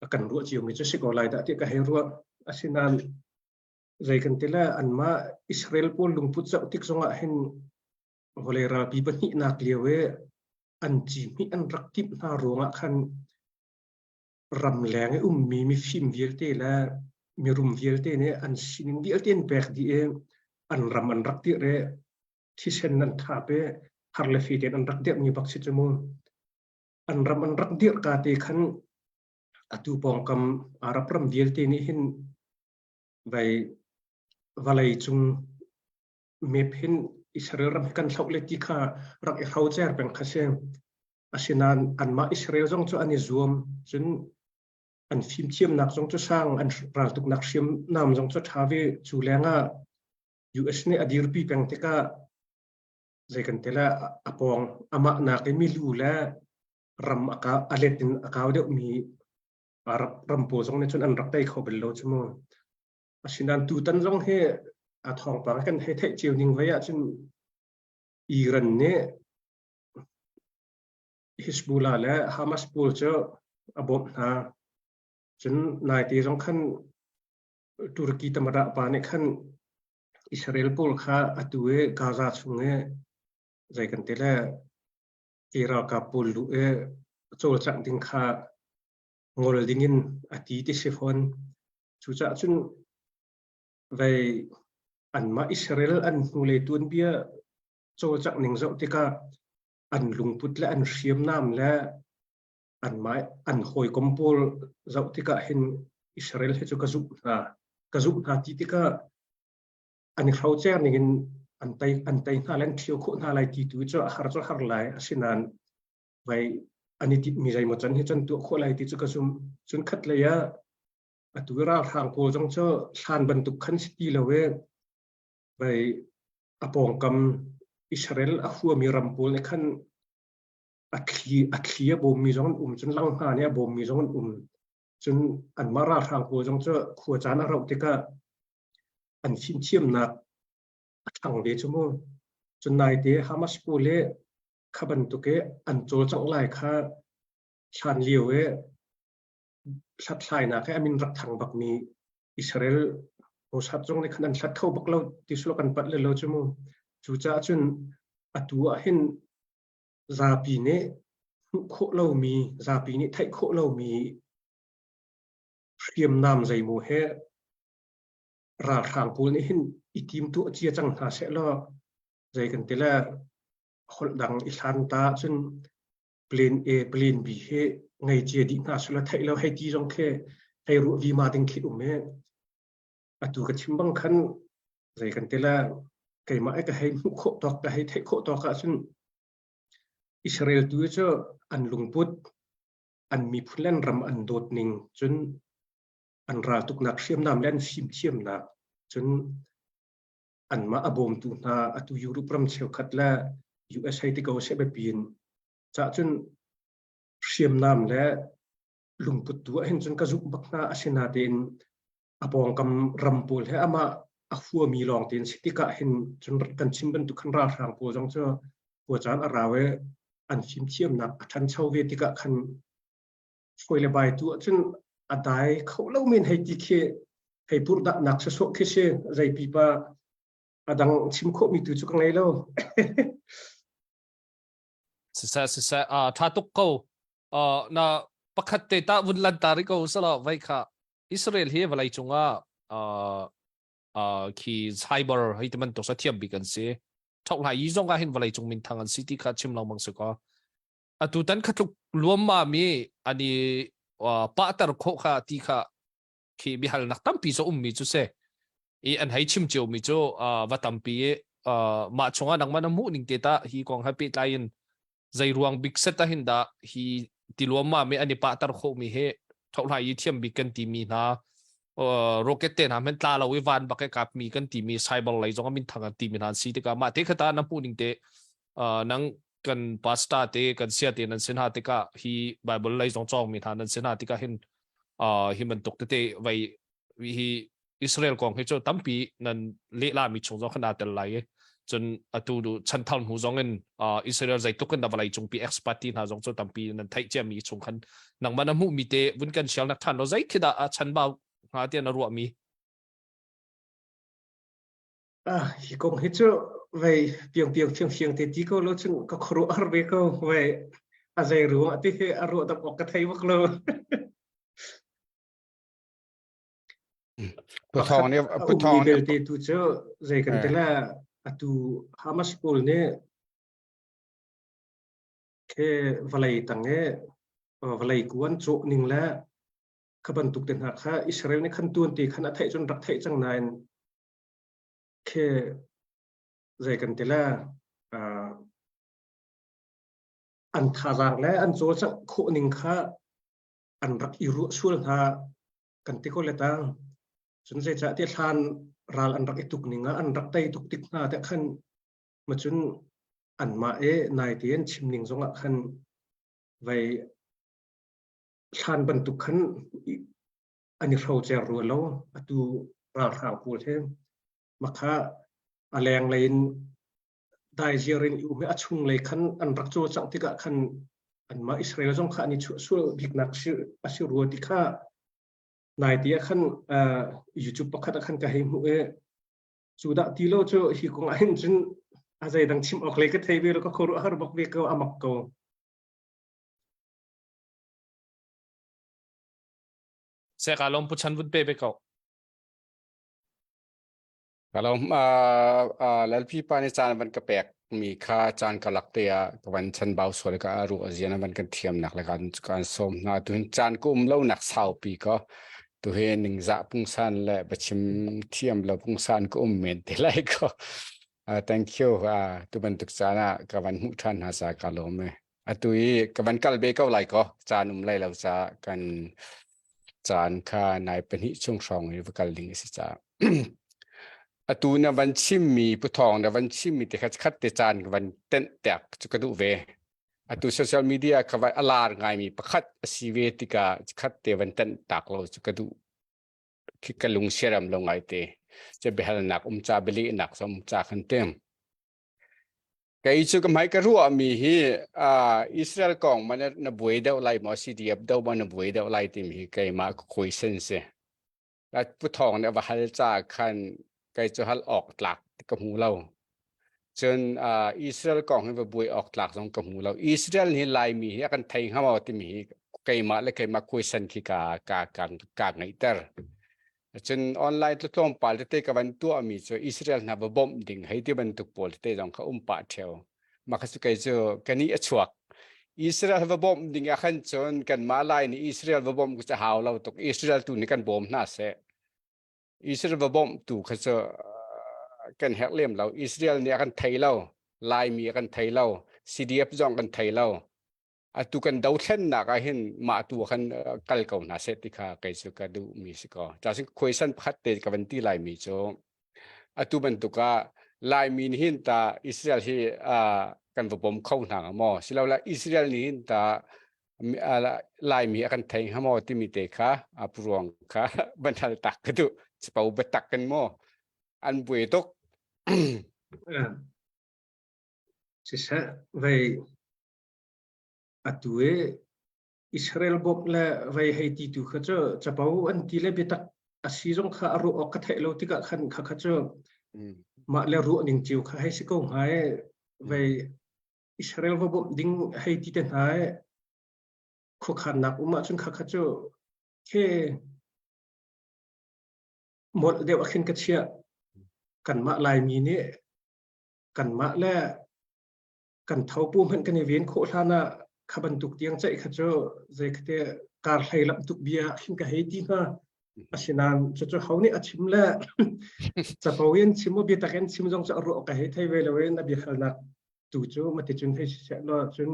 a kan ruah ciomi cu si ko lai dah tiah ka hei ruah. Asinain zei kan ti le anmah Israel pawl lungput zoh tik zongah hin vawlei ralpi pahnihnak lio i an ci-hmih an rak timh hna ruangah khan ramleng i ummi mifim vialte le mirum vialte nih an sining vialte an pek dih i an ram an rak dirh i thisen an thap i har le fe tein an rak dirhmi bak si cu mu. An ram an rak dirh ka te khan atu pawngkam Arab ram vialte nih hin vai vawlei cung map hin Israel ram hi kan hloh le ti kha rak i hrocer peng kha si. Asinain anmah Israel zong cu an i zuam cun an fimthiamnak zong cu sang an raltuknak hriamnam zong cu ṭha ve cu lengah US nih a dirpi peng tikah zei kan ti le a pawng amah nak i milu le ram a ka a let in a kau deuhmi Arab ram pawl zong nih cun an rak tei kho bal lo cu mu. Asinain tutan zong hi a thawngpang kan hei theih cio ning vei ahcun Iran nih Hezbollah le Hamas pawl cu a bawmh hna. Cun naite zong khan Turkey tamara pa nih khan Israel pawl kha atu i Gaza chung i zei kan ti le ti ralkap pawl luh i cawlcangh ding kha ngol ding in a ti ti si fawn. Cucaah cun vei anmah Israel an hnulei tuanbia cawlcangh ning zoh tikah an lungput le an hriamnam le anmah an hawikom pawl zoh tikah hin Israel hi cu ka zumh hna. Ka zumh hna ti tikah an i hrocer ning in an tei an tei hna le an ṭhio khawh hna lai ti tu cu a har cu har lai. Asinain vai an i timhmi zeimaw can hi can tuah khawh lai ti cu ka zumh. Cun khat lei ah atu ralhrang pawl zong cu hlan bantuk khan si ti lo i vai a pawngkam Israel a huami ram pawl nih khan a thli a thli a bawmmi zong an um cun lang hna nih a bawmmi zong an um cun anmah ralhrang pawl zong cu khua caan a rauh tikah an fimthiamnak a ṭhang ve cu mu cun naite Hamas pawl le kha bantuk i an cawlcangh lai kha hlan lio i hlathlainak i a min rak thang bakmi Israel Mossad zong nih khan an hlat kho bak lo ti silo kan pat le lo cu mu. Cucaah cun atu ah hin zapi nih hmuh khawh lomi, zapi nih theih khawh lomi hriamnam zeimaw he ralhrang pawl nih hin i timtuah cia cang hna seh law zei kan ti le holh dang i hlan ta cun plan A plan B hi ngei cia dih hna sula theih lo hei ti zong khi hei ruah vima ding khi um i atu ka chim bang khan zei kan ti la keimah ka hei hmuh khawh tawk ka hei theih khawh tawk ahcun Israel tu cu an lungput an miphun le an ram an dawt ning cun an raltuknak hriamnam le an fimthiamnak cun anmah a bawmtu hna atu Europe ram cheukhat le US hei ti ko seh biapi in cah cun hriamnam le lungput tu ah hin cun ka zumh bak hna asinatein a pawngkam ram pawl he amah a huami lawng tein si tikah hin cun kan chim bantuk khan ralhrang pawl zong cu khua caan a rau i an fimthiamnak a ṭhancho ve tikah khan hruai le bai tu ahcun a dai kho lo men hei ti khi hei purhdahnak sawsawh khi si zei pipa a dang chim khawhmi tu cu ka ngei lo. Siseh siseh a tha tuk ko uh, na pakhat te ta vun lan ta ri ko sala vai kha Israel hi vawlei cungah uh, uh, khi cyber hei ti bantuk sa thiam bik an si thok lai yi zong ah hin vawlei cung minthang an si ti kha chim lengmang si ko atu tan kha tluk luamma mi ani pahter khawh kha ti kha khi biahalnak tampi cu ummi cu si i an hei chim cio mi cu va tampi i mah chungah nangmah na hmuh ning te ta hi kong he pehtlai in zei ruang bik set ah hin dah hi ti luamma mi an i pahter khawh mi hi thohlai i thiam bik kan ti mi hna. Rocket te hna men tla lo i van bak e kap mi kan ti mi cyber lei zong min thang an ti mi hna si tikah mah te khata na hmuh ning te nang kan pastor te kan sia te nan sin ha tikah hi bible lei zong chong mi hna nan sin ha tikah hin hi bantuk tete vai hi Israel kong hi cu tampi nan lehla mi chung zong khan aa tel lai i cun atu du chanthar hnu zong in Israel zeitluk in da vawlei cungpi expert ti hna zong cu tampi nan theih cia mi chung khan nangmah na hmuh mi te vun kan share nak than lo zei khi dah a chanbau hnga tiah na ruah mi? Ah hi kong hi cu vei piang piang fiang fiang te ti ko lo cun ka khuaruah har ve ko. Vei a zei ruang ti hi a ruah dam awk ka thei bak lo. Puthawng nih Puthawng nih belte tu cu zei kan ti le atu Hamas pawl nih ke vawlei tang i vawlei kuan cawh ning le kha bantuk te hna kha Israel nih khan tuan ti khan a theih cun rak theih cang nain ke zei kan ti le an thazaang le an cawlcangh khawh ning kha an rak i ruah sual hna kan ti ko le tang. Cun zeicah ti hlan ral an rak i tuk ning ah an rak tei tuk tik hna te khan ma cun anmah e nai te an chim ning zong ah khan vei hlan bantuk khan an i hrocer rua lo. Atu ralhrang pawl he makha a leng lei in daiziar in i um i a chung lei khan an rak cawlcangh tikah khan anmah Israel zong kha an i chuah sual biknak a si rua ti kha nai ti ah khan YouTube pakhat ah khan ka hei hmuh i cu dah ti lo cu hi kong ah hin cun a zeidang chim awk le ka thei ve lo, ka khuaruah har bak ve ko, a mak ko. Seka lom pu chan vun pe ve ko. Kalom lalpi pa nih caan van ka pek mi kha caan ka lak te ah ka van chan bau sual ka aru azian van kan thiam nak le kan kan som hna. Tu hin caan ka um lo nak saupi ko tu he ningzah pungsan le bachim thiam lo pungsan ka um men te lai ko. Thank you. Tu bantuk caan ah ka van hmuh than hna sa ka lawm e. Atu i ka van kal be ko lai ko caan um lai lo ca kan caan kha nai pahnih chung hrawng i va kal ding a si ca. Atu na van chimmi puthawng na van chimmi te kha khat te caan ka van tenh tek cu ka duh ve. Atu social media kha vai a lar ngaimi pakhat a si ve tikah khat te van tenh tak lo cu ka duh. Khi ka lung siaram lo ngai te. Cu biahalnak um ca bialehnak um ca khan tem. Kei cu ka hmai ka ruahmi hi Israel kong ma na buai deuh lai maw CDF do ma na buai deuh lai timi hi keimah ka question si. Pu Thawng nih a va hal caah khan kei cu hal awk tlak ka hmu lo. Cun Israel kong hi va buai awk tlak zong ka hmu lo. Israel hi Laimi hi a kan thei hnga maw timi hi keimah le keimah question khi ka ka ka ka ngeihter. Cun online tlawmpal tete ka van tuahmi cu Israel hna va bawmh ding hei ti bantuk pawl tete zong kha um pah ṭheo. Mah kha cu kei cu ka nih a chuak. Israel va bawmh ding ah khan cun kanmah Lai nih Israel va bawmh cu hau lo tuk. Israel tu nih kan bawm hna seh. Israel va bawmh tu kha cu kan herh lem lo. Israel nih a kan thei lo. Laimi a kan thei lo. CDF zong kan thei lo. Atu kan dothlennak ah hin mah tu khan kal ko hna seh ti kha kei cu ka duh mi si ko. Ca question pakhat te ka van ti laimi cu atu bantuk ah Laimi nih hin ta Israel hi kan va bawm kho hna hnga maw? Silole Israel nih hin ta Laimi a kan thei hnga maw timi te kha a puruang kha van hal tak ka duh. Capo biatak kan maw? An buai tuk. Siseh, vei atu i Israel bawmh le vei hei ti tu kha cu capo an ti le biatak a si zong kha a ruah awk ka theih lo tikah khan kha kha cu mah le ruah ning cio kha hei si ko hnga i vei Israel va bawmh ding hei ti te hna i khuakhannak um ahcun kha kha cu khi molh deuh ah khin ka chiah. Kanmah Laimi nih kanmah le kan thopu hmanh kan i ven khawh hlan ah kha bantuk tiang ceih kha cu zei khate kar hlei lamh tuk bia hin ka hei ti hnga. Asinain cucu ho nih a chim le capo in chim u, biatak in chim zong cu a ruah ka hei thei ve lo in a biahalnak tu cu maticun hei siseh law cun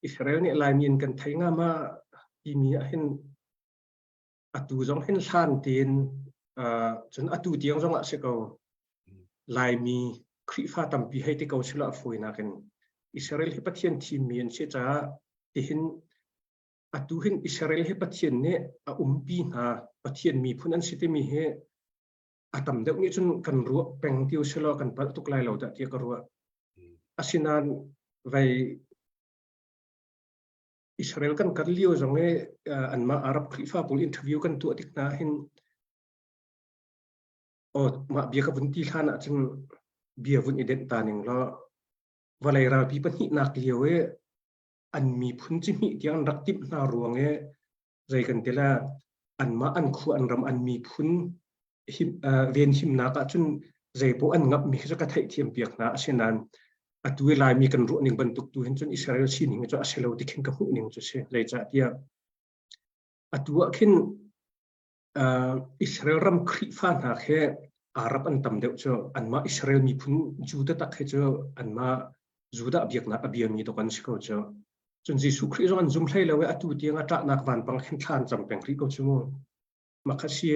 Israel nih Laimi in kan thei nga ma timi ah hin. Atu zong hin hlan tiin cun atu tiang zong ah si ko Laimi Khrihfa tampi hei ti ko sila a fawinak in Israel hi Pathian thimmi an si caah tihin atu hin Israel hi Pathian nih a umpi hna Pathian miphun an si timi hi a tam deuh nih cun kan ruah peng ti usila kan palh tuk lai lo dah tiah ka ruah. Asinain vei Israel kan kal lio zong i anmah Arab Khrihfa pawl interview kan tuah tik hna hin aw mah bia ka vun ti hlan ahcun bia vun i denh ta ning law vawlei ralpi pahnihnak lio i an miphun ci hnih tiang an rak timh hna ruang i zei kan ti la anmah an khua an ram an miphun him ven himnak ahcun zeipaoh an ngamhmi khi cu ka theihthiam piak hna asinain atu i Laimi kan ruah ning bantuk tu hin cun Israel sining cu a si lo ti khin ka hmuh ning cu si zeicahtiah atu ah khin Israel ram Khrihfa hna khi Arab an tam deuh cu anmah Israel miphun Jew taktak hi cu anmah Judah biaknak a biami tuk an si ko cu cun Jesuh Khrih zong an zum hlei lo i atu tiang a ṭahnak vanpang khin thla an cam peng rih ko cu mu Mah kha si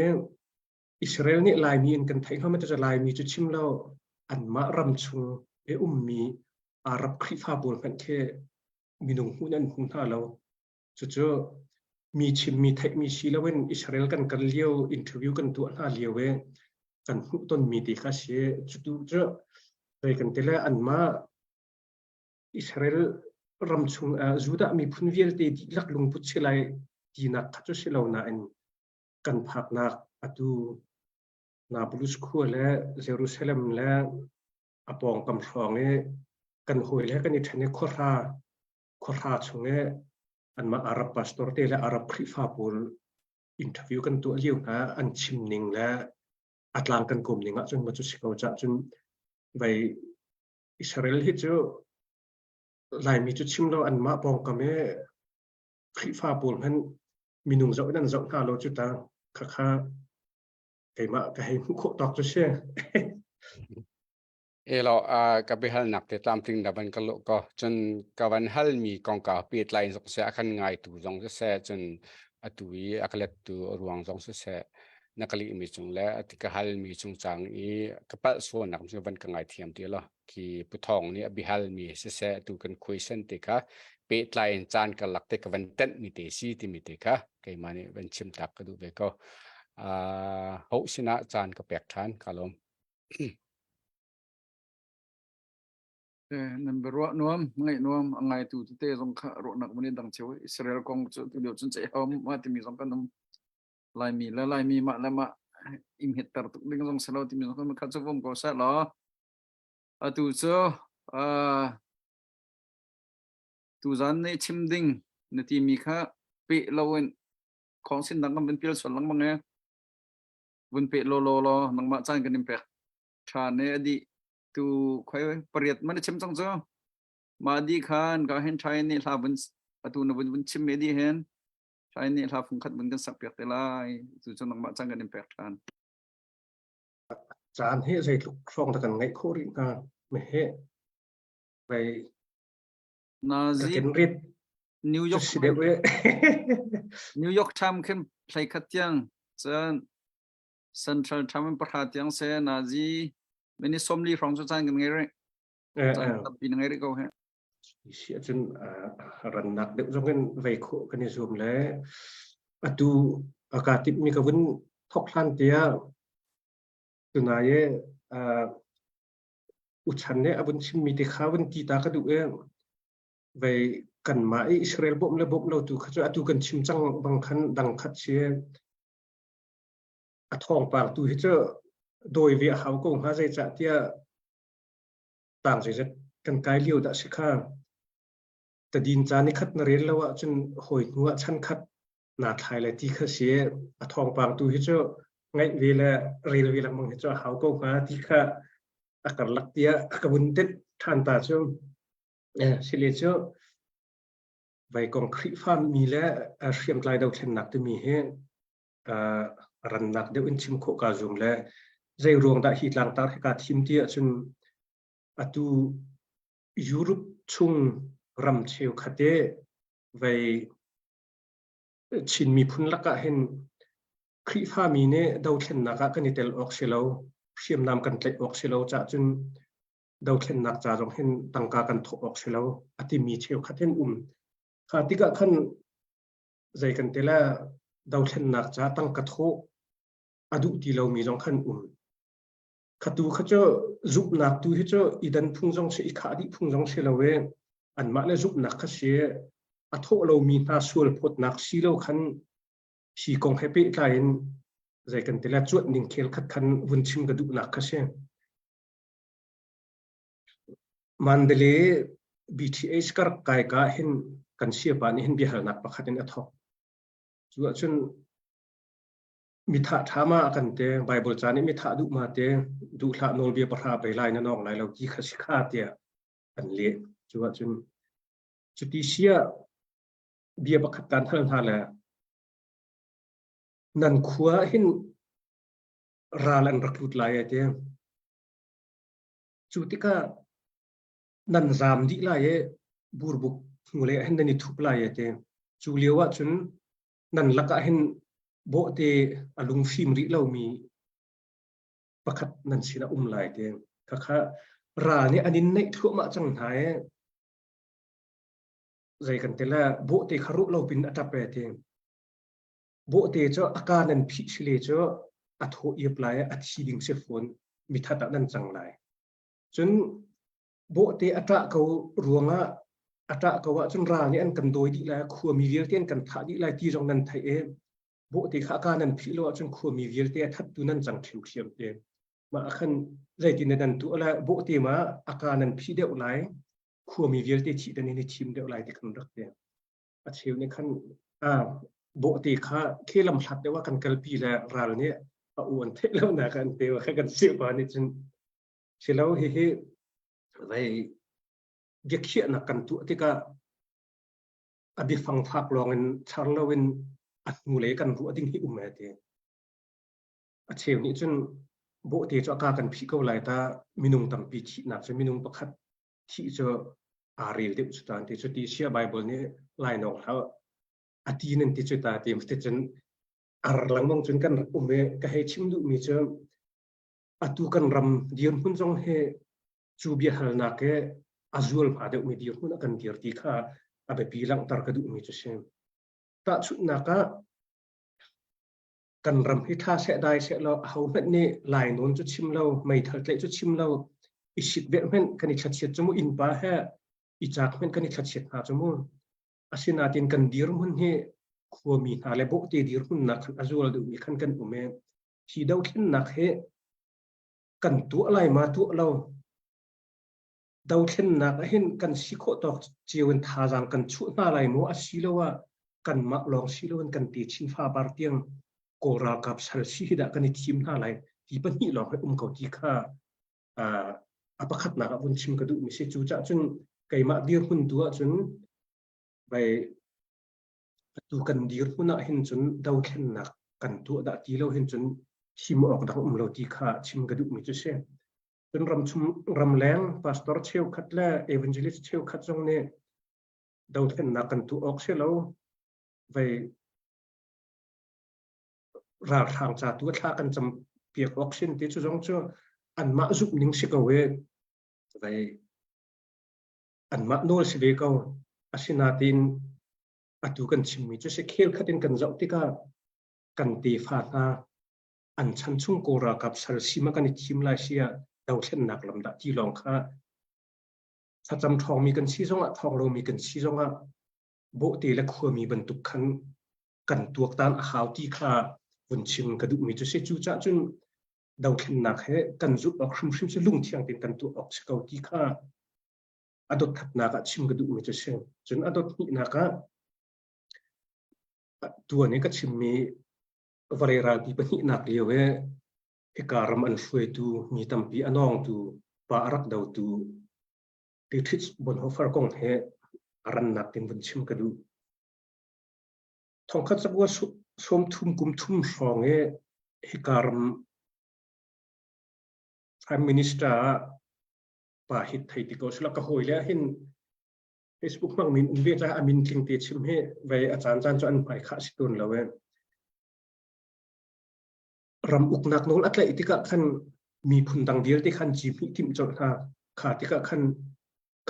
Israel nih Laimi in kan theih hnga cu Laimi cu chim lo anmah ram chung i ummi Arab Khrihfa pawl hmanh khi minung hmuh an hmu hna lo. Cucu mi chimmi theihmi si loin Israel kan kal lio interview kan tuah hna lio i kan hmuh tonmi te kha si. Cutu cu zei kan ti le anmah Israel ram chung Judah miphun vialte dihlak lungput si lai tinak kha cu si lo nain kan phaknak atu Nablus khua le Jerusalem le a pawngkam hrawng i kan hawi le kan i ṭhen i khuahra khuahra chung i anmah Arab pastor te le Arab Khrihfa pawl interview kan tuah lio hna an chim ning le a tlang kan kawm ning ahcun ma cu si ko cah cun vei Israel hi cu Laimi cu chim lo anmah pawngkam i Khrihfa pawl hmanh minung zoh in an zoh hna lo cu ta khakha keimah ka hei hmuh khawh tawk cu si. Elo ka biahalnak te tlamtling na van ka lawh ko cun ka van halmi kongkau pehtlai in zong seh a kan ngaitu zong siseh cun atu i a ka lettu ruang zong siseh na ka lihmi cung le ati ka halmi cungcang i ka palh sualnak cu van ka ngaithiam ti lo khi puthawng nih a biahalmi siseh tu kan khuaisen te kha pehtlai in caan karlak te ka van tenh mi te si timi te kha keimah nih van chim tak ka duh ve ko uh, ho sinah caan ka pek ṭhan ka lawm Nan biaruah nuam, ngaih nuam, a ngaitu tete zong kha ruahnak mun in dang cio. Israel kong cu tu lio cun ceih hom ma timi zong kan um. Laimi le Laimi mah le mah im hitter tuk ding zong si lo timi zong kan kha cu vum ko seh law. Atu cu uh, tuzan nih chim ding na timi kha peh loin khong sin dang kan vun pial sual lengmang e. Vun peh law law law nangmah caan kan in pek. Tha ne adi tu khoi pariat man chim cang cu ma di khan ka hen thai ni hla vun atu na vun vun chim me di hen thai ni hla fung khat vun kan sak piak te lai tu cu nangmah cang kan in pek than caan hi zeitluk hrawng dah kan ngeih khawh rih hnga mehe vai Nazi ka rit New York si deuh e New York Times khin play khat tiang cun Central Time in pahra tiang se nazi mini 40 hrawng cu caan kan ngei rih. Caan tampi na ngei rih ko he. Si ahcun rannak deuh zong in vei khawh kan i zuam le atu ka timhmi ka vun thok hlan tiah tunai e uchan ne a vun chimmi te kha vun ti ta ka duh e vei kanmah i Israel bawmh le bawmh lo tu kha cu atu kan chim cang bang khan dang khat si a thawngpang tu hi cu dawi ve a hau ko hnga zeicah tiah tang zeizat kan kai lio dah si kha tadin ca ni khat na rel lo ahcun hawi hnu ah chan khat naa thlai le ti kha si a thawngpang tu hi cu ngaih ve le rel ve lengmang hi cu a hau ko hnga ti kha a karlak tiah a ka vun tet ṭhan ta cu sile cu Vaikong Khrihfa mi le hriamtlai dothlennak timi hi rannak deuh in chim khawh kaa zum le zei ruang dah hi tlangtar hi kaa thim ti ahcun atu Europe chung ram cheukhat i vei Chin miphun lakah hin. Khrihfami nih dothlennak ah kan i tel awk si lo, hriamnam kan tlaih awk si lo cah cun dothlennak ca zong hin tangka kan thawh awk si lo a timi cheukhat hin um. Kha tikah khan zei kan ti le dothlennak ca tangka thawh a duh ti lomi zong khan um. Khatu kha cu zumhnak tu hi cu i dan phung zong si i khah dih phung zong si lo i anmah le zumhnak kha si a thawh lomi hna sual phawtnak si lo khan hi kong he pehtlai in zei kan ti le cuanh ning khel khat khan vun chim ka duhnak kha si. Mandalay BTH kar kai ka hin kan siapa nih hin biahalnak pakhat in a thawk. Cu ahcun mithah ṭha ma a kan te Bible ca nih mithah duh ma te duh hlah nawlbia pahra pei lai na nawng lai lo ti kha si kha tiah an leh. Cu ahcun cuti sia bia pakhat kan hal hna le nan khua hin ral an rak lut lai ai ti. Cu tikah nan zaam dih lai i burbuk hnulei ah hin nan i thup lai ai ti. Cu lio ah cun nan lakah hin bawhte a lungfim rih lomi pakhat nan sinah um lai ti. Khakha ral nih an in neih thluahmah cang hna i zei kan ti le bawhte kha ruh lo pin a ṭap e ti. Bawhte cu a ka nan phih sile cu a thaw iap lai a thi ding si fawn mithat ah nan cang lai. Cun bawhte a ṭah ko ruangah a ṭah ko ahcun ral nih an kan dawi dih lai khuami vialte an kan thah dih lai ti zong nan theih i bawhte kha a ka nan phih lo ahcun khuami vialte a thattu nan cang ṭhiamṭhiam te. Mah ah khan zeitin nan tuah lai bawhte ma a ka nan phih deuh lai khuami vialte thih dan in i thim deuh lai ti kan rak ti. A cheu nih khan bawhte kha khi lam hlat deuh ah kan kalpi le ral nih a u an theih lo nak an te kha kan sih pa nih cun silo hihi vei biakhiahnak kan tuah tikah a biafang fak lawng in char lo in a hnulei kan ruah ding hi um e ti. A cheu nih cun bawhte cu a ka kan phih ko lai ta minung tampi thihnak cu minung pakhat thih cu aa rel deuh cu ta ti cu ti sia Bible nih lai nawng hlah a ti nan ti cu ta ti ti cun ar lengmang cun kan rak um i ka hei chim duhmi cu atu kan ram dirhmun zong hi cu biahalnak he a zual hma deuhmi dirhmun a kan dir ti kha a biapi langhter ka duhmi cu si. Tahchunhnak ah kan ram hi ṭha seh dai seh law ahohmanh nih lainawn cu chim lo meithal tlaih cu chim lo i sit ve hmanh kan i thlachiat cu mu innpa he i caak hmanh kan i thlachiat hna cu mu asinain kan dirhmun hi khuami hna le bawhte dirhmun nak khan a zual deuhmi khan kan um i hi dothlennak hi kan tuah lai ma tuah lo Dothlennak ahhin kan si khawh tawk cio in thazaang kan chuah hna lai maw asiloah kanmah lawng si loin kan techin fabar tiang Kawl ralkap sal si hi dah kan i thim hna lai ti pahnih lawng hi um ko ti kha a pakhatnak ah vun chim ka duhmi si. Cucaah cun keimah dirhmun tu ahcun vai atu kan dirhmun ah hin cun dothlennak kan tuah dah ti lo hin cun thim awk dang um lo ti kha chim ka duhmi cu si. Cun ramchung ramleng pastor cheukhat le evangelist cheukhat zong nih dothlennak kan tuah awk si lo vei ralhrang ca tu thla kan cam piak awk sin ti cu zong cu anmah zumh ning si ko i vei anmah nawl si ve ko asinain atu kan chimmi cu si khel khat in kan zoh tikah kan tefa hna an chan chung Kawl ralkap sal sim ah kan i thim lai si ah dothlennak lam dah ti lawng kha thlacam ṭhawngmi kan si zongah ṭhawng lomi kan si zongah bawhte le khuami bantuk khan kan tuaktan a hau ti kha vun chim ka duhmi cu si cucaah cun dothlennak he kan zulh awk hrimhrim si lungthiang tein kan tuah awk si ko ti kha a dot khatnak ah chim ka duhmi cu si cun a dot hnihnak ah tuan i ka chimmi vawlei ralpi pahnihnak lio i hika ram an hruaitu mi tampi a nawngtu pa a rak dotu Dietrich Bonhoeffer kong he a rannak tin vun chim ka duh. Thongkhat zakua sawm thum kum thum hrawng i hika ram Prime Minister ah pa hit thei ti ko sila ka hawi le hin Facebook hmang min um ve caah a min tling te chim hi vei a caan caan cu an hmai khah si tawn lo e. Ram uknak nawl a tlaih tikah khan miphun dang vialte khan ci hmih timh colh hna. Kha tikah khan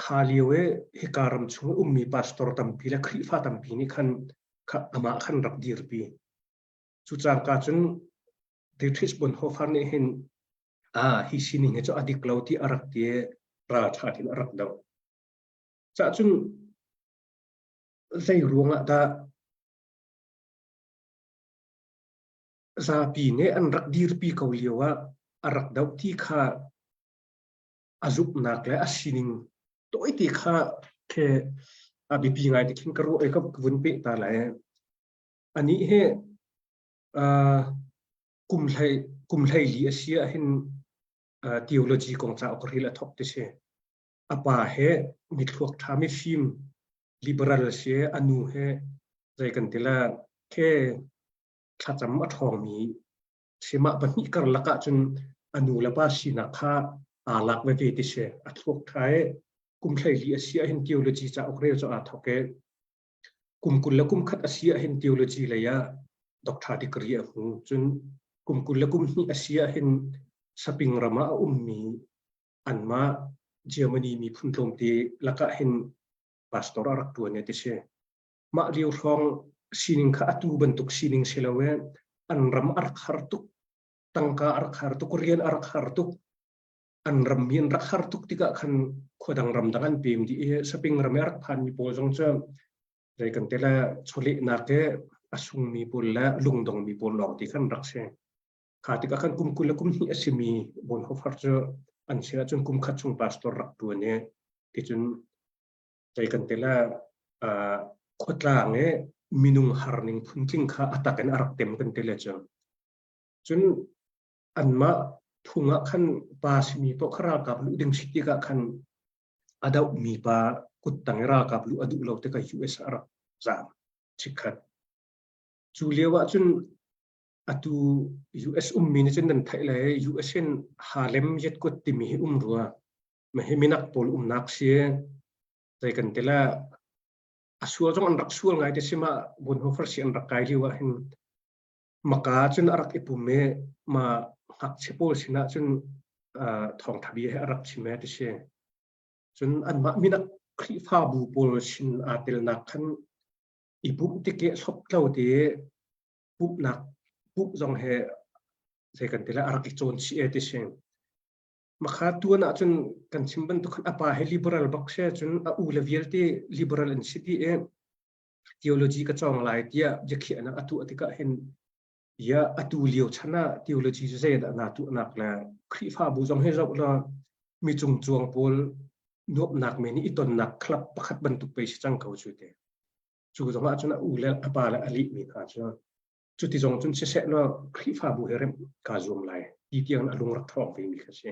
kha lio i hika ram chung i ummi pastor tampi le Khrihfa tampi nih khan kha amah khan rak dirpi. Cu cangka cun Dietrich Bonhoeffer nih hin ah hi sining hi cu a dik lo ti a rak ti i ralṭha in a rak doh. Cah cun zei ruangah dah zapi nih an rak dirpi ko lio ah a rak doh ti kha a zumhnak le a sining tawite kha the a biapi ngai te khin ka ruah i ka vun peh ta lai. Anih hi uh, kum hlei kum hlei li a si ah hin uh, theology kong cauk ril a thok ti si. A pa he mithluak ṭha mifim liberal si a nu he zei kan ti la ke thlacam a ṭhawngmi Sihmah pahnih karlak ahcun a nu le pa sinak kha aa lak veve ti si. A thluak ṭha i kum 14 a si ahhin theology cauk rel cu aa thawk i kum 20 le kum khat a si ahhin theology lei ah doctor degree a hmu. Cun kum 20 le kum hnih a si ahhin Saping ram ah a ummi anmah Germany miphun tlawmte lakah hin pastor a rak ṭuan ti si. Mah lio hrawng sining kha atu bantuk sining si lo i an ram a rak har tuk, tangka a rak har tuk, rian a rak har tuk, an ram mi an rak har tuk tikah khan khuadang ramdang an pem dih i saping ram i a rak phanmi pawl zong cu zei kan ti le chawlehnak i a sungmi pawl le lungdongmi pawl lawng ti khan rak si. Kha tikah khan kum 20 le kum hnih a simi Bonhoeffer cu an sin ahcun kum khat chung pastor rak ṭuan i ticun zei kan ti le khuatlang i minung harning phuntling kha a tak in a rak tem kan ti le cu. Cun anmah phung ah khan pa simi paoh kha ralkap luh ding si tikah khan a dohmi pa kuttang i ralkap luh a duh lo tikah US a rak zaam chikkhat. Cu lio ah cun atu US ummi nih cun nan theih le US in Harlem Yetkut timi hi um rua. Hi minak pawl umnak si zei kan ti le a sual zong an rak sual ngai te si ma Bonhoeffer si an rak kai lio ah hin maka cun a rak i pum i ma ngakchia pawl sinah cun thawngtha bia he a rak chim e ti si. Cun anmah minak Khrihfabu pawl sin aa telnak khan i pumh tik i hloptlo te pumhnak pumh zong he zei kan ti le a rak i cawn chih e ti si. Makha tuan ahcun kan chim bantuk khan a pa he liberal bak she cun a u le vialte liberal an si ti i theology ka cawng lai tiah biakhiahnak a tuah tikah hin ya atu lio chan ah theology cu zeidah naa tuahnak le Khrihfabu zong hi zoh law mi cungcuang pawl nuamhnak men i i tonnak club pakhat bantuk pei si cang ko cu te. Cu zong ah cun a u le a pa le a lihmi hna cu cuti zong cun siseh law Khrihfabu he remh kaa zuam lai ti tiang a lung rak thawng ve mi kha si.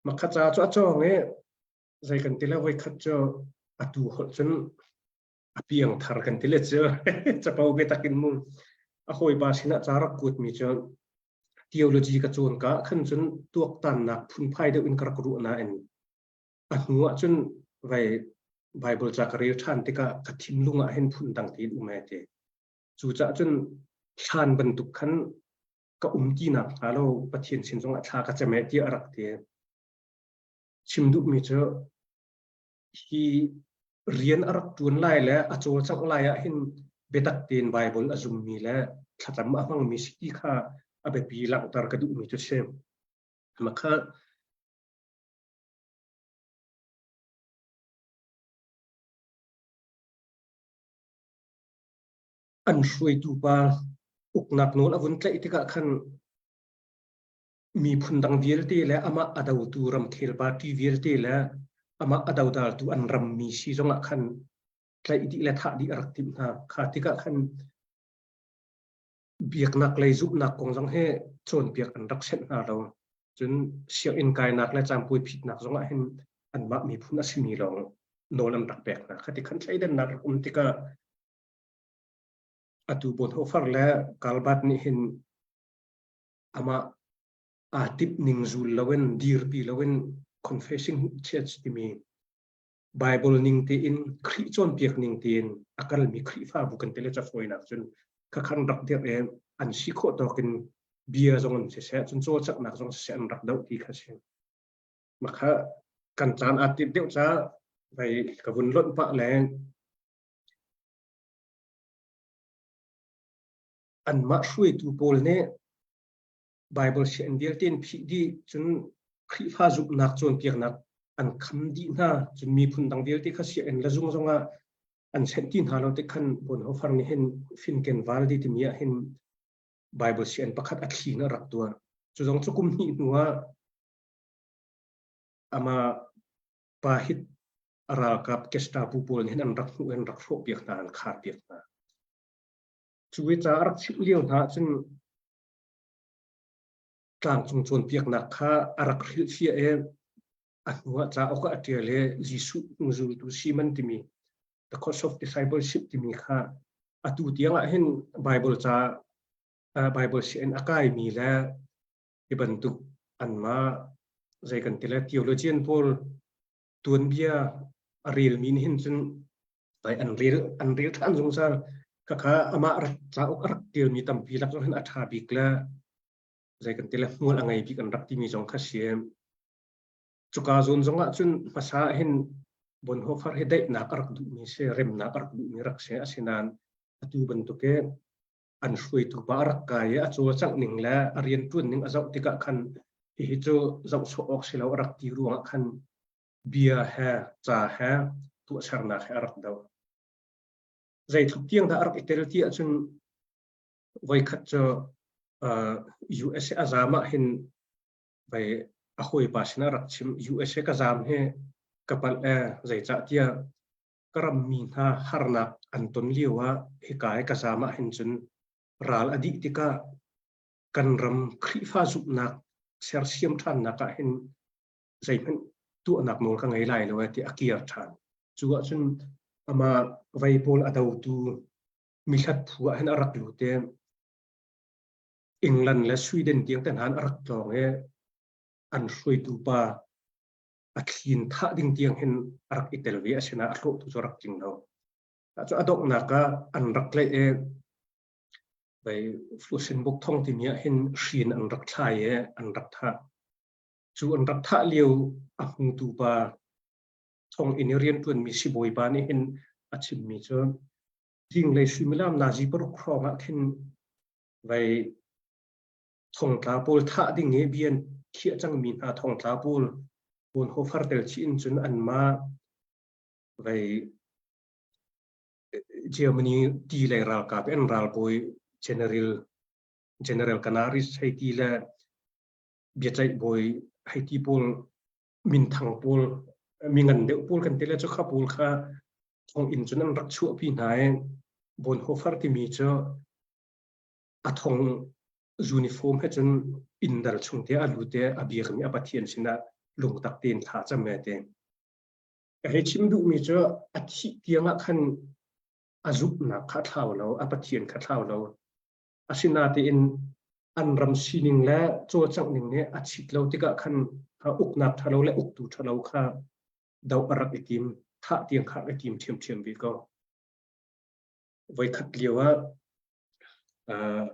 Makha ca cu a cawng i zei kan ti le voikhat cu atu holh cun a piang thar kan ti le cu capo biatak in mu a hawipa sinah ca rak kuat mi cu theology ka cawn ka khan cun tuaktannak phunphai deuh in ka rak ruah nain a hnu ah cun vai Bible ca ka rel ṭhan tikah ka thinlung ah hin phun dang tein um ai te. Cucaah cun thlan bantuk khan ka um ti nak hnga lo Pathian sin zongah thla ka cem eh tiah a rak ti. Chim duhmi cu hi rian a rak ṭuan lai le a cawlcangh lai ah hin biatak tein Bible a zummi le thlacam a hmangmi si ti kha a biapi langhter ka duhmi cu si. Makha An hruaitu pa uknak nawl a vun tlaih tikah khan miphun dang vialte le amah a dotu ramkhel party vialte le amah a dodaltu an rammi si zongah khan tlaih dih le thah dih a rak timh hna. Kha tikah khan biaknak lei zumhnak kong zong hi cawnpiak an rak senh hna lo. Cun sianginn kainak le caanpuai phitnak zongah hin anmah miphun a simi lawng nawl an rak pek hna. Khati khan thleidannak rak um tikah atu Bonhoeffer le Karl nih hin amah aa timh ning zul loin dirpi loin confessing church timi Bible ning tein Khrih cawnpiak ning tein a kalmi Khrihfabu kan tele cafawinak cun khakhan rak dirh i an si khawh tawk in. Bia zong in siseh, cun cawlcanghnak zong siseh an rak doh ti kha si. Makha kan caan aa tit deuh ca vai ka vun lonh pah le anmah hruaitu pawl nih Bible sian vialte in phih dih cun Khrihfa zumhnak cawnpiaknak an kham dih hna cun miphun dang vialte kha sianginn le zung zongah an senh ti hna lo tik khan Bonhoeffer nih hin Finkenwalde timi ah hin Bible sian pakhat a thli in a rak tuah. Cu zong cu kum hnih hnu ah amah pa hit a ralkap Gestapo pawl nih hin an rak hmuh in rak hrawhpiak hna an kharpiak hna. Cu i ca a rak chimh lio hna ahcun tlangcung cawnpiaknak kha a rak hrilhfiah i a hnuah cauk ah a ṭial i Jesuh hnuzultu Simon timi The Cost of Discipleship timi kha atu tiang ah hin Bible ca Bible sianginn a kaimi le hi bantuk anmah zei kan ti le theologian pawl tuanbia a relmi nih hin cun an rel an rel ṭhan zungzal khakha amah rak cauk a rak ṭialmi tampi lak zong hin a ṭha bik le zei kan ti le hmual a ngei bik an rak timi zong kha si. Cuka zawn zong ah cun hmasa ah hin Bonhoeffer hi daihnak a rak duhmi si, remnak a rak duhmi rak si. Asinain atu bantuk i an hruaitu pa a rak kai i a cawlcangh ning le a rianṭuan ning a zoh tikah khan hihi cu zohchuah awk si lo a rak ti ruangah khan bia he ca he tuahsernak he a rak doh. Zeitluk tiang dah a rak i tel ti ahcun voikhat cu uh, USA a zaam ah hin vai a hawipa sinah rak chim USA ka zaam hi ka palh e zeicah tiah ka rammi hna harnak an ton lio ah hika i ka zaam ah hin cun ral a dih tikah kan ram Khrihfa zumhnak sersiam ṭhannak ah hin zeihmanh tuahnak nawl ka ngei lai lo e ti a kir ṭhan. Cu ahcun amah vei pawl a dotu mihlat phu ah hin a rak lut i England le Sweden tiang te hna an rak tlawng i an hruaitu pa a thlin thah ding tiang hin a rak i tel ve asinain a hlawhtu cu a rak tling lo. Cu a donghnak ah an rak tlaih i vei Flusenbuk thong timi ah hin hrin an rak thlai i an rak thah. Cu an rak thah lio a hmutu pa thonginn i rianṭuanmi sibawipa nih hin a chimmi cu zinglei suimilam nazi paruk hrawng ah khin vei thongtla pawl thah ding i bia an khiah cangmi hna thongtla pawl Bonhoeffer tel chih in cun anmah vei Germany ti lei ralkap an ralbawi General General Canaris hei ti le biaceih bawi hei ti pawl minthang pawl mingan deuh pawl kan ti le cu kha pawl kha thonginn cun an rak chuahpi hna i Bonhoeffer timi cu a thong uniform he cun inndal chung te a lut i a biakmi a Pathian sinah lungtak tein thla cam e ti. Ka hei chim duhmi cu a thih tiang ah khan a zumhnak kha a thlau lo, a Pathian kha thlau lo. Asinain an ram sining le cawlcangh ning nih a chit lo tikah khan uknak ṭhalo le uktu ṭhalo kha doh a rak i tim, thah tiang kha a tim ṭhiamṭhiam ve ko. Voikhat lio ah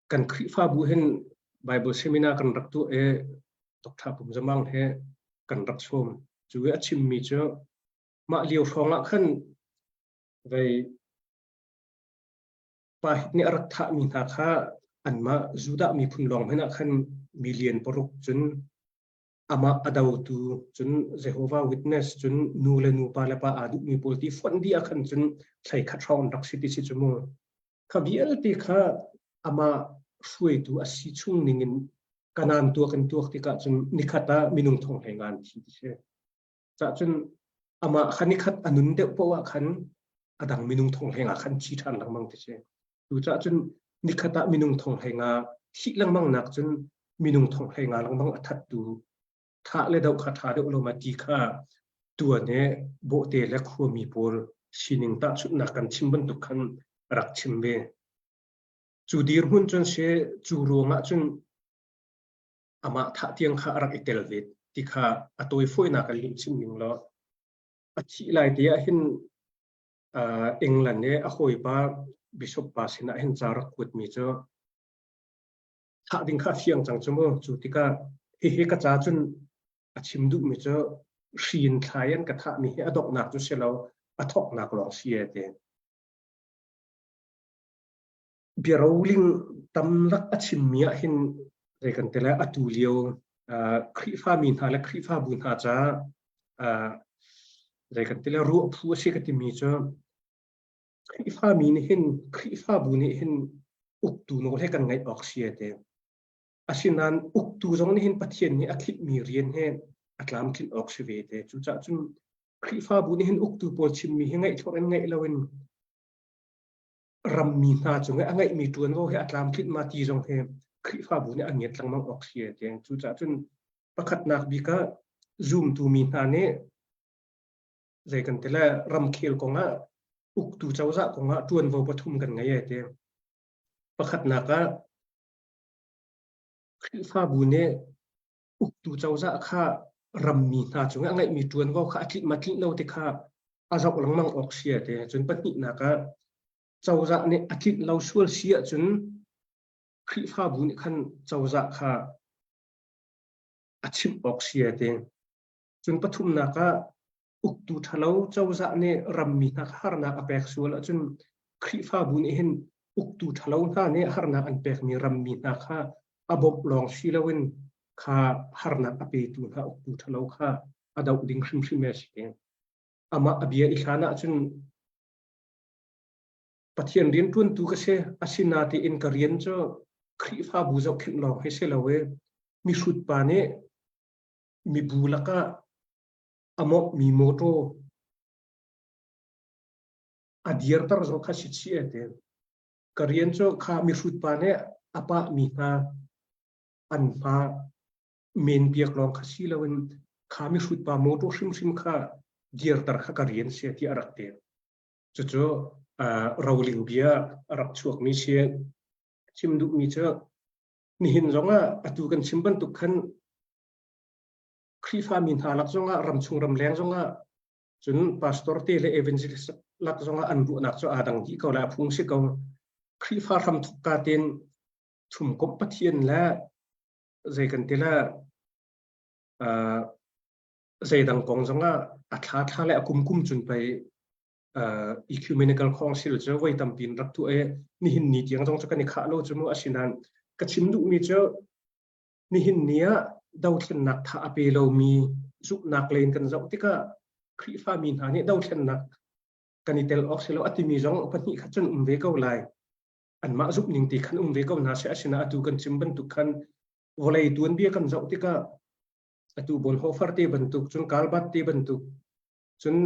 kan Khrihfabu hin Bible seminar kan rak tuah i Dr. Pum Zamang he kan rak sawm. Cu i a chimmi cu mah lio hrawng ah khan vei pa nih a rak thahmi hna kha anmah Judah miphun lawng hmanh ah khan million paruk cun amah a dotu cun Jehovah Witness cun nu le nu pa le pa aa duhmi pawl ti fonh dih ah khan cun thlei khat hrawng an rak si ti si cu mu. Kha vialte kha amah hruaitu a si chung ningin kanan tuak in tuak tikah cun nikhat ah minung thong hlei ngan thi ti si. Cah cun amah kha nikhat a nun deuh poah ah khan a dang minung thong hlei nga khan thi ṭhan lengmang ti si. Cucaah cun nikhat ah minung thong hlei nga thih lengmang nak cun minung thong hlei nga lengmang a thattu thah le doh kha ṭha deuh lo ma ti kha tuan i bawhte le khuami pawl sining tahchunhnak kan chim bantuk khan rak chim ve. Cu dirhmun cun si cu ruangah cun amah thah tiang kha a rak i tel ve ti kha a tawifawinak in hun chim ning law a thih lai te ah hin uh, England i a hawipa bishop pa sinah hin ca rak kuatmi cu. Thah ding kha fiang cang cu mu. Cu tikah hihi ka ca cun a chim duhmi cu hri in thlai an ka thahmi hi a donghnak cu si lo, a thawknak lawng si e ti. Biaroling tamlak a chimmi ah hin zei kan ti lai atu lio Khrihfami hna le Khrihfabu hna caah zei kan ti lai ruah phu a si ka timi cu Khrihfami nih hin Khrihfabu nih hin uktu nawl he kan ngaih awk si a ti. Asinain uktu zong nih hin Pathian nih a khitmi rian he a tlamtlinh awk si ve te. Cucaah cun Khrihfabu nih hin uktu pawl chimmi hi ngaih thlawr in ngaih loin rammi hna cung i a ngeihmi ṭuanvo he a tlamtlinh ma ti zong hi Khrihfabu nih an ngiat lengmang awk si a ti. Cucaah cun pakhatnak bik ah zumtu mi hna nih zei kan ti le ramkhel kong ah uktu cozah kong ah ṭuanvo pathum kan ngei a ti. Pakhatnak ah Khrihfabu nih uktu cozah kha rammi hna cung i a ngeihmi ṭuanvo kha a tlinh ma tlinh lo ti kha a zoh lengmang awk si a ti. Cun pahnihnak ah cozah nih a tlinh lo sual si ahcun Khrihfabu nih khan cozah kha a chimh awk si a ti. Cun pathumnak ah uktu ṭhalo cozah nih rammi hna kha harnak a pek sual ahcun Khrihfabu nih hin uktu ṭhalo hna nih harnak an pekmi rammi hna kha a bawmh lawng si loin kha harnak a petu hna uktu ṭhalo kha a doh ding hrimhrim a si. Amah a bia i hlan ahcun Pathian rianṭuantu ka si, asinain ka rian cu Khrihfabu zohkhenh lawng hi si lo i mihrut pa nih mibu lakah a mawngmi mawṭaw a dirter zong kha si chih a ti. Ka rian cu kha mihrut pa nih a pahmi hna an hma men piak lawng kha si loin kha mihrut pa mawṭaw hrimhrim kha dirter kha ka rian si tiah a rak ti. Cucu roling bia a rak chuakmi si. Chim duhmi cu nihin zongah atu kan chim bantuk khan Khrihfami hna lak zongah ramchung ramleng zongah cun pastor te le evangelist lak zongah an ruahnak cu aa dang dih ko lai a phung si ko. Khrihfa hramthok ka tein thumkomh Pathian le zei kan ti le zeidang kong zongah a thla thla le a kum kum cun pei ecumenical council cu voi tampi in rak tuah i nihin ni tiang zong cu kan i khah lo cu mu asinain ka chim duhmi cu nihin ni ah dothlennak tha a pe lomi zumhnak lei in kan zoh tikah Khrihfami hna nih dothlennak kan i tel awk si lo a timi zong pahnih khat cun um ve ko lai. Anmah zumhning ti khan um ve ko hna seh asinain atu kan chim bantuk khan vawlei tuanbia kan zoh tikah atu Bonhoeffer te bantuk cun Karl te bantuk cun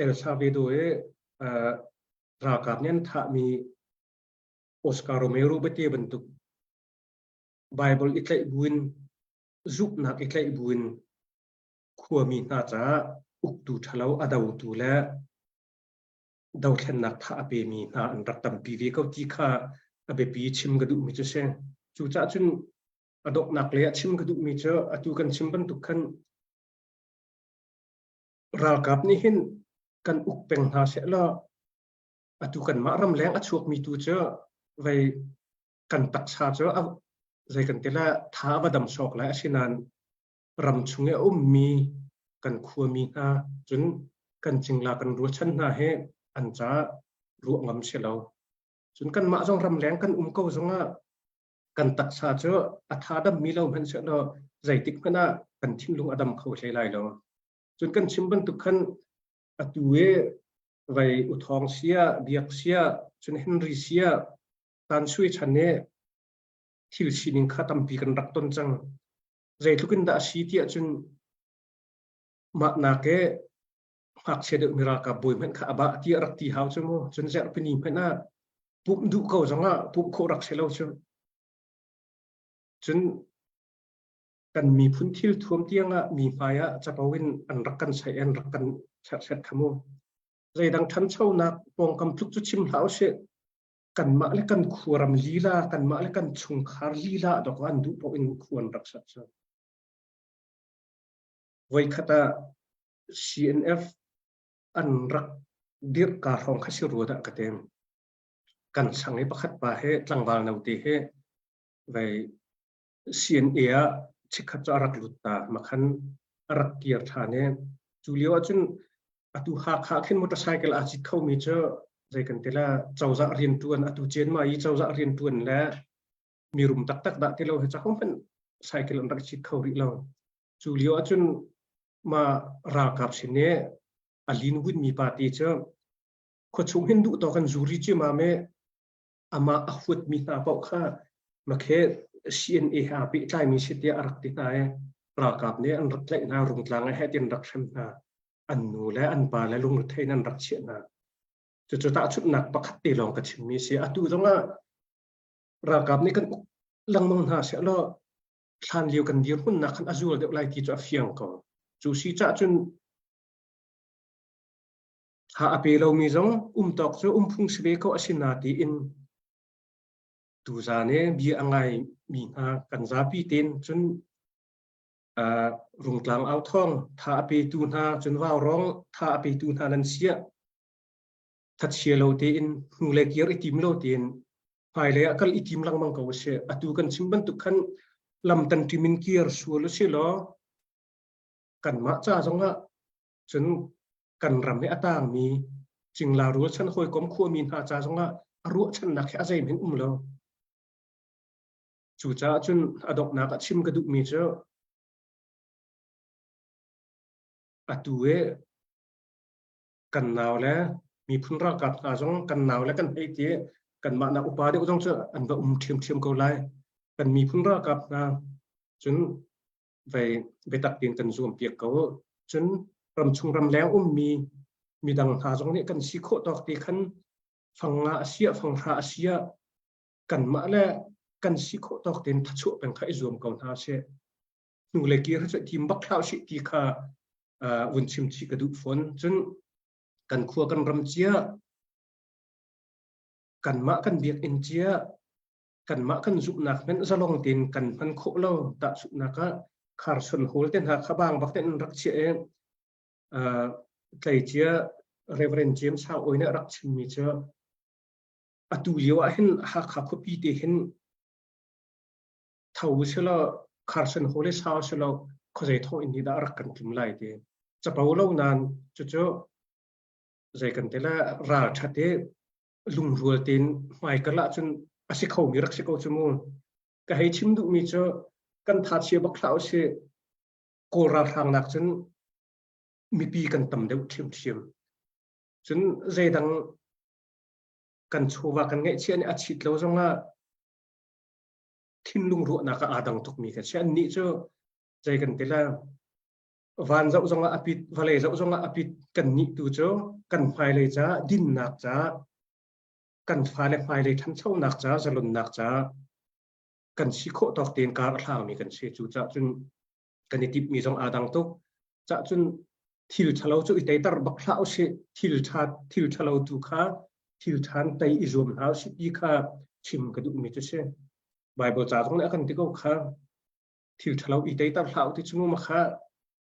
El Salvador i ralkap nih an thahmi Oscar Romero te bantuk Bible i tlaih buin zumhnak i tlaih buin khuami hna caah uktu ṭhalo a dotu le dothlennak tha a pemi hna an rak tampi ve ko ti kha a biapi chim ka duhmi cu si. Cucaah cun a donghnak lei ah chim ka duhmi cu atu kan chim bantuk khan ralkap nih hin kan uk peng hna sehlaw atu kanmah ramleng a chuakmi tu cu vei kan taksa cu a zei kan ti la tha a va dam sawk lai asinain ram chung i a ummi kan khuami hna cun kan cingla kan ruachan hna hi an caah ruah ngam si lo cun kanmah zong ramleng kan um ko zongah kan taksa cu a tha dammi lo hmanh sehlaw zeitik hmanh ah kan thinlung a dam kho hlei lai lo cun kan chim bantuk khan atu i vei uthawng sia biak sia cun Henry sia Tan Sui chan i thil sining kha tampi kan rak ton cang. Zeitluk in dah a si tiah cun mah nak i ngakchia deuh mi ralkap bawi hmanh kha a bah tiah rak ti hau cu mu. Cun zarhpini hmanh ah pumh duh ko zongah pumh khawh rak si lo cu. Cun kan miphun thil thuam tiang ah mi hmai ah capo in an rak kan saih an rak kan serhset kha mu. Zeidang ṭhanchonak pawngkam tluk cu chim hlah usih. Kanmah le kan khuaram lila, kanmah le kan chungkhar lila dok an duh paoh in khua an rak sak cu. Voikhat ah CNF an rak dirh ka hrawng kha si rua dah ka tem. Kan sang i pakhat pa he tlangval note he vei. CNA ah chikkhat cu a rak lut ta makhan a rak kir ṭhan i cu lio ahcun atu Hakha khin motorcycle aa cit khomi cu zei kan ti la cozah rianṭuan atu Cianma i cozah rianṭuan le mirum taktak dah ti lo hi cakong hmanh cycle an rak cit kho rih lo. Cu lio ahcun ma ralkap sin i a lin vunmi party cu khuachung hin duh tawk an zuri cimam i amah a huatmi hna paoh kha makhe CNA he aa pehtlaimi si tiah a rak ti hna i ralkap nih an rak tlaih hna rungtlang he tin rak hrem hna an nu le an pa le lungrethei in an rak chiah hna cucu tahchunhnak pakhat te lawng ka chimmi si atu zongah ralkap nih kan uk lengmang hna sehlaw thlan lio kan dirhmunnak khan a zual deuh lai ti cu a fiang ko cu si cah cun Ha a pe lomi zong um tawk cu um phung si ve ko a si na tiin tuzaan i bia a ngaimi hna kan zapi tein cun uh, rungtlang au thawng tha a petu hna cun vaurawng tha a petu hna nan siah thachia lo tein hnu le kir i tim lo tein hmailei ah kal i tim lengmang ko a si atu kan chim bantuk khan lam tan ṭim in kir sual a si law kanmah ca zongah cun kan ram i a tangmi cingla rualchan hawikom khuami hna ca zongah a ruahchannak hi a zeihmanh um lo. Cucaah cun a donghnak ah chim ka duhmi cu atu i kan nau le miphun ralkap hna zong kan nau le kan hei ti kanmah nak upa deuh zong cu an va um ṭhiamṭhiam ko lai. Kan miphun ralkap hna cun vei biatak tein kan zuam piak ko. Cun ramchung ramleng ummi midang hna zong nih kan si khawh tawk te khan fangnga a siah fanghra a siah kanmah le kan si khawh tawk tein thachuah peng kha i zuam ko hna sih. Hnu le kir cu tim bak hlah usih ti kha vun chim chih ka duh fawn. Cun kan khua kan ram cia kanmah kan biakinn cia kanmah kan zumhnak hmanh zalong tein kan hman khawh lo tahchunhnak ah kharson hall te hna kha bang bak tein rak chiah i tleicia Reverend James Hau Oi nih rak chimmi cu atu lio ah hin Hakha khuapi te hin tho selaw Carson Hall le sau selaw khuazei thong in nih dah rak kan tlum lai ti capo lo nain cucu zei kan te la ral that i lungrual tein hmaikal ahcun a si khomi rak si ko cu mu. Ka hei chim duhmi cu kan tha chia bak hlah usih. Kawl ralhrang nak cun mipi kan tam deuh ṭhiamṭhiam. Cun zeidang kan chawva kan ngeihchiah nih a chit lo zongah thinlung ruahnak ah aa dang tukmi kan si. Annih cu zei kan ti la van zoh zongah a pit, vawlei zoh zongah a pit kan nih tu cu kan hmailei caah dinnak caah kan fale hmailei ṭhanchonak caah zalonnak caah kan si khawh tawk tein kar a hlangmi kan si. Cu caah cun kan i timhmi zong aa dang tuk. Cah cun thil ṭhalo cu i teiter bak hlah usih. Thil ṭha thil ṭhalo tu kha thil ṭhan tei i zuam hna usih ti kha chim ka duhmi cu si. Bible ca zong nih a kan ti ko kha. Thil ṭhalo i teiter hlah u ti cu mu kha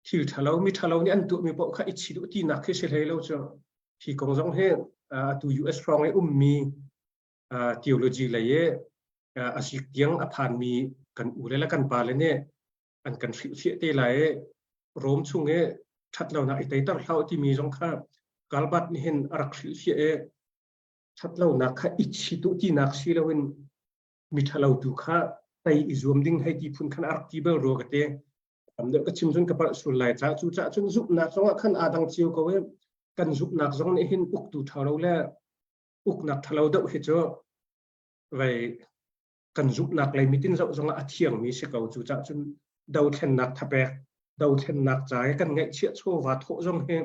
thil ṭhalo mi ṭhalo nih an tuahmi paoh kha i chit u tinak khi si hlei lo cu. Hi kong zong hi atu US hrawng i ummi theology lei i a zik tiang a phanmi kan u le kan pa le nih an kan hrilhfiah te lai i Rom chung i ṭhatlonak i teiter hlah u timi zong kha Calvin nih hin a rak hrilhfiah i ṭhatlonak kha i chit u tinak si loin mi ṭhalo tu kha tei i zuam ding hei ti phun khan a rak ti bal rua ka ti. Tam deuh ka chim cun ka palh sul lai caah cucaah cun zumhnak zongah khan aa dang cio ko i kan zumhnak zong nih hin uktu ṭhalo le uknak ṭhalo deuh hi cu vei kan zumhnak lei mitin zoh zongah a thiangmi si ko cucaah cun dothlennak thapek dothlennak ca i kan ngaihchiah chawva thawh zong hi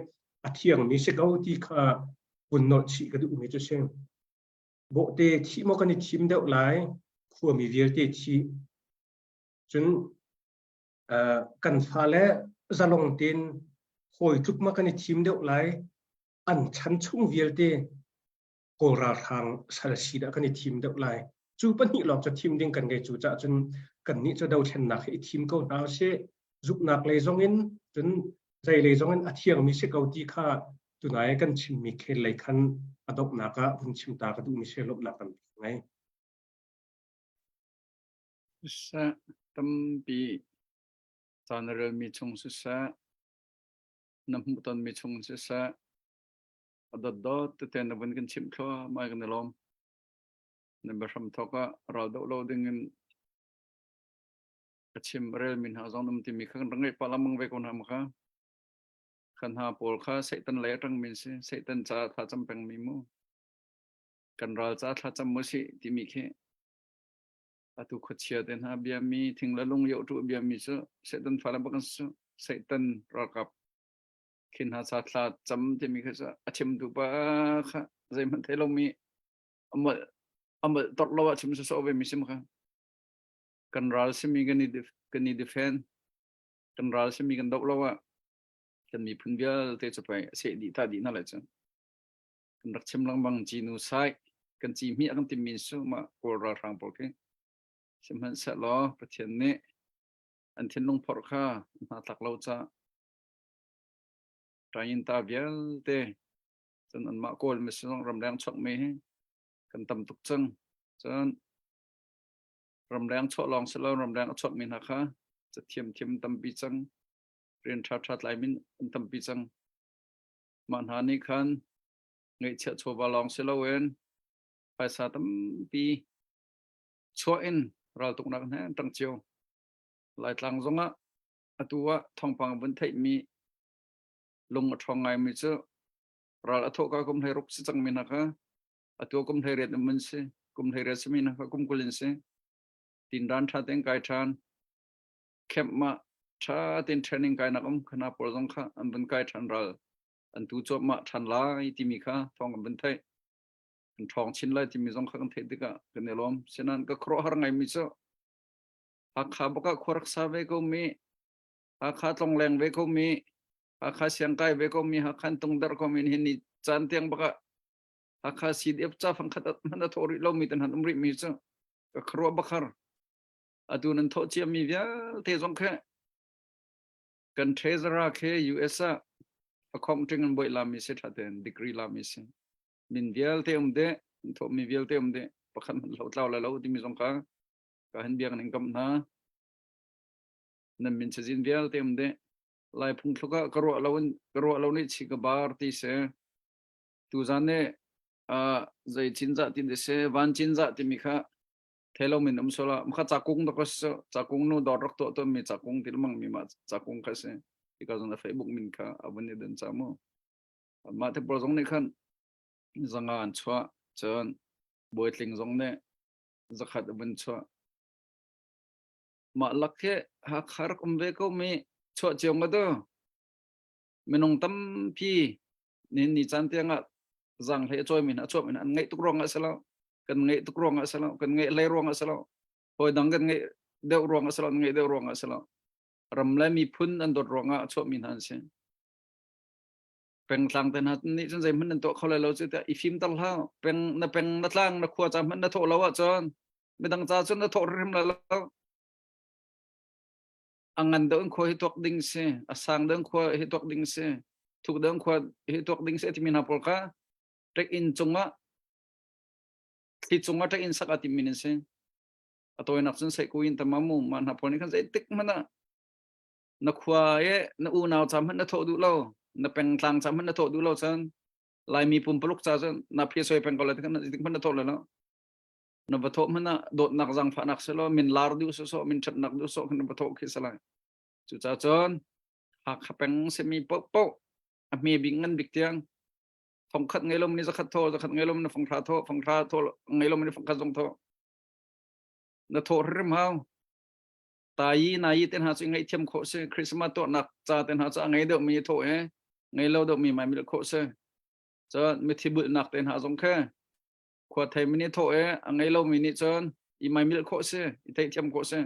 a thiangmi si ko ti kha vun nolh chih ka duhmi cu si. Bawhte thih maw kan i thim deuh lai khuami vialte thih cun uh, kan fale zalong tein hawi tluk ma kan i thim deuh lai an chan chung vialte Kawl ralhrang sal si dah kan i thim deuh lai. Cu pahnih lawng cu thim ding kan ngei cu cah cun kannih cu dothlennak hi i thim ko hna usih. Zuknak lei zong in cun zei lei zong in a thiangmi si ko ti kha tunai kan chimmi khel lei khan a donghnak ah vun chim ta ka duhmi si lawmhnak tampi ngei. Tampi ca na relmi chung siseh, na hmuhtonmi chung siseh, a dotdot tete na vun kan chimh thluahmah kan i lawm. Na biahram thawk ah ral doh lo ding in a chim a relmi hna zong um timi kha kan rak ngeih pah lengmang ve ko hna ma kha. Kha hna pawl kha Satan lei a ṭangmi an si. Satan caah thlacam pengmi mu. Kan ral caah thlacam mu si timi khi atu khuachia te hna biami thing le lung yoh tu biami cu Satan fale bak an si cu. Satan ralkap khin hna ca thla cam timi kha cu a chimtu pa kha zeihmanh thei lomi amolh amolh torh lo ah chim sawsawh ve mi sim kha kan ral simi kan i kan i defend kan ral simi kan doh lo ah kan miphun vialte cu pei a seh dih ta dih na lai cu kan rak chim lengmang ci nu sai kan ci hmi a kan tim min su ma kawl ralhrang pawl khi sihmanhsehlaw Pathian nih an thinlung phorh kha hna tlak lo ca ṭain ta vialte cun anmah kawl mi zong ramleng chuak mi hi kan tam tuk cang cun ramleng chuah lawng si lo ramleng a chuak mi hna kha cathiam thiam tampi cang rian ṭha ṭha tlai min an tampi cang mah hna nih khan ngeihchiah chawva lawng si loin phaisa tampi chuah in raltuknak hna an ṭang cio Laitlang zongah atu ah thawngpang vun theihmi lung a ṭhawng ngaimi cu ral a thawhka kum 16 si cangmi hna kha atu kum 18 um an si kum 18 simi hna kha kum 20 in si tinran ṭha tein kai ṭhan camp mah ṭha tein training kai nak um khana pawl zong kha an vun kai ṭhan ral an tu cuahmah ṭhan lai timi kha thawng kan vun theih kan ṭhawng chin lai timi zong kha kan theih tikah kan i lawm sinan ka khuaruahhar ngaimi cu Hakha bak ah khua rak sa ve ko mi Hakha tlongleng ve ko mi Hakha siangkai ve ko mi Hakha tungdar ko mi hin ni caan tiang bak ah Hakha CDF ca fangkhat hmanh a thawh rih lo mi tan han um rih mi cu ka khuaruah bakhar atu nan thawh cia mi vialte zong khe kan treasurer khe US ah accounting an boi la mi si tha ten degree la mi si min vialte um de thawh mi vialte um de pakhat hmanh lo tlau la lo timi zong ka ka han biak ning kam hna nan min chazin vialte um de lai phung thluk ah ka ruah lo in ka ruah lo nih chi ka bar ti se tu zan ne a zei chin za ti de se van chin za ti mi kha thelo min um sola mkha chakung da ko se chakung nu dor rak to to mi chakung til mang mi ma chakung kha se ika zong na facebook min kha avun ni den cha mu ma te por zong nih khan zanga an chua cun bawitling zong nih zakhat a vun chuah. Mah lak hi Hakha rak um ve ko mi chuah cio nga tu minung tampi ni ni caan tiang ah zang hlei a cawi mi hna a chuah mi hna an ngeih tuk ruang ah si lo kan ngeih tuk ruang ah si lo kan ngeih hlei ruang ah si lo hawi dang kan ngeih deuh ruang ah si lo an ngeih deuh ruang ah si lo ram le miphun an dawt ruang ah a chuah mi hna an si pengtlang te hna nih cun zeihmanh nan tuah kho lai lo cu tiah i fimter hlah peng na peng na tlang na khua ca hmanh na thawh lo ahcun midang ca cun na thawh hrim lai lo a ngan deuh in khua hi tuak ding si a sang deuh in khua hi tuak ding si thuk deuh in khua hi tuak ding si timi hna pawl kha ṭek inn cungah thli cungah ṭek inn sak a timmi nan si a tawinak cun seihku in tamamu mah hna pawl nih khan zeitik hmanh ah na khua i na unau ca hmanh na thawh duh lo na pengtlang ca hmanh na thawh duh lo cun laimi pumpaluk ca cun na phi soi peng ko lai tikhan tik hmanh na thawh lai lo na va thawh hmanh ah dawtnak zaangfahnak si lo min lar duh sawsawh min ṭhatnak duh sawh khan na va thawh khi si lai cucaah cun Hakha peng simi paohpaoh a hme bik ngan bik tiang fangkhat ngei lo ni zakhat thaw zakhat ngei lo ni fanghra thaw fanghra thaw ngei lo ni fangkhat zong thaw na thawh hrim hau tayi nayi te hna cu ngaihthiam khawh si Christmas tuahnak ca te hna cu a ngei deuh mi thawh he ngei lo deuh mi mai mil khawh si cun mithi bulhnak te hna zong khe khua thei mi nih thawh e a ngei lo mi nih cun i mai mil khawh si i theihthiam khawh si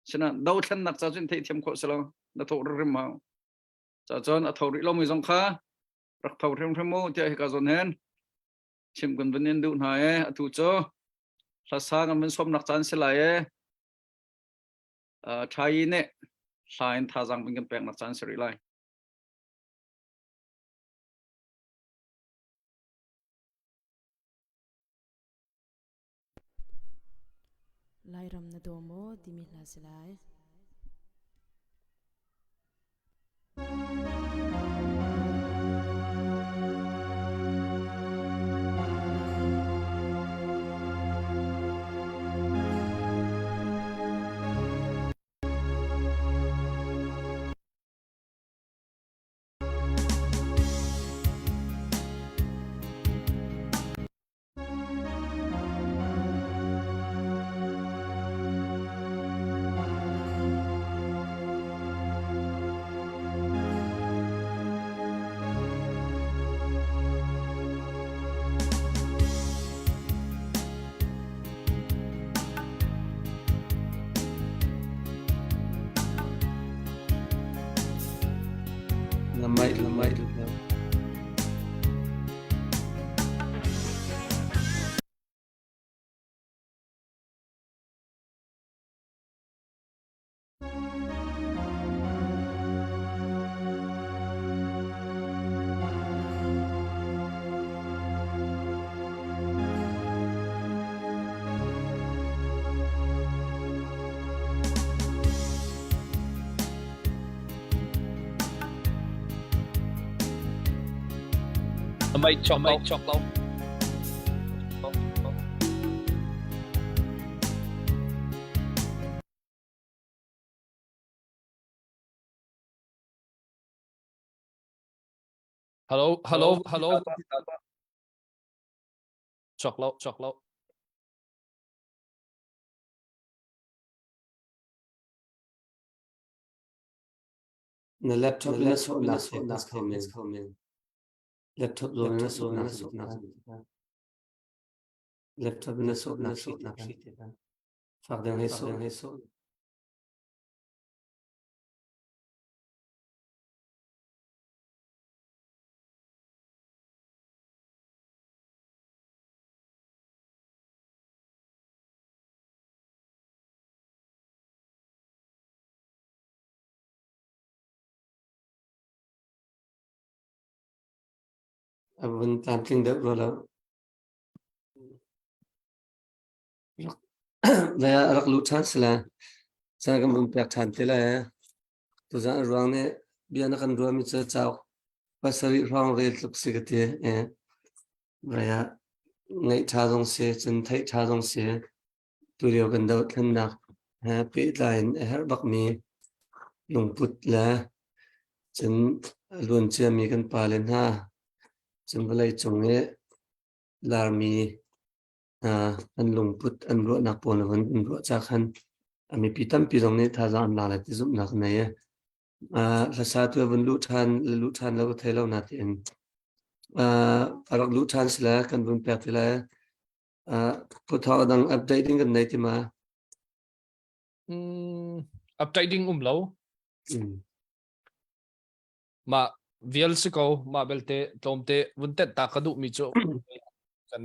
sina dothlennak ca cun theihthiam khawh si lo na thawh rim hau ca cun a tho rih lo mi zong kha rak tho hrimhrim mu tiah hika zawn hen chim kan van in duh hna e atu cu hlasa kan van sawmnak caan si lai e ṭhai nih hla in thazaang kan peknak caan si rih lai. Lairam na daw maw timi hla si lai. Na mic na mic. Mic chok lo. Chok lo. Hello, hello, hello. Chok lo, chok lo. Na laptop na sawh nak se kho men. Laptop zo na sawh nak se Laptop na sawh nak se Fak dang he sawh he sawh. A vun tlamtling deuh rua lo. Lai ah rak luh ṭhan si la. Caan kan vun pek ṭhan te lai. Tuzaan a ruang nih bia na kan ruahmi cu cauk pasarih hrawng rel tluk si ka ti. Lai ah ngaih ṭha zong si, cun theih ṭha zong si. Tulio kan dohthlennak he pehtlai in a herh bakmi lungput le cun a luanciami kan pale hna cun vawleicung i larmi hna an lungput an ruahnak pawl na vun in ruah ca khan a mipi tampi zong nih thazaang an la lai ti zumhnak ka nei. Hlasa tu a vun luh ṭhan le luh ṭhan lo ka thei lo natein a rak luh ṭhan sile kan vun pek ti lai. Puthawng dang update ding kan nei ti ma? Mm, update ding um lo. Mm. Ma vial si ko, ma belte tlawmte vun tet ta ka duh mi cu kan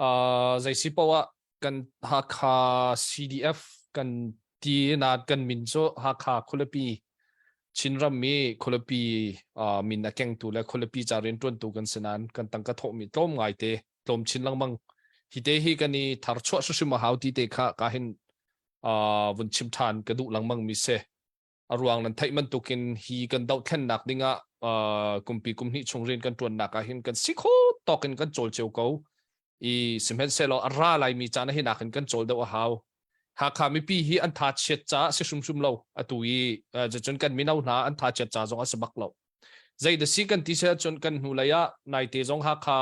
uh, zei si poah kan Hakha CDF kan ti na kan min cu Hakha khualipi Chinram mi khualipi uh, min a kengtu le khualipi ca rianṭuantu kan si nain kan tangka thawhmi tlawm ngaite tlawm chin lengmang hi te hi kan i tharchuah hrimhrim a hau ti te kha ka hin uh, vun chim ṭhan ka duh lengmang mi si a ruang nan theih bantukin hi kan dohthlennak dingah uh, kumpi kum hnih chung rian kan ṭuannak ah hin kan si kho tawk in kan cawl cio ko i sihmanhsehlaw a ra laimi caan hi nakin kan cawl deuh a hau Hakha mipi hi an tha chiat caah si hrimhrim lo atu i cun kan mino hna an tha chiat ca zong a si bak lo zei da si kan ti se cun kan hnu lei ah naite zong Hakha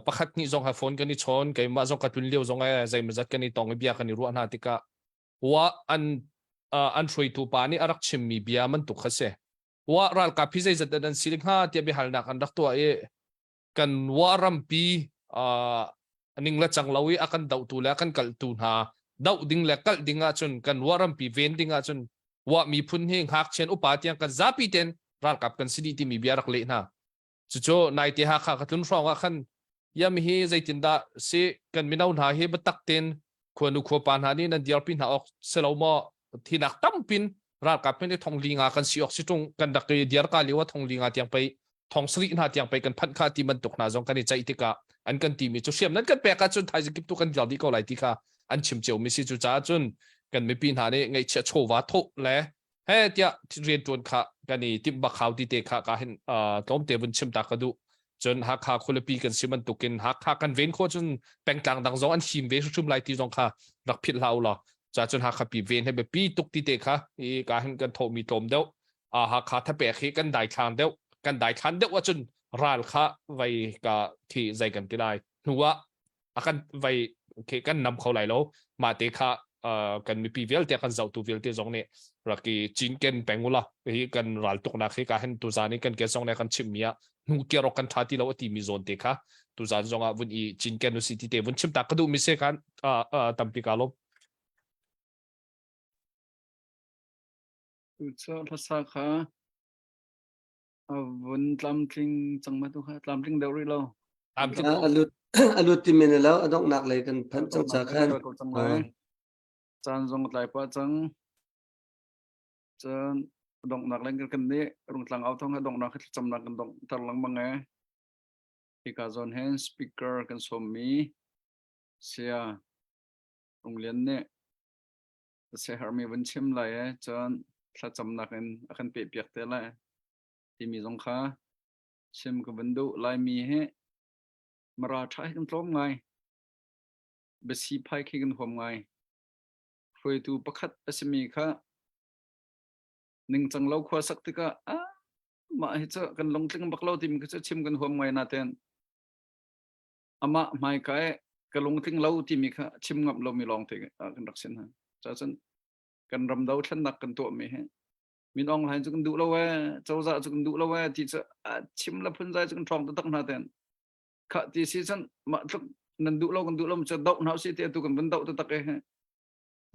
pakhat hnih zong ha phone kan i chawn keimah zong ka tlun lio zong e zeimazat kan i tong i bia kan i ruah hna tikah wa an an hruaitu pa nih a rak chimmi bia bantuk kha si wa ralkap hi zeizat dah nan si hnga tiah biahalnak an rak tuah i kan wa rampi ning le cang lo i a kan dohtu le a kan kalhtu hna doh ding le kalh ding ahcun kan wa rampi ven ding ahcun wa miphun hi ngakchian upa tiang kan zapi ten ralkap kan si dih timi bia rak leh hna cucu naite Hakha ka tlun hrawng ah khan yam hi zeitindah si kan mino hna hi biatak ten khuanu khuapa hna nih nan dirpi hna awk si lo maw thinak tampin ralkap hin thong li nga kan si awk si tung kan rak i diar ka lio thong li nga tiang pei thong sarih hna tiang pei kan phanh kha ti bantuk hna zong kan i ceih tikah. An kan timi cu hriam nan kan pek ahcun thaizing kip tu kan dir dih ko lai ti kha an chim cio mi si. Cu caah cun kan mipi hna nih ngaihchia chawva thawh le he tiah riantuan kha kan i timh bak hau ti te kha ka hin tlawmte vun chim ta ka duh. Cun Hakha khualipi kan si bantukin Hakha kan ven khawh cun pengtlang dang zong an him ve hrim lai ti zong kha rak philh hlah u law. Ca cun Hakha pi ven he biapi tuk ti te kha i ka hin kan thawhmi tlawm deuh Hakha thapek hi kan daithlang deuh kan daithlan deuh ahcun ral kha vai ka khi zei kan ti lai hnu ah a kan vai khi kan nam kho lai lo. Mah te kha kan mipi vialte kan zohtu vialte zong nih rak i cinken peng ula. Hi kan ral tuknak hi ka hen tuzan i kan ke zong ne kan chimmi ah hnu kiarok kan tha ti lo ati mi zawn te kha tuzan zong ah vun i cinken usi ti te vun chim ta ka duh mi se kan tampi ka lom. Tu cu hlasa kha a vun tlamtling cang ma tu kha tlamtling deuh rih lo. A lut a lut ti men lo, a donghnak lei kan phanh cang ca khan. Caan zong tlai pah cang. Cun donghnak leng kan nih Rungtlang au thong he donghnak he thlacamnak kan dongh ter lengmang e. Hika zawn hin speaker kan sawmmi Saya Runglian nih siaherhmi vun chim lai e, cun thlacamnak in a kan pehpiak te lai timi zong kha chim ka vun duh. Laimi hi Mara ṭha hi kan tlawm ngai. Biasi phai khi kan huam ngai. Hruaitu pakhat a simi kha ningcang lo khua sak tikah ah mah hi cu kan lungtling bak lo timi kha cu chim kan huam ngai naten amah hmaika i ka lungtling lo timi kha chim ngam lomi lawng te kan rak sin hna. Cacun kan ram dothlennak kan tuahmi hi Min Aung Hlaing cu kan duh lo ee, cozah cu kan duh lo ee ti cu chim le phunzai cu kan ṭhawng taktak hna ten. Kha ti si cun mah tluk nan duh lo kan duh lo cu doh hna usih ti atu kan vun doh taktak e.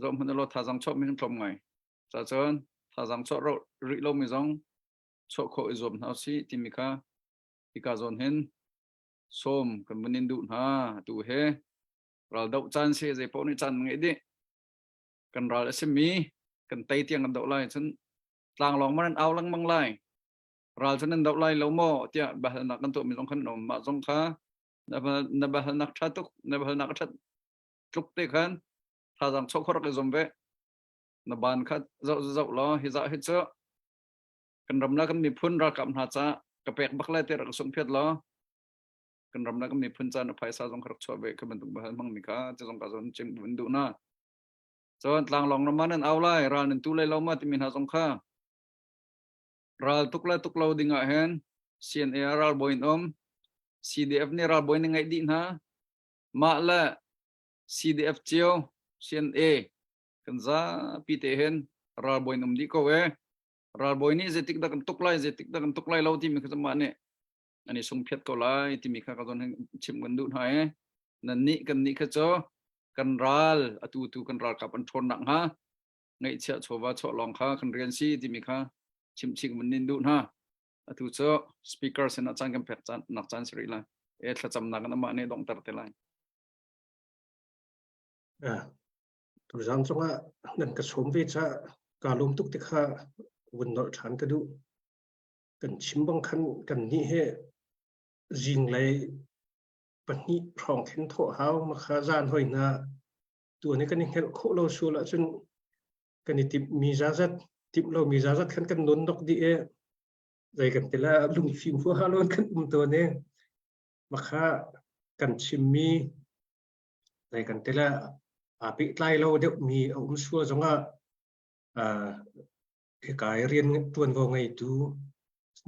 Zoh hmanh law thazang chuah mi kan tlawm ngai. Cacun thazang chuah rih lomi zong chuah khawh i zuam hna usih timi kha hika zawn hin sawm kan vun in duh hna. Atu he ral doh caan si zei paoh nih caan ngeih dih. Kan ral a simi kan tei tiang kan doh lai cun tlanglawng man an au lengmang lai. Ral cu nan doh lai lo maw tiah biahalnak kan tuahmi zong khan um. Mah zong kha na biahalnak ṭha tuk, na biahalnak a ṭhat tluk te khan thazaang chawh khawh rak i zuam ve. Na ban kha zoh zoh law hi zah hi cu kan ram le kan miphun ralkap hna ca ka pek bak lai te rak sung phiat law kan ram le kan miphun ca na phaisa zong kha rak chuah ve kha bantuk bahal hmangmi kha cu zong ka zon chim vun duh na. Cun tlanglawng ram ah nan au lai, ral nan tu lai lo ma timi hna zong kha ral tuk le tuk lo ding ah hin CNA ah ralbawi in um, CDF nih ralbawi nih ngeih dih hna. Mah le CDF cio CNA kan zapi te hin ralbawi in um dih ko e. Ralbawi nih zeitik dah kan tuk lai, zeitik dah kan tuk lai lo timi kha mah nih an i sungphiat ko lai timi kha ka zawn hin chim kan duh hna e. Nan nih kan nih kha cu kan ral atu tu kan ralkap an ṭhawn nakhnga ngeihchiah chawva chuah lawng kha kan rian si timi kha chimchih mun nin duh hna. Atu cu speaker sin ah caan kan pek caan nak caan si rih lai e. Thlacamnak in amah nih donghter te lai. Tuzaan zongah nan ka sawm ve caah kaa lawm tuk ti kha vun nolh ṭhan ka duh. Kan chim bang khan kan nih he zinglei pahnih hrawng khin thawh hau makha zan hoi hna tuan i kan i hngelh khawh lo sual ahcun kan i timh mi zazat timh lo mi zazat khan kan non dok dih e zei kan ti la lungfim huaha lo kan um tawn e. Makha kan chimmi zei kan ti la aa pehtlai lo deuh mi a um sual zongah hika i rian tuanvo ngeitu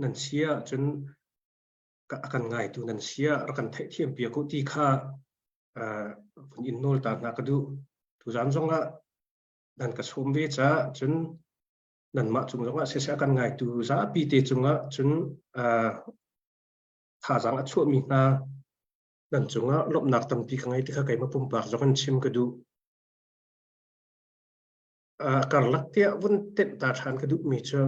nan si ahcun a kan ngaitu nan si ah rak kan theihthiam piak u ti kha vun in nawl ta hna ka duh. Tuzaan zongah nan ka sawm ve caah cun nanmah cung zongah siseh a kan ngaitu zapi te cungah cun thazaang a chuahmi hna nan cungah lawmhnak tampi ka ngei ti kha keimah pumpak zong in chim ka duh. Karlak tiah vun tenh ta ṭhan ka duhmi cu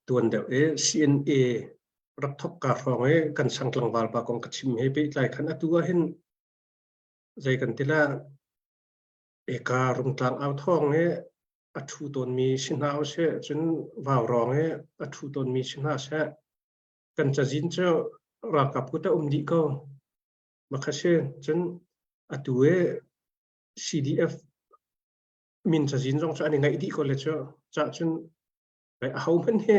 tuan deuh i CNA rak thok ka hrawng i kan sang tlangval pa kong ka chim he pehtlai khan atu ah hin zei kan ti la eka Rungtlang au thawng i a ṭhu tawnmi si hna usih, cun Vaurawng i a ṭhu tawnmi si hna seh, kan cazin cu. Ralkap kut a um dih ko. Makha si cun atu i CDF min cazin zong cu an i ngaih dih ko le cu cah cun aho hmanh hi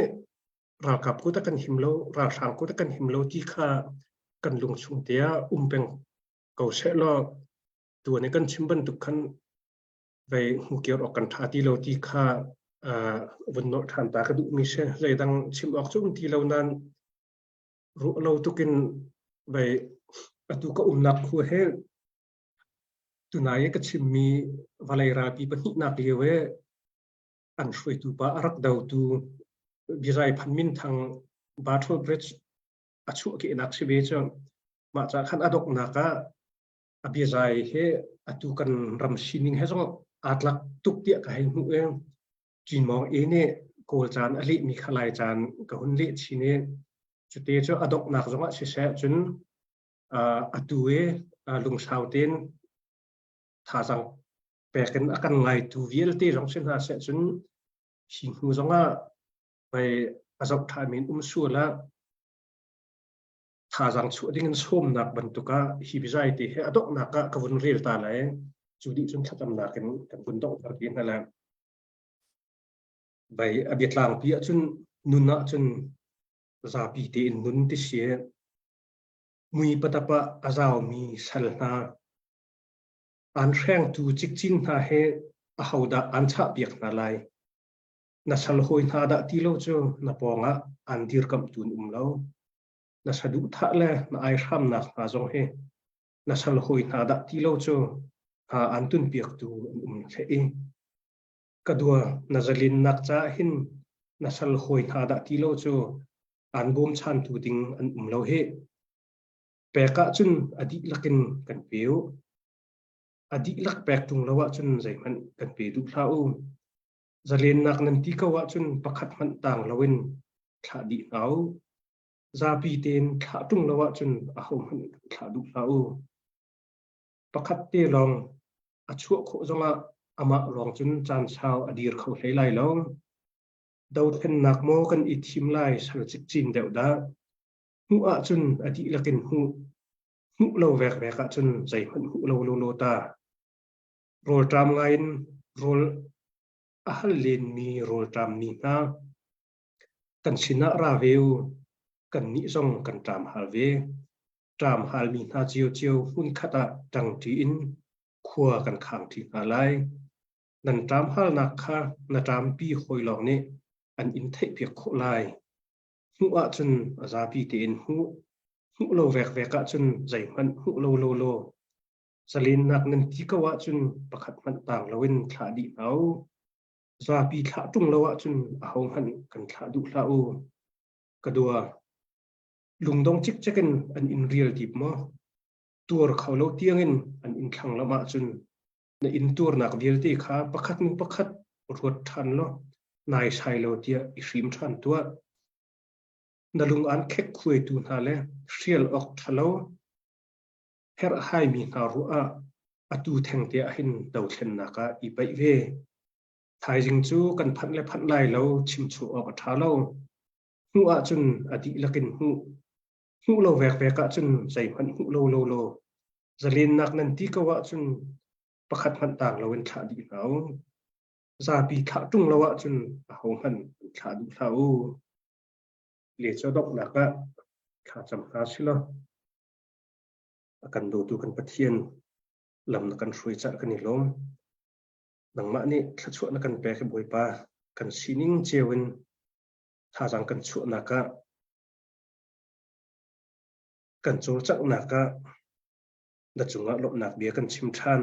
ralkap kut a kan him lo ralhrang kut a kan him lo ti kha kan lung chung te ah um peng ko seh law tuan i kan chim bantuk khan vei hmukir awk kan ṭha ti lo ti kha vun nolh ṭhan ta ka duhmi si. Zeidang chim awk cu um ti lo nain ruah lo tukin vei atu ka umnak khua he tunai i ka chimmi vawlei ralpi pahnihnak lio i an hruaitu pa a rak dotu biazai phan minthang Battle Bridge a chuahkehnak si ve cu mah ca khan a donghnak ah a biazai hi atu kan ram sining he zong aa tlak tuk tiah ka hei hmuh i Cinmawng e nih Kawl caan a lehmi kha Lai caan ka hun leh chin i cute cu a donghnak zongah siseh cun atu i lungsau tein thazaang pek in a kan ngaitu vialte zong si hna seh cun hi hnu zongah pei a zoh ṭhami in um sual ah thazaang chuah ding in sawmnak bantuk ah hi biazai te hi a donghnak ah ka vun rel ta lai. Cu dih cun thlacamnak in kan vun donghter ti hna lai. Bai a biatlangpi ahcun nun ahcun zapi tein nun ti si. Mui patap ah a zaumi sal hna an hrengtu cikcin hna he ahodah an chahpiak hna lai? Na sal hawi hna dah ti lo cu na pawngah an dirkamhtu an um lo. Na saduhthah le na aihramnak hna zong hi na sal hawi hna dah ti lo cu hna an tunpiaktu an um hlei i ka dua na zalennak caah hin na sal hawi hna dah ti lo cu an bawmchantu ding an um lo hih. Pek ahcun a dihlak in kan pe u. A dihlak pek ṭung lo ahcun zeihmanh kan pe duh hlah u. Zalennak nan ti ko ahcun pakhat hmanh tang loin thlah dih hna u. Zapi tein thlah ṭung lo ahcun ahohmanh kan thlah duh hlah u. Pakhat te lawng a chuah khawh zongah amah lawng cun caan sau a dir kho hlei lai lo. Dothlennak maw kan i thim lai sal cikcin deuh dah. Hmuh ahcun a dihlak in hmuh. Hmuh lo vekvek ahcun zeihmanh hmuh lo lawlaw ta. Rawlṭam ngaiin rawl a hal lenmi rawlṭammi hna kan sinah ra ve u, kannih zong kan ṭam hal ve. Ṭam halmi hna ciocio hmunkhat ah ṭangṭi in khua kan khangṭi hna lai. Nan ṭam halnak kha na ṭampi hawi lawng nih an in theihpiak khawh lai. Hmuh ahcun a zapi tein hmuh, hmuh lo vekvek ahcun zeihmanh hmuh lo lawlaw. Zalennak nan ti ko ahcun pakhat hmanh tang loin thlah dih hna u. Zapi thlah ṭung lo ahcun ahohmanh kan thlah duh hlah u. Ka dua, lungdong cikcek in an in rial dip maw? Tuar kho lo tiangin an in thlang lam ahcun na intuarnak vialte kha pakhat hnu pakhat ruat ṭhan law naisai lo tiah i hrim ṭhan tuah. Na lung aan khekkhuaitu hna le hrial awk ṭhalo herhhaimi hna ruah ah atu thengte ah hin dothlennak ah i paih ve. Thaizing cu kan phanh le phanh lai lo chimchuh awk a ṭha lo. Hmuh ahcun a dihlak in hmuh. Hmuh lo vekvek ahcun zeihmanh hmuh lo lo law zalennak nan ti ko ahcun pakhat hmanh tang loin thlah dih hna u. Zapi thlah ṭung lo ahcun ahohmanh an thlah duh hlah u. Le cu donghnak ah thlacam hna silaw a kan dawtu kan Pathian lam na kan hruai cah kan i lawm. Nangmah nih thluachuah na kan pek i Bawipa kan sining cio in thazaang kan chuahnak ah kan cawlcanghnak ah na cungah lawmhnak bia kan chim ṭhan.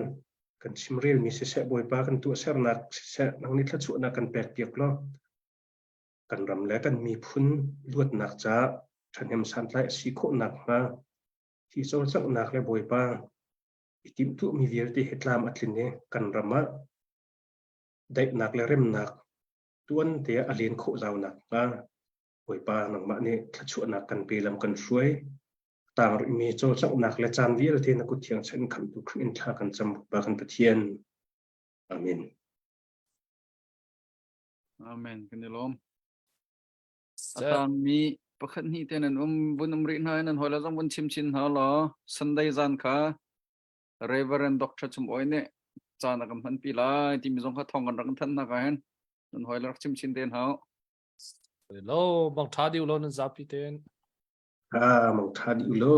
Kan chimrelmi siseh Bawipa kan tuahsernak siseh nang nih thluachuahnak kan pek piak law kan ram le kan miphun luatnak caah ṭhahnem santlai a si khawh nakhnga hi cawlcanghnak le Bawipa i timhtuahmi vialte hi tlam a tlin i kan ram ah daihnak le remnak tuan te a len khawh zau nakhnga Bawipa nangmah nih thluachuahnak kan pe lam kan hruai. Tang rihmi cawlcanghnak le caan vialte na kut thiang chen khamhtu Khrih in thla kan cam Bawipa kan Pathian. Amen. Amen. Kan i lawm. A tangmi. Pakhat hnih te nan um vun um rih hna nan hawi le zong vun chim chin hna law Sunday zan kha Reverend Dr. Chum Oi nih caan a kan hman pi lai timi zong kha thawng kan rak thanh hna ka hen nan hawi le rak chim chin te hna. Lo bang tha diu lo nan zapi ten. Ah, mang tha diu lo.